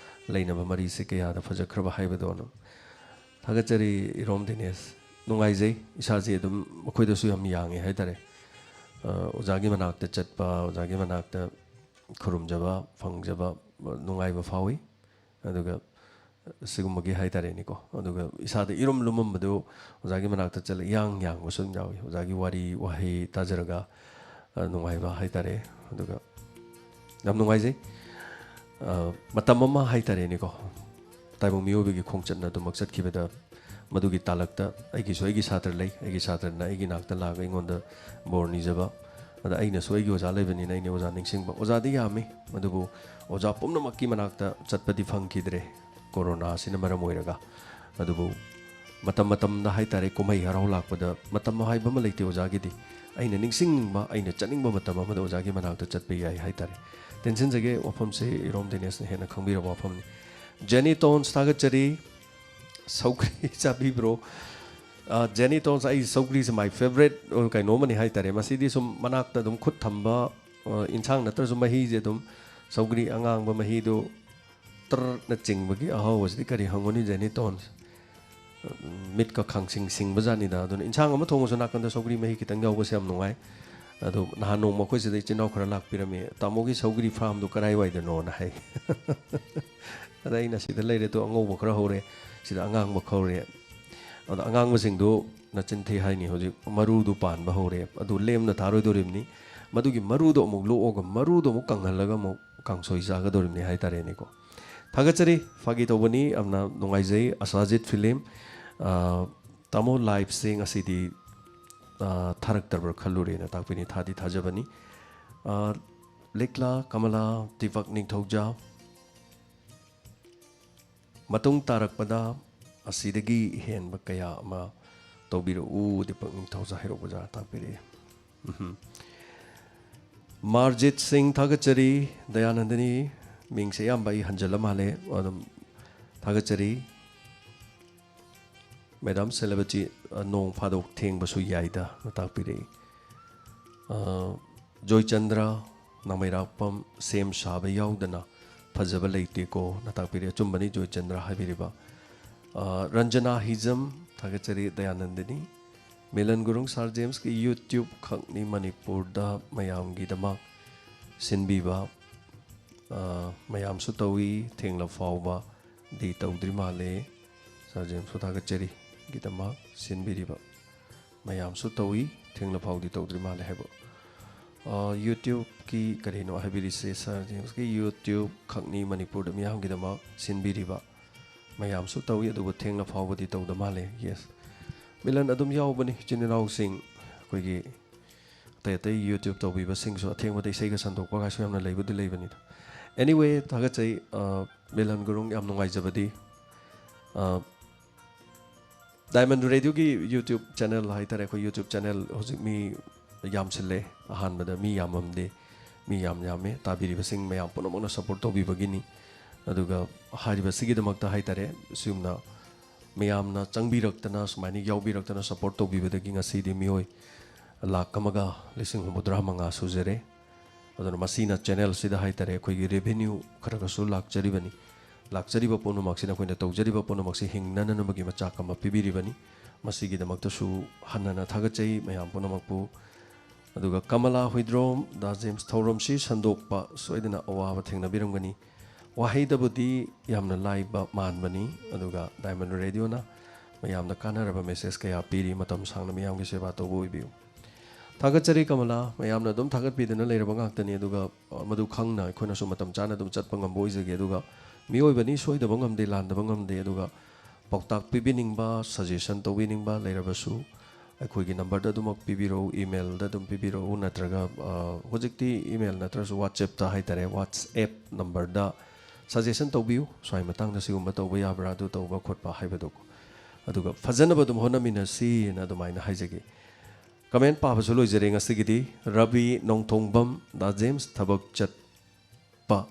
ꯂꯩꯅꯕ ꯃꯔꯤꯁꯦ ꯀꯌꯥꯗ ꯐꯖꯈ꯭ꯔꯕ ꯍꯥꯏꯕꯗꯣꯅ꯫ ꯊꯥꯒꯠꯆꯔꯤ ꯏꯔꯣꯝ ꯗꯤꯅꯦꯁ꯫ ꯅꯨꯡꯉꯥꯏꯖꯩ, ꯏꯁꯥꯁꯦ ꯑꯗꯨꯝ ꯃꯈꯣꯏꯗꯁꯨ ꯌꯥꯝ ꯌꯥꯡꯉꯦ ꯍꯥꯏꯇꯥꯔꯦ꯫ ꯑ, ꯑꯣꯖꯥꯒꯤ ꯃꯅꯥꯛꯇ ꯆꯠꯄ, ꯑꯣꯖꯥꯒꯤ ꯃꯅꯥꯛꯇ ꯈꯨꯔꯨꯝꯖꯕ ꯐꯪꯖꯕ ꯅꯨꯡꯉꯥꯏꯕ ꯐꯥꯎꯏ꯫ ꯑꯗꯨꯒ ꯁꯤꯒꯨꯝꯕꯒꯤ ꯍꯥꯏꯇꯥꯔꯦꯅꯦꯀꯣ꯫ ꯑꯗꯨꯒ ꯏꯁꯥꯗ ꯏꯔꯨꯝ ꯂꯨꯝꯃꯝꯕꯗꯨ ꯑꯣꯖꯥꯒꯤ ꯃꯅꯥꯛꯇ ꯆꯠꯂ ꯏꯌꯥꯡ ꯌꯥꯡꯕꯁꯨ ꯑꯗꯨꯝ ꯌꯥꯎꯏ꯫ ꯑꯣꯖꯥꯒꯤ ꯋꯥꯔꯤ ꯋꯥꯍꯩ ꯇꯥꯖꯔꯒ, ꯑ, ꯅꯨꯡꯉꯥꯏꯕ ꯍꯥꯏꯇꯥꯔꯦ꯫ ꯑꯗꯨꯒ ꯌꯥꯝ ꯅꯨꯡꯉꯥꯏꯖꯩ꯫ ꯑ, ꯃꯇꯝ ꯑꯃ ꯍꯥꯏꯇꯥꯔꯦꯅꯦꯀꯣ, ꯇꯥꯏꯕꯪ ꯃꯤꯑꯣꯏꯕꯒꯤ ꯈꯣꯡꯆꯠꯅ ꯑꯗꯨꯃꯛ ꯆꯠꯈꯤꯕꯗ ꯃꯗꯨꯒꯤ ꯇꯥꯂꯛꯇ ꯑꯩꯒꯤꯁꯨ ꯑꯩꯒꯤ ꯁꯥꯇ꯭ꯔ ꯂꯩ꯫ ꯑꯩꯒꯤ ꯁꯥꯇ꯭ꯔꯅ ꯑꯩꯒꯤ ꯅꯥꯛꯇ ꯂꯥꯛꯑꯒ ꯑꯩꯉꯣꯟꯗ ꯕꯣꯔ ꯅꯤꯖꯕ, ꯑꯗ ꯑꯩꯅꯁꯨ ꯑꯩꯒꯤ ꯑꯣꯖꯥ ꯂꯩꯕꯅꯤꯅ ꯑꯩꯅ ꯑꯣꯖꯥ ꯅꯤꯡꯁꯤꯡꯕ꯫ ꯑꯣꯖꯥꯗꯤ ꯌꯥꯝꯃꯤ, ꯑꯗꯨꯕꯨ ꯑꯣꯖꯥ ꯄꯨꯝꯅꯃꯛꯀꯤ ꯃꯅꯥꯛꯇ ꯆꯠꯄꯗꯤ ꯐꯪꯈꯤꯗ꯭ꯔꯦ, ꯀꯣꯔꯣꯅꯥ ꯑꯁꯤꯅ ꯃꯔꯝ ꯑꯣꯏꯔꯒ꯫ ꯑꯗꯨꯕꯨ ꯃꯇꯝ ꯃꯇꯝꯗ ꯍꯥꯏꯇꯥꯔꯦ, ꯀꯨꯝꯍꯩ ꯍꯔꯥꯎ ꯂꯥꯛꯄꯗ ꯃꯇꯝ ꯍꯥꯏꯕ ꯑꯃ ꯂꯩꯇꯦ ꯑꯣꯖꯥꯒꯤꯗꯤ꯫ ꯑꯩꯅ ꯅꯤꯡꯁꯤꯡꯅꯤꯡꯕ, ꯑꯩꯅ ꯆꯠꯅꯤꯡꯕ ꯃꯇꯝ ꯑꯃꯗ ꯑꯣꯖꯥꯒꯤ ꯃꯅꯥꯛꯇ ꯆꯠꯄ ꯌꯥꯏ ꯍꯥꯏꯇꯥꯔꯦ꯫ ꯇꯦꯟꯁꯤꯟꯖꯒꯦ, ꯋꯥꯐꯝꯁꯦ ꯏꯔꯣꯝ ꯗꯦꯅꯤꯁꯅ ꯍꯦꯟꯅ ꯈꯪꯕꯤꯔꯕ ꯋꯥꯐꯝꯅꯤ꯫ ꯖꯦꯅꯤ ꯇꯣꯟꯁ ꯊꯥꯒꯠꯆꯔꯤ꯫ ꯁꯧꯒ꯭ꯔꯤ ꯆꯥꯕꯤꯕ꯭ꯔꯣ? ꯑ, ꯖꯦꯅꯤ ꯇꯣꯟꯁ, ꯑꯩ ꯁꯧꯒ꯭ꯔꯤꯁꯦ my favourite ꯀꯩꯅꯣ ꯑꯃꯅꯤ ꯍꯥꯏꯇꯥꯔꯦ꯫ ꯃꯁꯤꯗꯤ ꯁꯨꯝ ꯃꯅꯥꯛꯇ ꯑꯗꯨꯝ ꯈꯨꯠ ꯊꯝꯕ, ꯑ, ꯏꯟꯁꯥꯡ ꯅꯠꯇ꯭ꯔꯁꯨ ꯃꯍꯤꯁꯦ ꯑꯗꯨꯝ, ꯁꯧꯒ꯭ꯔꯤ ꯑꯉꯥꯡꯕ ꯃꯍꯤꯗꯨ ꯇꯔꯅ ꯆꯤꯡꯕꯒꯤ ꯑꯍꯥꯎꯕꯁꯤꯗꯤ ꯀꯔꯤ ꯍꯪꯉꯨꯅꯤ, ꯖꯦꯅꯤ ꯇꯣꯟꯁ? ꯃꯤꯠꯀ ꯈꯥꯡꯁꯤꯡ ꯁꯤꯡꯕ ꯖꯥꯠꯅꯤꯗ꯫ ꯑꯗꯨꯅ ꯏꯟꯁꯥꯡ ꯑꯃ ꯊꯣꯡꯉꯁꯨ ꯅꯥꯀꯟꯗ ꯁꯧꯒ꯭ꯔꯤ ꯃꯍꯤ ꯈꯤꯇꯪ ꯌꯥꯎꯕꯁꯦ ꯌꯥꯝ ꯅꯨꯡꯉꯥꯏ꯫ ꯑꯗꯣ ꯅꯍꯥꯟ ꯅꯣꯡꯃ ꯑꯩꯈꯣꯏ ꯁꯤꯗ ꯏꯆꯤꯟ ꯏꯅꯥꯎ ꯈꯔ ꯂꯥꯛꯄꯤꯔꯝꯃꯤ, "ꯇꯥꯃꯣꯒꯤ ꯁꯧꯒ꯭ꯔꯤ ꯐꯥꯔꯝꯗꯣ ꯀꯔꯥꯏꯋꯥꯏꯗꯅꯣꯅ?" ꯍꯥꯏ꯫ ꯑꯗ ꯑꯩꯅ, "ꯁꯤꯗ ꯂꯩꯔꯦ, ꯑꯗꯣ ꯑꯉꯧꯕ ꯈꯔ ꯍꯧꯔꯦ, ꯁꯤꯗ ꯑꯉꯥꯡꯕ ꯈꯔ ꯍꯧꯔꯦ꯫ ꯑꯗꯣ ꯑꯉꯥꯡꯕꯁꯤꯡꯗꯣ ꯅꯆꯤꯟ ꯊꯤ ꯍꯥꯏꯅꯤ, ꯍꯧꯖꯤꯛ ꯃꯔꯨꯗꯨ ꯄꯥꯟꯕ ꯍꯧꯔꯦ, ꯑꯗꯨ ꯂꯦꯝꯅ ꯊꯥꯔꯣꯏꯗꯣꯔꯤꯕꯅꯤ꯫ ꯃꯗꯨꯒꯤ ꯃꯔꯨꯗꯣ ꯑꯃꯨꯛ ꯂꯣꯛꯑꯒ, ꯃꯔꯨꯗꯣ ꯑꯃꯨꯛ ꯀꯪꯍꯜꯂꯒ ꯑꯃꯨꯛ ꯀꯥꯡꯁꯣꯏ ꯆꯥꯒꯗꯧꯔꯤꯕꯅꯤ" ꯍꯥꯏꯇꯥꯔꯦꯅꯦꯀꯣ꯫ ꯊꯥꯒꯠꯆꯔꯤ, ꯐꯥꯒꯤ ꯇꯧꯕꯅꯤ, ꯌꯥꯝꯅ ꯅꯨꯡꯉꯥꯏꯖꯩ꯫ ꯑꯁꯥꯖꯤꯠ ꯐꯤꯂꯝ, ꯑ, ꯇꯥꯃꯣ ꯂꯥꯏꯐꯁꯦ ꯉꯁꯤꯗꯤ, ꯑ, ꯊꯥꯔꯛꯇꯕ꯭ꯔꯥ ꯈꯜꯂꯨꯔꯦꯅ ꯇꯥꯛꯄꯤꯅꯤ, ꯊꯥꯗꯤ ꯊꯥꯖꯕꯅꯤ꯫ ꯑ, ꯂꯤꯛꯂꯥ ꯀꯃꯂꯥ ꯗꯤꯄꯛ ꯅꯤꯡꯊꯧꯖꯥ, ꯃꯇꯨꯡ ꯇꯥꯔꯛꯄꯗ ꯑꯁꯤꯗꯒꯤ ꯍꯦꯟꯕ ꯀꯌꯥ ꯑꯃ ꯇꯧꯕꯤꯔꯛꯎ, ꯗꯤꯄꯛ ꯅꯤꯡꯊꯧꯖꯥ ꯍꯩꯔꯣꯛ ꯕꯖꯥꯔ ꯇꯥꯛꯄꯤꯔꯛꯏ꯫ ꯎꯝꯍꯨꯝ꯫ ꯃꯥꯔꯖꯤꯠ ꯁꯤꯡ ꯊꯥꯒꯠꯆꯔꯤ꯫ ꯗꯌꯥꯅꯟꯗꯅꯤ, ꯃꯤꯡꯁꯦ ꯑꯌꯥꯝꯕ ꯑꯩ ꯍꯟꯖꯜꯂ ꯃꯥꯜꯂꯦ, ꯑꯗꯨꯝ ꯊꯥꯒꯠꯆꯔꯤ꯫ ꯃꯦꯗꯥꯝ ꯁꯦꯂꯕꯇꯤ, ꯑ, ꯅꯣꯡ ꯐꯥꯗꯣꯛ ꯊꯦꯡꯕꯁꯨ ꯌꯥꯏꯗ, ꯇꯥꯛꯄꯤꯔꯛꯏ꯫ ꯑ, ꯖꯣꯏꯆꯟꯗ꯭ꯔ ꯅꯥꯃꯩꯔꯥꯛꯄꯝ, "ꯁꯦꯝ ꯁꯥꯕ ꯌꯥꯎꯗꯅ ꯐꯖꯕ ꯂꯩꯇꯦꯀꯣ" ꯅ ꯇꯥꯛꯄꯤꯔꯛꯏ꯫ ꯑꯆꯨꯝꯕꯅꯤ ꯖꯣꯏꯆꯟꯗ꯭ꯔ ꯍꯥꯏꯕꯤꯔꯤꯕ꯫ ꯑ, ꯔꯟꯖꯅꯥ ꯍꯤꯖꯝ ꯊꯥꯒꯠꯆꯔꯤ, ꯗꯌꯥꯅꯟꯗꯅꯤ꯫ ꯃꯤꯂꯟ ꯒꯨꯔꯨꯡ, "ꯁꯥꯔ ꯖꯦꯝꯁꯀꯤ YouTube ꯈꯛꯅꯤ ꯃꯅꯤꯄꯨꯔꯗ ꯃꯌꯥꯝꯒꯤꯗꯃꯛ ꯁꯤꯟꯕꯤꯕ, ꯑ, ꯃꯌꯥꯝꯁꯨ ꯇꯧꯏ, ꯊꯦꯡꯂ ꯐꯥꯎꯕꯗꯤ ꯇꯧꯗ꯭ꯔꯤ ꯃꯥꯜꯂꯦ꯫ ꯁꯥꯔ ꯖꯦꯝꯁꯄꯨ ꯊꯥꯒꯠꯆꯔꯤ ꯒꯤꯗꯃꯛ ꯁꯤꯟꯕꯤꯔꯤꯕ꯫ ꯃꯌꯥꯝꯁꯨ ꯇꯧꯏ, ꯊꯦꯡꯂ ꯐꯥꯎꯗꯤ ꯇꯧꯗ꯭ꯔꯤ ꯃꯥꯜꯂꯦ" ꯍꯥꯏꯕ꯫ ꯑ, YouTubeꯀꯤ ꯀꯔꯤꯅꯣ ꯍꯥꯏꯕꯤꯔꯤꯁꯦ? "ꯁꯥꯔ ꯖꯦꯝꯁꯀꯤ YouTube ꯈꯛꯅꯤ ꯃꯅꯤꯄꯨꯔꯗ ꯃꯤꯌꯥꯝꯒꯤꯗꯃꯛ ꯁꯤꯟꯕꯤꯔꯤꯕ꯫ ꯃꯌꯥꯝꯁꯨ ꯇꯧꯏ, ꯑꯗꯨꯕꯨ ꯊꯦꯡꯂ ꯐꯥꯎꯕꯗꯤ ꯇꯧꯗ ꯃꯥꯜꯂꯦ"꯫ Yes꯫ ꯃꯤꯂꯟ ꯑꯗꯨꯝ ꯌꯥꯎꯕꯅꯤ, ꯏꯆꯤꯟ ꯏꯅꯥꯎꯁꯤꯡ ꯑꯩꯈꯣꯏꯒꯤ ꯑꯇꯩ ꯑꯇꯩ YouTube ꯇꯧꯕꯤꯕꯁꯤꯡꯁꯨ ꯑꯊꯦꯡꯕꯗ ꯏꯁꯩꯒ ꯁꯟꯗꯣꯛꯄ ꯀꯥꯏꯁꯨ ꯌꯥꯝꯅ ꯂꯩꯕꯨꯗꯤ ꯂꯩꯕꯅꯤꯗ꯫ Anyway, ꯊꯥꯒꯠꯆꯩ꯫ ꯑ, ꯃꯤꯂꯟ ꯒꯨꯔꯨꯡ, ꯌꯥꯝ ꯅꯨꯡꯉꯥꯏꯖꯕꯗꯤ, ꯑ, Diamond Radio ꯒꯤ YouTube channel ꯍꯥꯏꯇꯥꯔꯦ, ꯑꯩꯈꯣꯏ YouTube channel ꯍꯧꯖꯤꯛ ꯃꯤ ꯌꯥꯝꯁꯤꯜꯂꯦ꯫ ꯑꯍꯥꯟꯕꯗ ꯃꯤ ꯌꯥꯝꯃꯝꯗꯦ, ꯃꯤ ꯌꯥꯝ ꯌꯥꯝꯃꯦ꯫ ꯇꯥꯕꯤꯔꯤꯕꯁꯤꯡ ꯃꯌꯥꯝ ꯄꯨꯝꯅꯃꯛꯅ support ꯇꯧꯕꯤꯕꯒꯤꯅꯤ꯫ ꯑꯗꯨꯒ ꯍꯥꯏꯔꯤꯕꯁꯤꯒꯤꯗꯃꯛꯇ ꯍꯥꯏꯇꯥꯔꯦ, ꯁꯤꯒꯨꯝꯅ ꯃꯌꯥꯝꯅ ꯆꯪꯕꯤꯔꯛꯇꯅ, ꯁꯨꯃꯥꯏꯅ ꯌꯥꯎꯕꯤꯔꯛꯇꯅ support ꯇꯧꯕꯤꯕꯗꯒꯤ ꯉꯁꯤꯗꯤ ꯃꯤꯑꯣꯏ ꯂꯥꯈ ꯑꯃꯒ ꯂꯤꯁꯤꯡ ꯍꯨꯝꯐꯨꯇꯔꯥ ꯃꯉꯥ ꯁꯨꯖꯔꯦ꯫ ꯑꯗꯨꯅ ꯃꯁꯤꯅ channel ꯁꯤꯗ ꯍꯥꯏꯇꯥꯔꯦ, ꯑꯩꯈꯣꯏꯒꯤ revenue ꯈꯔ ꯈꯔꯁꯨ ꯂꯥꯛꯆꯔꯤꯕꯅꯤ꯫ ꯂꯥꯛꯆꯔꯤꯕ ꯄꯨꯝꯅꯃꯛꯁꯤꯅ ꯑꯩꯈꯣꯏꯅ ꯇꯧꯖꯔꯤꯕ ꯄꯨꯝꯅꯃꯛꯁꯤ ꯍꯤꯡꯅꯅꯅꯕꯒꯤ ꯃꯆꯥꯛ ꯑꯃ ꯄꯤꯕꯤꯔꯤꯕꯅꯤ꯫ ꯃꯁꯤꯒꯤꯗꯃꯛꯇꯁꯨ ꯍꯟꯅꯅ ꯊꯥꯒꯠꯆꯩ ꯃꯌꯥꯝ ꯄꯨꯝꯅꯃꯛꯄꯨ꯫ ꯑꯗꯨꯒ ꯀꯃꯂꯥ ꯍꯨꯏꯗ꯭ꯔꯣꯝ, ꯗꯥ ꯖꯦꯝꯁ, ꯊꯧꯔꯝꯁꯤ ꯁꯟꯗꯣꯛꯄ ꯁꯣꯏꯗꯅ ꯑꯋꯥꯕ ꯊꯦꯡꯅꯕꯤꯔꯝꯒꯅꯤ꯫ ꯋꯥꯍꯩꯗꯕꯨꯗꯤ ꯌꯥꯝꯅ ꯂꯥꯏꯕ ꯃꯥꯟꯕꯅꯤ, ꯑꯗꯨꯒ Diamond Radio ꯅ ꯃꯌꯥꯝꯗ ꯀꯥꯟꯅꯔꯕ message ꯀꯌꯥ ꯄꯤꯔꯤ꯫ ꯃꯇꯝ ꯁꯥꯡꯅ ꯃꯤꯌꯥꯝꯒꯤ ꯁꯦꯕꯥ ꯇꯧꯕ ꯑꯣꯏꯕꯤꯌꯨ꯫ ꯊꯥꯒꯠꯆꯔꯤ ꯀꯃꯂꯥ, ꯃꯌꯥꯝꯅ ꯑꯗꯨꯝ ꯊꯥꯒꯠꯄꯤꯗꯨꯅ ꯂꯩꯔꯕ ꯉꯥꯛꯇꯅꯤ꯫ ꯑꯗꯨꯒ, ꯑ, ꯃꯗꯨ ꯈꯪꯅ ꯑꯩꯈꯣꯏꯅꯁꯨ ꯃꯇꯝ ꯆꯥꯅ ꯑꯗꯨꯝ ꯆꯠꯄ ꯉꯝꯕ ꯑꯣꯏꯖꯒꯦ꯫ ꯑꯗꯨꯒ ꯃꯤꯑꯣꯏꯕꯅꯤ, ꯁꯣꯏꯗꯕ ꯉꯝꯗꯦ, ꯂꯥꯟꯗꯕ ꯉꯝꯗꯦ꯫ ꯑꯗꯨꯒ ꯄꯥꯎꯇꯥꯛ ꯄꯤꯕꯤꯅꯤꯡꯕ, suggestion ꯇꯧꯕꯤꯅꯤꯡꯕ ꯂꯩꯔꯕꯁꯨ ꯑꯩꯈꯣꯏꯒꯤ number ꯗ ꯑꯗꯨꯃꯛ ꯄꯤꯕꯤꯔꯛꯎ, email ꯗ ꯑꯗꯨꯝ ꯄꯤꯕꯤꯔꯛꯎ, ꯅꯠꯇ꯭ꯔꯒ, ꯑ, ꯍꯧꯖꯤꯛꯇꯤ email ꯅꯠꯇ꯭ꯔꯁꯨ WhatsApp ꯇ ꯍꯥꯏꯇꯥꯔꯦ, WhatsApp number ꯗ suggestion ꯇꯧꯕꯤꯌꯨ, ꯁ꯭ꯋꯥꯏ ꯃꯇꯥꯡꯗ ꯁꯤꯒꯨꯝꯕ ꯇꯧꯕ ꯌꯥꯕ꯭ꯔꯥ, ꯑꯗꯨ ꯇꯧꯕ ꯈꯣꯠꯄ ꯍꯥꯏꯕꯗꯣ꯫ ꯑꯗꯨꯒ ꯐꯖꯅꯕ ꯑꯗꯨꯝ ꯍꯣꯠꯅꯃꯤꯟꯅꯁꯤꯅ ꯑꯗꯨꯃꯥꯏꯅ ꯍꯥꯏꯖꯒꯦ꯫ Comment ꯄꯥꯕꯁꯨ ꯂꯣꯏꯖꯔꯦ ꯉꯁꯤꯒꯤꯗꯤ꯫ ꯔꯕꯤ ꯅꯣꯡꯊꯣꯡꯕꯝ, ꯗꯥ ꯖꯦꯝꯁ ꯊꯕꯛ ꯆꯠꯄ,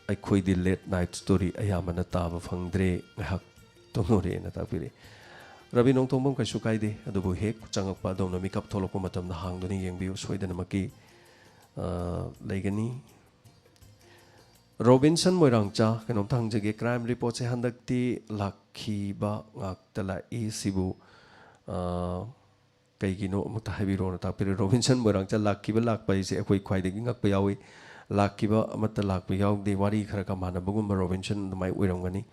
ꯑꯩꯈꯣꯏꯗꯤ late night story ꯑꯌꯥꯝꯕꯅ ꯇꯥꯕ ꯐꯪꯗ꯭ꯔꯦ, ꯉꯥꯏꯍꯥꯛ ꯇꯨꯝꯃꯨꯔꯦꯅ ꯇꯥꯛꯄꯤꯔꯦ꯫ ꯔꯕꯤ ꯅꯣꯡꯊꯣꯡꯕꯝ, ꯀꯩꯁꯨ ꯀꯥꯏꯗꯦ, ꯑꯗꯨꯕꯨ ꯍꯦꯛ ꯆꯪꯉꯛꯄ ꯑꯗꯣꯝꯅ ꯃꯤꯀꯞ ꯊꯣꯛꯂꯛꯄ ꯃꯇꯝꯗ ꯍꯥꯡꯗꯨꯅ ꯌꯦꯡꯕꯤꯌꯨ, ꯁꯣꯏꯗꯅꯃꯛꯀꯤ, ꯑ, ꯂꯩꯒꯅꯤ꯫ ꯔꯣꯕꯤꯟꯁꯟ ꯃꯣꯏꯔꯥꯡꯆꯥ, ꯀꯩꯅꯣꯝꯇ ꯍꯪꯖꯒꯦ, crime report ꯁꯦ ꯍꯟꯗꯛꯇꯤ ꯂꯥꯛꯈꯤꯕ ꯉꯥꯛꯇ ꯂꯥꯛꯏ, ꯁꯤꯕꯨ, ꯑ, ꯀꯩꯒꯤꯅꯣ ꯑꯃꯨꯛꯇ ꯍꯥꯏꯕꯤꯔꯛꯑꯣꯅ ꯇꯥꯛꯄꯤꯔꯦ꯫ ꯔꯣꯕꯤꯟꯁꯟ ꯃꯣꯏꯔꯥꯡꯆꯥ, ꯂꯥꯛꯈꯤꯕ ꯂꯥꯛꯄ ꯍꯥꯏꯁꯦ ꯑꯩꯈꯣꯏ ꯈ꯭ꯋꯥꯏꯗꯒꯤ ꯉꯛꯄ ꯌꯥꯎꯏ꯫ ꯂꯥꯛꯈꯤꯕ ꯑꯃꯠꯇ ꯂꯥꯛꯄ ꯌꯥꯎꯗꯦ꯫ ꯋꯥꯔꯤ ꯈꯔ ꯈꯔ ꯃꯥꯟꯅꯕꯒꯨꯝꯕ ꯔꯣꯕꯤꯟꯁꯟ ꯑꯗꯨꯃꯥꯏꯅ ꯑꯣꯏꯔꯝꯒꯅꯤ꯫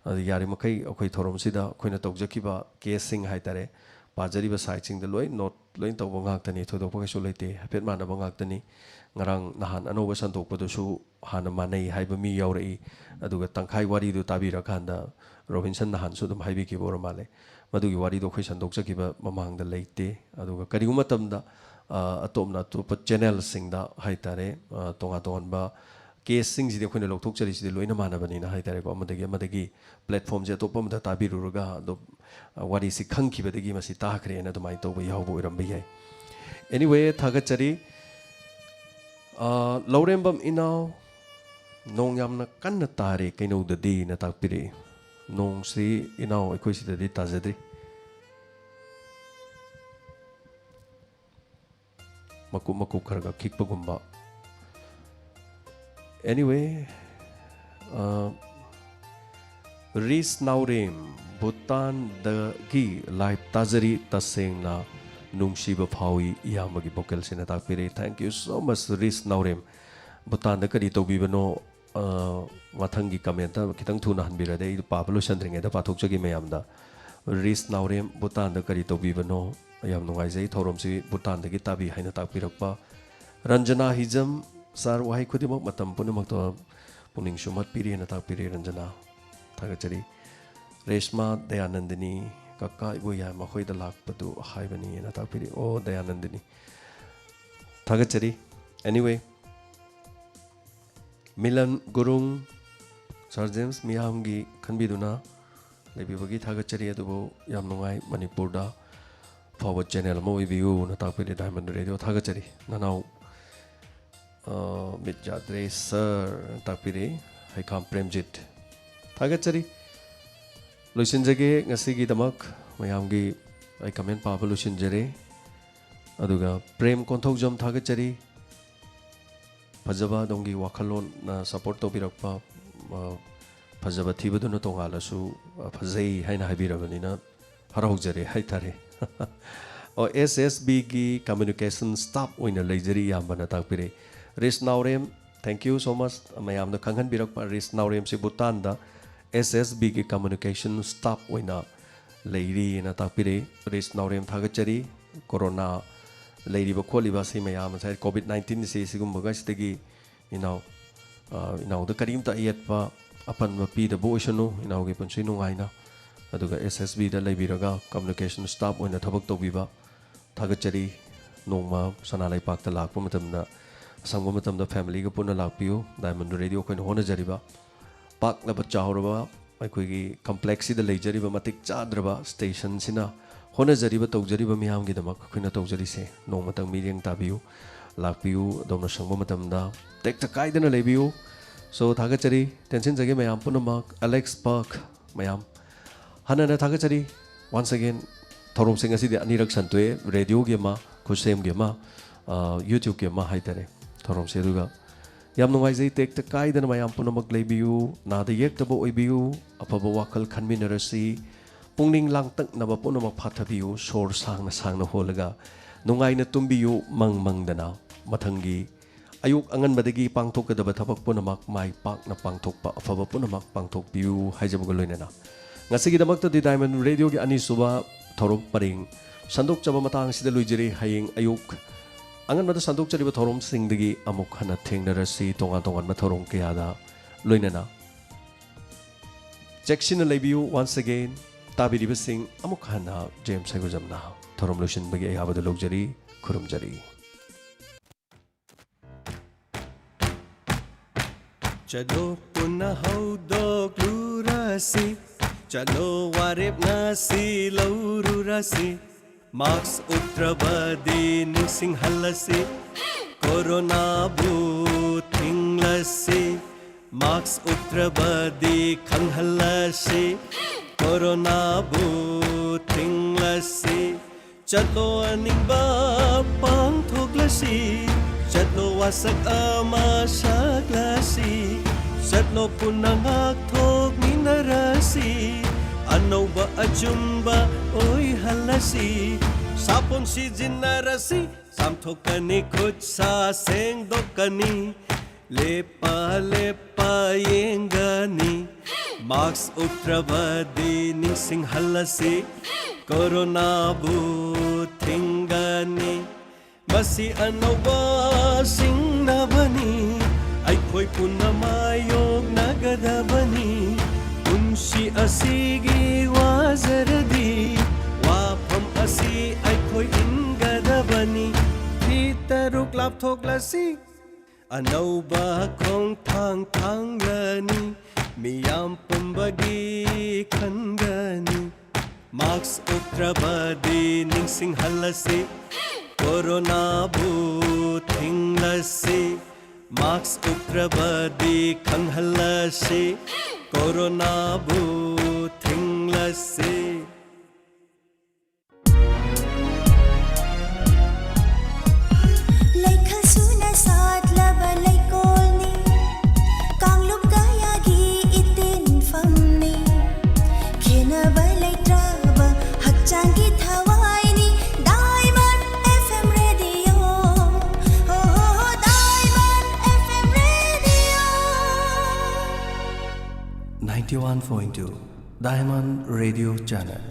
ꯑꯗꯨ ꯌꯥꯔꯤꯃꯈꯩ ꯑꯩꯈꯣꯏ ꯊꯧꯔꯝꯁꯤꯗ ꯑꯩꯈꯣꯏꯅ ꯇꯧꯖꯈꯤꯕ case ꯁꯤꯡ ꯍꯥꯏꯇꯥꯔꯦ, ꯄꯥꯖꯔꯤꯕ site ꯁꯤꯡꯗ ꯂꯣꯏ note ꯂꯣꯏ ꯇꯧꯕ ꯉꯥꯛꯇꯅꯤ, ꯊꯣꯏꯗꯣꯛꯄ ꯀꯩꯁꯨ ꯂꯩꯇꯦ, ꯍꯥꯏꯐꯦꯠ ꯃꯥꯟꯅꯕ ꯉꯥꯛꯇꯅꯤ꯫ ꯉꯔꯥꯡ ꯅꯍꯥꯟ ꯑꯅꯧꯕ ꯁꯟꯗꯣꯛꯄꯗꯨꯁꯨ ꯍꯥꯟꯅ ꯃꯥꯟꯅꯩ ꯍꯥꯏꯕ ꯃꯤ ꯌꯥꯎꯔꯛꯏ꯫ ꯑꯗꯨꯒ ꯇꯪꯈꯥꯏ ꯋꯥꯔꯤꯗꯨ ꯇꯥꯕꯤꯔꯀꯥꯟꯗ ꯔꯣꯕꯤꯟꯁꯟ ꯅꯍꯥꯟꯁꯨ ꯑꯗꯨꯝ ꯍꯥꯏꯕꯤꯈꯤꯕ ꯑꯣꯏꯔ ꯃꯥꯜꯂꯦ꯫ ꯃꯗꯨꯒꯤ ꯋꯥꯔꯤꯗꯣ ꯑꯩꯈꯣꯏ ꯁꯟꯗꯣꯛꯆꯈꯤꯕ ꯃꯃꯥꯡꯗ ꯂꯩꯇꯦ꯫ ꯑꯗꯨꯒ ꯀꯔꯤꯒꯨꯝꯕ ꯃꯇꯝꯗ ꯑ, ꯑꯇꯣꯞꯅ ꯑꯇꯣꯞꯄ ꯆꯦꯅꯦꯜꯁꯤꯡꯗ ꯍꯥꯏꯇꯥꯔꯦ, ꯑ, ꯇꯣꯉꯥꯟ ꯇꯣꯉꯥꯟꯕ ꯀꯦꯁꯁꯤꯡꯁꯤꯗꯤ ꯑꯩꯈꯣꯏꯅ ꯂꯧꯊꯣꯛꯆꯔꯤꯁꯤꯗꯤ ꯂꯣꯏꯅ ꯃꯥꯟꯅꯕꯅꯤꯅ ꯍꯥꯏꯇꯥꯔꯦꯀꯣ, ꯑꯃꯗꯒꯤ ꯑꯃꯗꯒꯤ ꯄ꯭ꯂꯦꯠꯐꯣꯝꯁꯦ ꯑꯇꯣꯞꯄ ꯑꯃꯗ ꯇꯥꯕꯤꯔꯨꯔꯒ ꯑꯗꯨꯝ, ꯑ, ꯋꯥꯔꯤꯁꯤ ꯈꯪꯈꯤꯕꯗꯒꯤ ꯃꯁꯤ ꯇꯥꯈ꯭ꯔꯦꯅ ꯑꯗꯨꯃꯥꯏꯅ ꯇꯧꯕ ꯌꯥꯎꯕ ꯑꯣꯏꯔꯝꯕ ꯌꯥꯏ꯫ Anyway, ꯊꯥꯒꯠꯆꯔꯤ꯫ ꯑ, ꯂꯧꯔꯦꯝꯕꯝ ꯏꯅꯥꯎ, "ꯅꯣꯡ ꯌꯥꯝꯅ ꯀꯟꯅ ꯇꯥꯔꯦ ꯀꯩꯅꯧꯗꯗꯤꯅ" ꯇꯥꯛꯄꯤꯔꯛꯏ꯫ ꯅꯣꯡꯁꯤ ꯏꯅꯥꯎ ꯑꯩꯈꯣꯏ ꯁꯤꯗꯗꯤ ꯇꯥꯖꯗ꯭ꯔꯤ꯫ ꯃꯀꯨꯞ ꯃꯀꯨꯞ ꯈꯔ ꯈꯔ ꯈꯤꯛꯄꯒꯨꯝꯕ꯫ Anyway, ꯑ, ꯔꯤꯁ ꯅꯥꯎꯔꯦꯝ, ꯚꯨꯇꯥꯟꯗꯒꯤ ꯂꯥꯏꯚ ꯇꯥꯖꯔꯤ, ꯇꯁꯦꯡꯅ ꯅꯨꯡꯁꯤꯕ ꯐꯥꯎꯏ ꯏꯌꯥꯝꯕꯒꯤ ꯚꯣꯀꯦꯜꯁꯤꯅ ꯇꯥꯛꯄꯤꯔꯦ꯫ Thank you so much, ꯔꯤꯁ ꯅꯥꯎꯔꯦꯝ꯫ ꯚꯨꯇꯥꯟꯗ ꯀꯔꯤ ꯇꯧꯕꯤꯕꯅꯣ? ꯑ, ꯃꯊꯪꯒꯤ ꯀꯃꯦꯟꯇ ꯈꯤꯇꯪ ꯊꯨꯅ ꯍꯟꯕꯤꯔꯗꯤ ꯑꯩ ꯄꯥꯕ ꯂꯣꯏꯁꯟꯗ꯭ꯔꯤꯉꯩꯗ ꯄꯥꯊꯣꯛꯆꯒꯦ ꯃꯌꯥꯝꯗ꯫ ꯔꯤꯁ ꯅꯥꯎꯔꯦꯝ, ꯚꯨꯇꯥꯟꯗ ꯀꯔꯤ ꯇꯧꯕꯤꯕꯅꯣ? ꯌꯥꯝ ꯅꯨꯡꯉꯥꯏꯖꯩ ꯊꯧꯔꯝꯁꯤ ꯚꯨꯇꯥꯟꯗꯒꯤ ꯇꯥꯕꯤ ꯍꯥꯏꯅ ꯇꯥꯛꯄꯤꯔꯛꯄ꯫ ꯔꯟꯖꯅꯥ ꯍꯤꯖꯝ, "ꯁꯥꯔ, ꯋꯥꯍꯩ ꯈꯨꯗꯤꯡꯃꯛ ꯃꯇꯝ ꯄꯨꯝꯅꯃꯛꯇ ꯄꯨꯛꯅꯤꯡ ꯁꯨꯝꯍꯠꯄꯤꯔꯤ" ꯍꯥꯏꯅ ꯇꯥꯛꯄꯤꯔꯦ ꯔꯟꯖꯅꯥ꯫ ꯊꯥꯒꯠꯆꯔꯤ꯫ ꯔꯦꯁꯃꯥ ꯗꯌꯥꯅꯟꯗꯅꯤ, "ꯀꯀꯥ ꯏꯕꯣꯌꯥꯏ ꯃꯈꯣꯏꯗ ꯂꯥꯛꯄꯗꯨ ꯍꯥꯏꯕꯅꯤ" ꯍꯥꯏꯅ ꯇꯥꯛꯄꯤꯔꯤ꯫ ꯑꯣ, ꯗꯌꯥꯅꯟꯗꯅꯤ꯫ ꯊꯥꯒꯠꯆꯔꯤ꯫ Anyway, ꯃꯤꯂꯟ ꯒꯨꯔꯨꯡ, "ꯁꯥꯔ ꯖꯦꯝꯁ, ꯃꯤꯌꯥꯝꯒꯤ ꯈꯟꯕꯤꯗꯨꯅ ꯂꯩꯕꯤꯕꯒꯤ ꯊꯥꯒꯠꯆꯔꯤ, ꯑꯗꯨꯕꯨ ꯌꯥꯝ ꯅꯨꯡꯉꯥꯏ, ꯃꯅꯤꯄꯨꯔꯗ ꯑꯐꯥꯎꯕ ꯆꯦꯅꯦꯜ ꯑꯃ ꯑꯣꯏꯕꯤꯌꯨꯅ" ꯇꯥꯛꯄꯤꯔꯦ ꯗꯥꯏꯃꯟ ꯔꯦꯗꯤꯑꯣ꯫ ꯊꯥꯒꯠꯆꯔꯤ꯫ ꯅꯅꯥꯎ, ꯑ, ꯃꯤꯠ ꯌꯥꯗ꯭ꯔꯦ ꯁꯥꯔ ꯇꯥꯛꯄꯤꯔꯦ ꯍꯩꯈꯥꯝ ꯄ꯭ꯔꯦꯝꯖꯤꯠ꯫ ꯊꯥꯒꯠꯆꯔꯤ꯫ ꯂꯣꯏꯁꯤꯟꯖꯒꯦ ꯉꯁꯤꯒꯤꯗꯃꯛ꯫ ꯃꯌꯥꯝꯒꯤ ꯑꯩ ꯀꯃꯦꯟ ꯄꯥꯕ ꯂꯣꯏꯁꯤꯟꯖꯔꯦ꯫ ꯑꯗꯨꯒ ꯄ꯭ꯔꯦꯝ ꯀꯣꯟꯊꯧꯖꯝ ꯊꯥꯒꯠꯆꯔꯤ꯫ ꯐꯖꯕ ꯑꯗꯣꯝꯒꯤ ꯋꯥꯈꯜꯂꯣꯟꯅ ꯁꯞꯄꯣꯔꯠ ꯇꯧꯕꯤꯔꯛꯄ, ꯑ, ꯐꯖꯕ ꯊꯤꯕꯗꯨꯅ ꯇꯣꯉꯥꯜꯂꯁꯨ, ꯑ, ꯐꯖꯩ ꯍꯥꯏꯅ ꯍꯥꯏꯕꯤꯔꯕꯅꯤꯅ ꯍꯔꯥꯎꯖꯔꯦ ꯍꯥꯏꯇꯥꯔꯦ꯫ ꯑꯣ, ꯑꯦꯁ ꯑꯦꯁ ꯕꯤꯒꯤ ꯀꯝꯃ꯭ꯌꯨꯅꯤꯀꯦꯁꯟ ꯁ꯭ꯇꯥꯐ ꯑꯣꯏꯅ ꯂꯩꯖꯔꯤ ꯏꯌꯥꯝꯕꯅ ꯇꯥꯛꯄꯤꯔꯦ꯫ ꯔꯤꯁ ꯅꯥꯎꯔꯦꯝ, thank you so much꯫ ꯃꯌꯥꯝꯗ ꯈꯪꯍꯟꯕꯤꯔꯛꯄ, ꯔꯤꯁ ꯅꯥꯎꯔꯦꯝꯁꯤ ꯚꯨꯇꯥꯟꯗ ꯑꯦꯁ ꯑꯦꯁ ꯕꯤꯒꯤ ꯀꯝꯃ꯭ꯌꯨꯅꯤꯀꯦꯁꯟ ꯁ꯭ꯇꯥꯐ ꯑꯣꯏꯅ ꯂꯩꯔꯤꯅ ꯇꯥꯛꯄꯤꯔꯦ꯫ ꯔꯤꯁ ꯅꯥꯎꯔꯦꯝ ꯊꯥꯒꯠꯆꯔꯤ꯫ ꯀꯣꯔꯣꯅꯥ ꯂꯩꯔꯤꯕ ꯈꯣꯠꯂꯤꯕ ꯑꯁꯤ ꯃꯌꯥꯝ, ꯉꯁꯥꯏ ꯀꯣꯚꯤꯗ ꯅꯥꯏꯟꯇꯤꯟꯁꯤ ꯁꯤꯒꯨꯝꯕꯒꯁꯤꯗꯒꯤ ꯏꯅꯥꯎ, ꯑ, ꯏꯅꯥꯎꯗ ꯀꯔꯤꯝꯇ ꯑꯌꯦꯠꯄ ꯑꯄꯟꯕ ꯄꯤꯗꯕ ꯑꯣꯏꯁꯅꯨ, ꯏꯅꯥꯎꯒꯤ ꯄꯨꯟꯁꯤ ꯅꯨꯡꯉꯥꯏꯅ꯫ ꯑꯗꯨꯒ ꯑꯦꯁ ꯑꯦꯁ ꯕꯤꯗ ꯂꯩꯕꯤꯔꯒ ꯀꯝꯃ꯭ꯌꯨꯅꯤꯀꯦꯁꯟ ꯁ꯭ꯇꯥꯐ ꯑꯣꯏꯅ ꯊꯕꯛ ꯇꯧꯕꯤꯕ ꯊꯥꯒꯠꯆꯔꯤ꯫ ꯅꯣꯡꯃ ꯁꯅꯥ ꯂꯩꯄꯥꯛꯇ ꯂꯥꯛꯄ ꯃꯇꯝꯗ, ꯑꯁꯪꯕ ꯃꯇꯝꯗ ꯐꯦꯃꯤꯂꯤꯒ ꯄꯨꯟꯅ ꯂꯥꯛꯄꯤꯌꯨ꯫ ꯗꯥꯏꯃꯟ ꯔꯦꯗꯤꯑꯣ ꯑꯩꯈꯣꯏꯅ ꯍꯣꯠꯅꯖꯔꯤꯕ ꯄꯥꯛꯂꯕ ꯆꯥꯎꯔꯕ ꯑꯩꯈꯣꯏꯒꯤ ꯀꯝꯄ꯭ꯂꯦꯛꯁꯁꯤꯗ ꯂꯩꯖꯔꯤꯕ ꯃꯇꯤꯛ ꯆꯥꯗ꯭ꯔꯕ ꯁ꯭ꯇꯦꯁꯟꯁꯤꯅ ꯍꯣꯠꯅꯖꯔꯤꯕ, ꯇꯧꯖꯔꯤꯕ ꯃꯤꯌꯥꯝꯒꯤꯗꯃꯛ ꯑꯩꯈꯣꯏꯅ ꯇꯧꯖꯔꯤꯁꯦ꯫ ꯅꯣꯡꯃꯇꯪ ꯃꯤꯠꯌꯦꯡ ꯇꯥꯕꯤꯌꯨ, ꯂꯥꯛꯄꯤꯌꯨ꯫ ꯑꯗꯣꯝꯅ ꯁꯪꯕ ꯃꯇꯝꯗ ꯇꯦꯛꯇ ꯀꯥꯏꯗꯅ ꯂꯩꯕꯤꯌꯨ꯫ ꯁꯣ, ꯊꯥꯒꯠꯆꯔꯤ, ꯇꯦꯟꯁꯤꯟꯖꯒꯦ ꯃꯌꯥꯝ ꯄꯨꯝꯅꯃꯛ꯫ ꯑꯦꯂꯦꯛꯁ ꯄꯥꯛ, ꯃꯌꯥꯝ ꯍꯟꯅ ꯍꯟꯅ ꯊꯥꯒꯠꯆꯔꯤ꯫ Once again, ꯊꯧꯔꯝꯁꯤꯡ ꯑꯁꯤꯗꯤ ꯑꯅꯤꯔꯛ ꯁꯟꯗꯣꯛꯑꯦ, ꯔꯦꯗꯤꯑꯣꯒꯤ ꯑꯃ, ꯈꯨꯠꯁꯦꯝꯒꯤ ꯑꯃ, ꯑ, YouTubeꯀꯤ ꯑꯃ ꯍꯥꯏꯇꯥꯔꯦ, ꯊꯧꯔꯝꯁꯦ꯫ ꯑꯗꯨꯒ ꯌꯥꯝ ꯅꯨꯡꯉꯥꯏꯖꯩ, ꯇꯦꯛꯇ ꯀꯥꯏꯗꯅ ꯃꯌꯥꯝ ꯄꯨꯝꯅꯃꯛ ꯂꯩꯕꯤꯌꯨ, ꯅꯥꯗ ꯌꯦꯛꯇꯕ ꯑꯣꯏꯕꯤꯌꯨ, ꯑꯐꯕ ꯋꯥꯈꯜ ꯈꯟꯃꯤꯟꯅꯔꯁꯤ, ꯄꯨꯛꯅꯤꯡ ꯂꯥꯡꯇꯛꯅꯕ ꯄꯨꯝꯅꯃꯛ ꯐꯥꯊꯕꯤꯌꯨ, ꯁꯣꯔ ꯁꯥꯡꯅ ꯁꯥꯡꯅ ꯍꯣꯜꯂꯒ ꯅꯨꯡꯉꯥꯏꯅ ꯇꯨꯝꯕꯤꯌꯨ, ꯃꯪ ꯃꯪꯗꯅ꯫ ꯃꯊꯪꯒꯤ ꯑꯌꯨꯛ ꯑꯉꯟꯕꯗꯒꯤ ꯄꯥꯡꯊꯣꯛꯀꯗꯕ ꯊꯕꯛ ꯄꯨꯝꯅꯃꯛ ꯃꯥꯏ ꯄꯥꯛꯅ ꯄꯥꯡꯊꯣꯛꯄ, ꯑꯐꯕ ꯄꯨꯝꯅꯃꯛ ꯄꯥꯡꯊꯣꯛꯄꯤꯌꯨ ꯍꯥꯏꯖꯕꯒ ꯂꯣꯏꯅꯅ, ꯉꯁꯤꯒꯤꯗꯃꯛꯇꯗꯤ ꯗꯥꯏꯃꯟ ꯔꯦꯗꯤꯑꯣꯒꯤ ꯑꯅꯤꯁꯨꯕ ꯊꯧꯔꯝ ꯄꯔꯦꯡ ꯁꯟꯗꯣꯛꯆꯕ ꯃꯇꯥꯡ ꯑꯁꯤꯗ ꯂꯣꯏꯖꯔꯤ꯫ ꯍꯌꯦꯡ ꯑꯌꯨꯛ ꯑꯉꯟꯕꯗ ꯁꯟꯗꯣꯛꯆꯔꯤꯕ ꯊꯧꯔꯝꯁꯤꯡꯗꯒꯤ ꯑꯃꯨꯛ ꯍꯟꯅ ꯊꯦꯡꯅꯔꯁꯤ, ꯇꯣꯉꯥꯟ ꯇꯣꯉꯥꯟꯕ ꯊꯧꯔꯝ ꯀꯌꯥꯗ ꯂꯣꯏꯅꯅ꯫ ꯆꯦꯛꯁꯤꯟꯅ ꯂꯩꯕꯤꯌꯨ꯫ Once again, ꯇꯥꯕꯤꯔꯤꯕꯁꯤꯡ ꯑꯃꯨꯛ ꯍꯟꯅ ꯖꯦꯝꯁ ꯍꯩꯒꯨꯖꯝꯅ ꯊꯧꯔꯝ ꯂꯣꯏꯁꯤꯟꯕꯒꯤ ꯑꯌꯥꯕꯗꯨ ꯂꯧꯖꯔꯤ, ꯈꯨꯔꯨꯝꯖꯔꯤ꯫ ꯆꯠꯂꯣ ꯄꯨꯟꯅ ꯍꯧꯗꯣꯛꯂꯨꯔꯁꯤ, ꯆꯠꯂꯣ ꯋꯥꯔꯦꯞ ꯉꯁꯤ ꯂꯧꯔꯨꯔꯁꯤ, ꯃꯥꯛꯁ ꯎꯞꯇ꯭ꯔꯕꯗꯤ ꯅꯤꯡꯁꯤꯡꯍꯜꯂꯁꯤ, ꯀꯣꯔꯣꯅꯥꯕꯨ ꯊꯤꯡꯂꯁꯤ, ꯃꯥꯛꯁ ꯎꯞꯇ꯭ꯔꯕꯗꯤ ꯈꯪꯍꯜꯂꯁꯤ, ꯀꯣꯔꯣꯅꯥꯕꯨ ꯊꯤꯡꯂꯁꯤ꯫ ꯆꯠꯂꯣ ꯑꯅꯤꯡꯕ ꯄꯥꯡꯊꯣꯛꯂꯁꯤ, ꯆꯠꯂꯣ ꯋꯥꯁꯛ ꯑꯃ ꯁꯛꯂꯁꯤ, ꯆꯠꯂꯣ ꯄꯨꯟꯅ ꯉꯥꯛꯊꯣꯛꯃꯤꯟꯅꯔꯁꯤ, ꯑꯅꯧꯕ ꯑꯆꯨꯝꯕ ꯑꯣꯏꯍꯜꯂꯁꯤ, ꯁꯥꯄꯣꯟ ꯁꯤꯖꯤꯟꯅꯔꯁꯤ, ꯆꯥꯝꯊꯣꯛꯀꯅꯤ ꯈꯨꯠ ꯁꯥ ꯁꯦꯡꯗꯣꯛꯀꯅꯤ, ꯂꯦꯞꯄ ꯂꯦꯞꯄ ꯌꯦꯡꯒꯅꯤ, ꯃꯥꯛꯁ ꯎꯞꯇ꯭ꯔꯕꯗꯤ ꯅꯤꯡꯁꯤꯡꯍꯜꯂꯁꯤ, ꯀꯣꯔꯣꯅꯥꯕꯨ ꯊꯤꯡꯒꯅꯤ꯫ ꯃꯁꯤ ꯑꯅꯧꯕ ꯁꯤꯡꯅꯕꯅꯤ, ꯑꯩꯈꯣꯏ ꯄꯨꯟꯅ ꯃꯥꯌꯣꯛꯅꯒꯗꯕꯅꯤ꯫ ꯄꯨꯟꯁꯤ ꯑꯁꯤꯒꯤ ꯋꯥꯖꯔꯗꯤ ꯋꯥꯐꯝ ꯑꯁꯤ ꯑꯩꯈꯣꯏ ꯏꯟꯒꯗꯕꯅꯤ꯫ ꯔꯨꯛ ꯂꯥꯞꯊꯣꯛꯂꯁꯤ꯫ ꯑꯅꯧꯕ ꯈꯣꯡꯊꯥꯡ ꯊꯥꯡꯂꯅꯤ꯫ ꯃꯤꯌꯥꯝ ꯄꯨꯝꯕꯒꯤ ꯈꯟꯒꯅꯤ꯫ ꯃꯥꯛꯁ ꯎꯞꯇ꯭ꯔꯕꯗꯤ ꯅꯤꯡꯁꯤꯡꯍꯜꯂꯁꯤ꯫ ꯀꯣꯔꯣꯅꯥꯕꯨ ꯊꯤꯡꯂꯁꯤ꯫ ꯃꯥꯛꯁ ꯎꯞꯇ꯭ꯔꯕꯗꯤ ꯈꯪꯍꯜꯂꯁꯤ꯫ ꯀꯣꯔꯣꯅꯥꯕꯨ ꯊꯤꯡꯂꯁꯤ꯫ ꯂꯩꯈꯜ ꯁꯨꯅ ꯁꯥꯠꯂꯕ ꯂꯩꯀꯣꯜꯅꯤ꯫ ꯀꯥꯡꯂꯨꯞ ꯀꯌꯥꯒꯤ ꯏꯇꯤꯟꯐꯝꯅꯤ꯫ ꯈꯦꯟꯅꯕ ꯂꯩꯇ꯭ꯔꯕ ꯍꯛꯆꯥꯡꯒꯤ ꯊꯋꯥꯏꯅꯤ꯫ Diamond F M Radio꯫ ꯍꯣ, ꯍꯣ, ꯍꯣ, Diamond F M Radio꯫ Ninety one point two Diamond Radio Channel꯫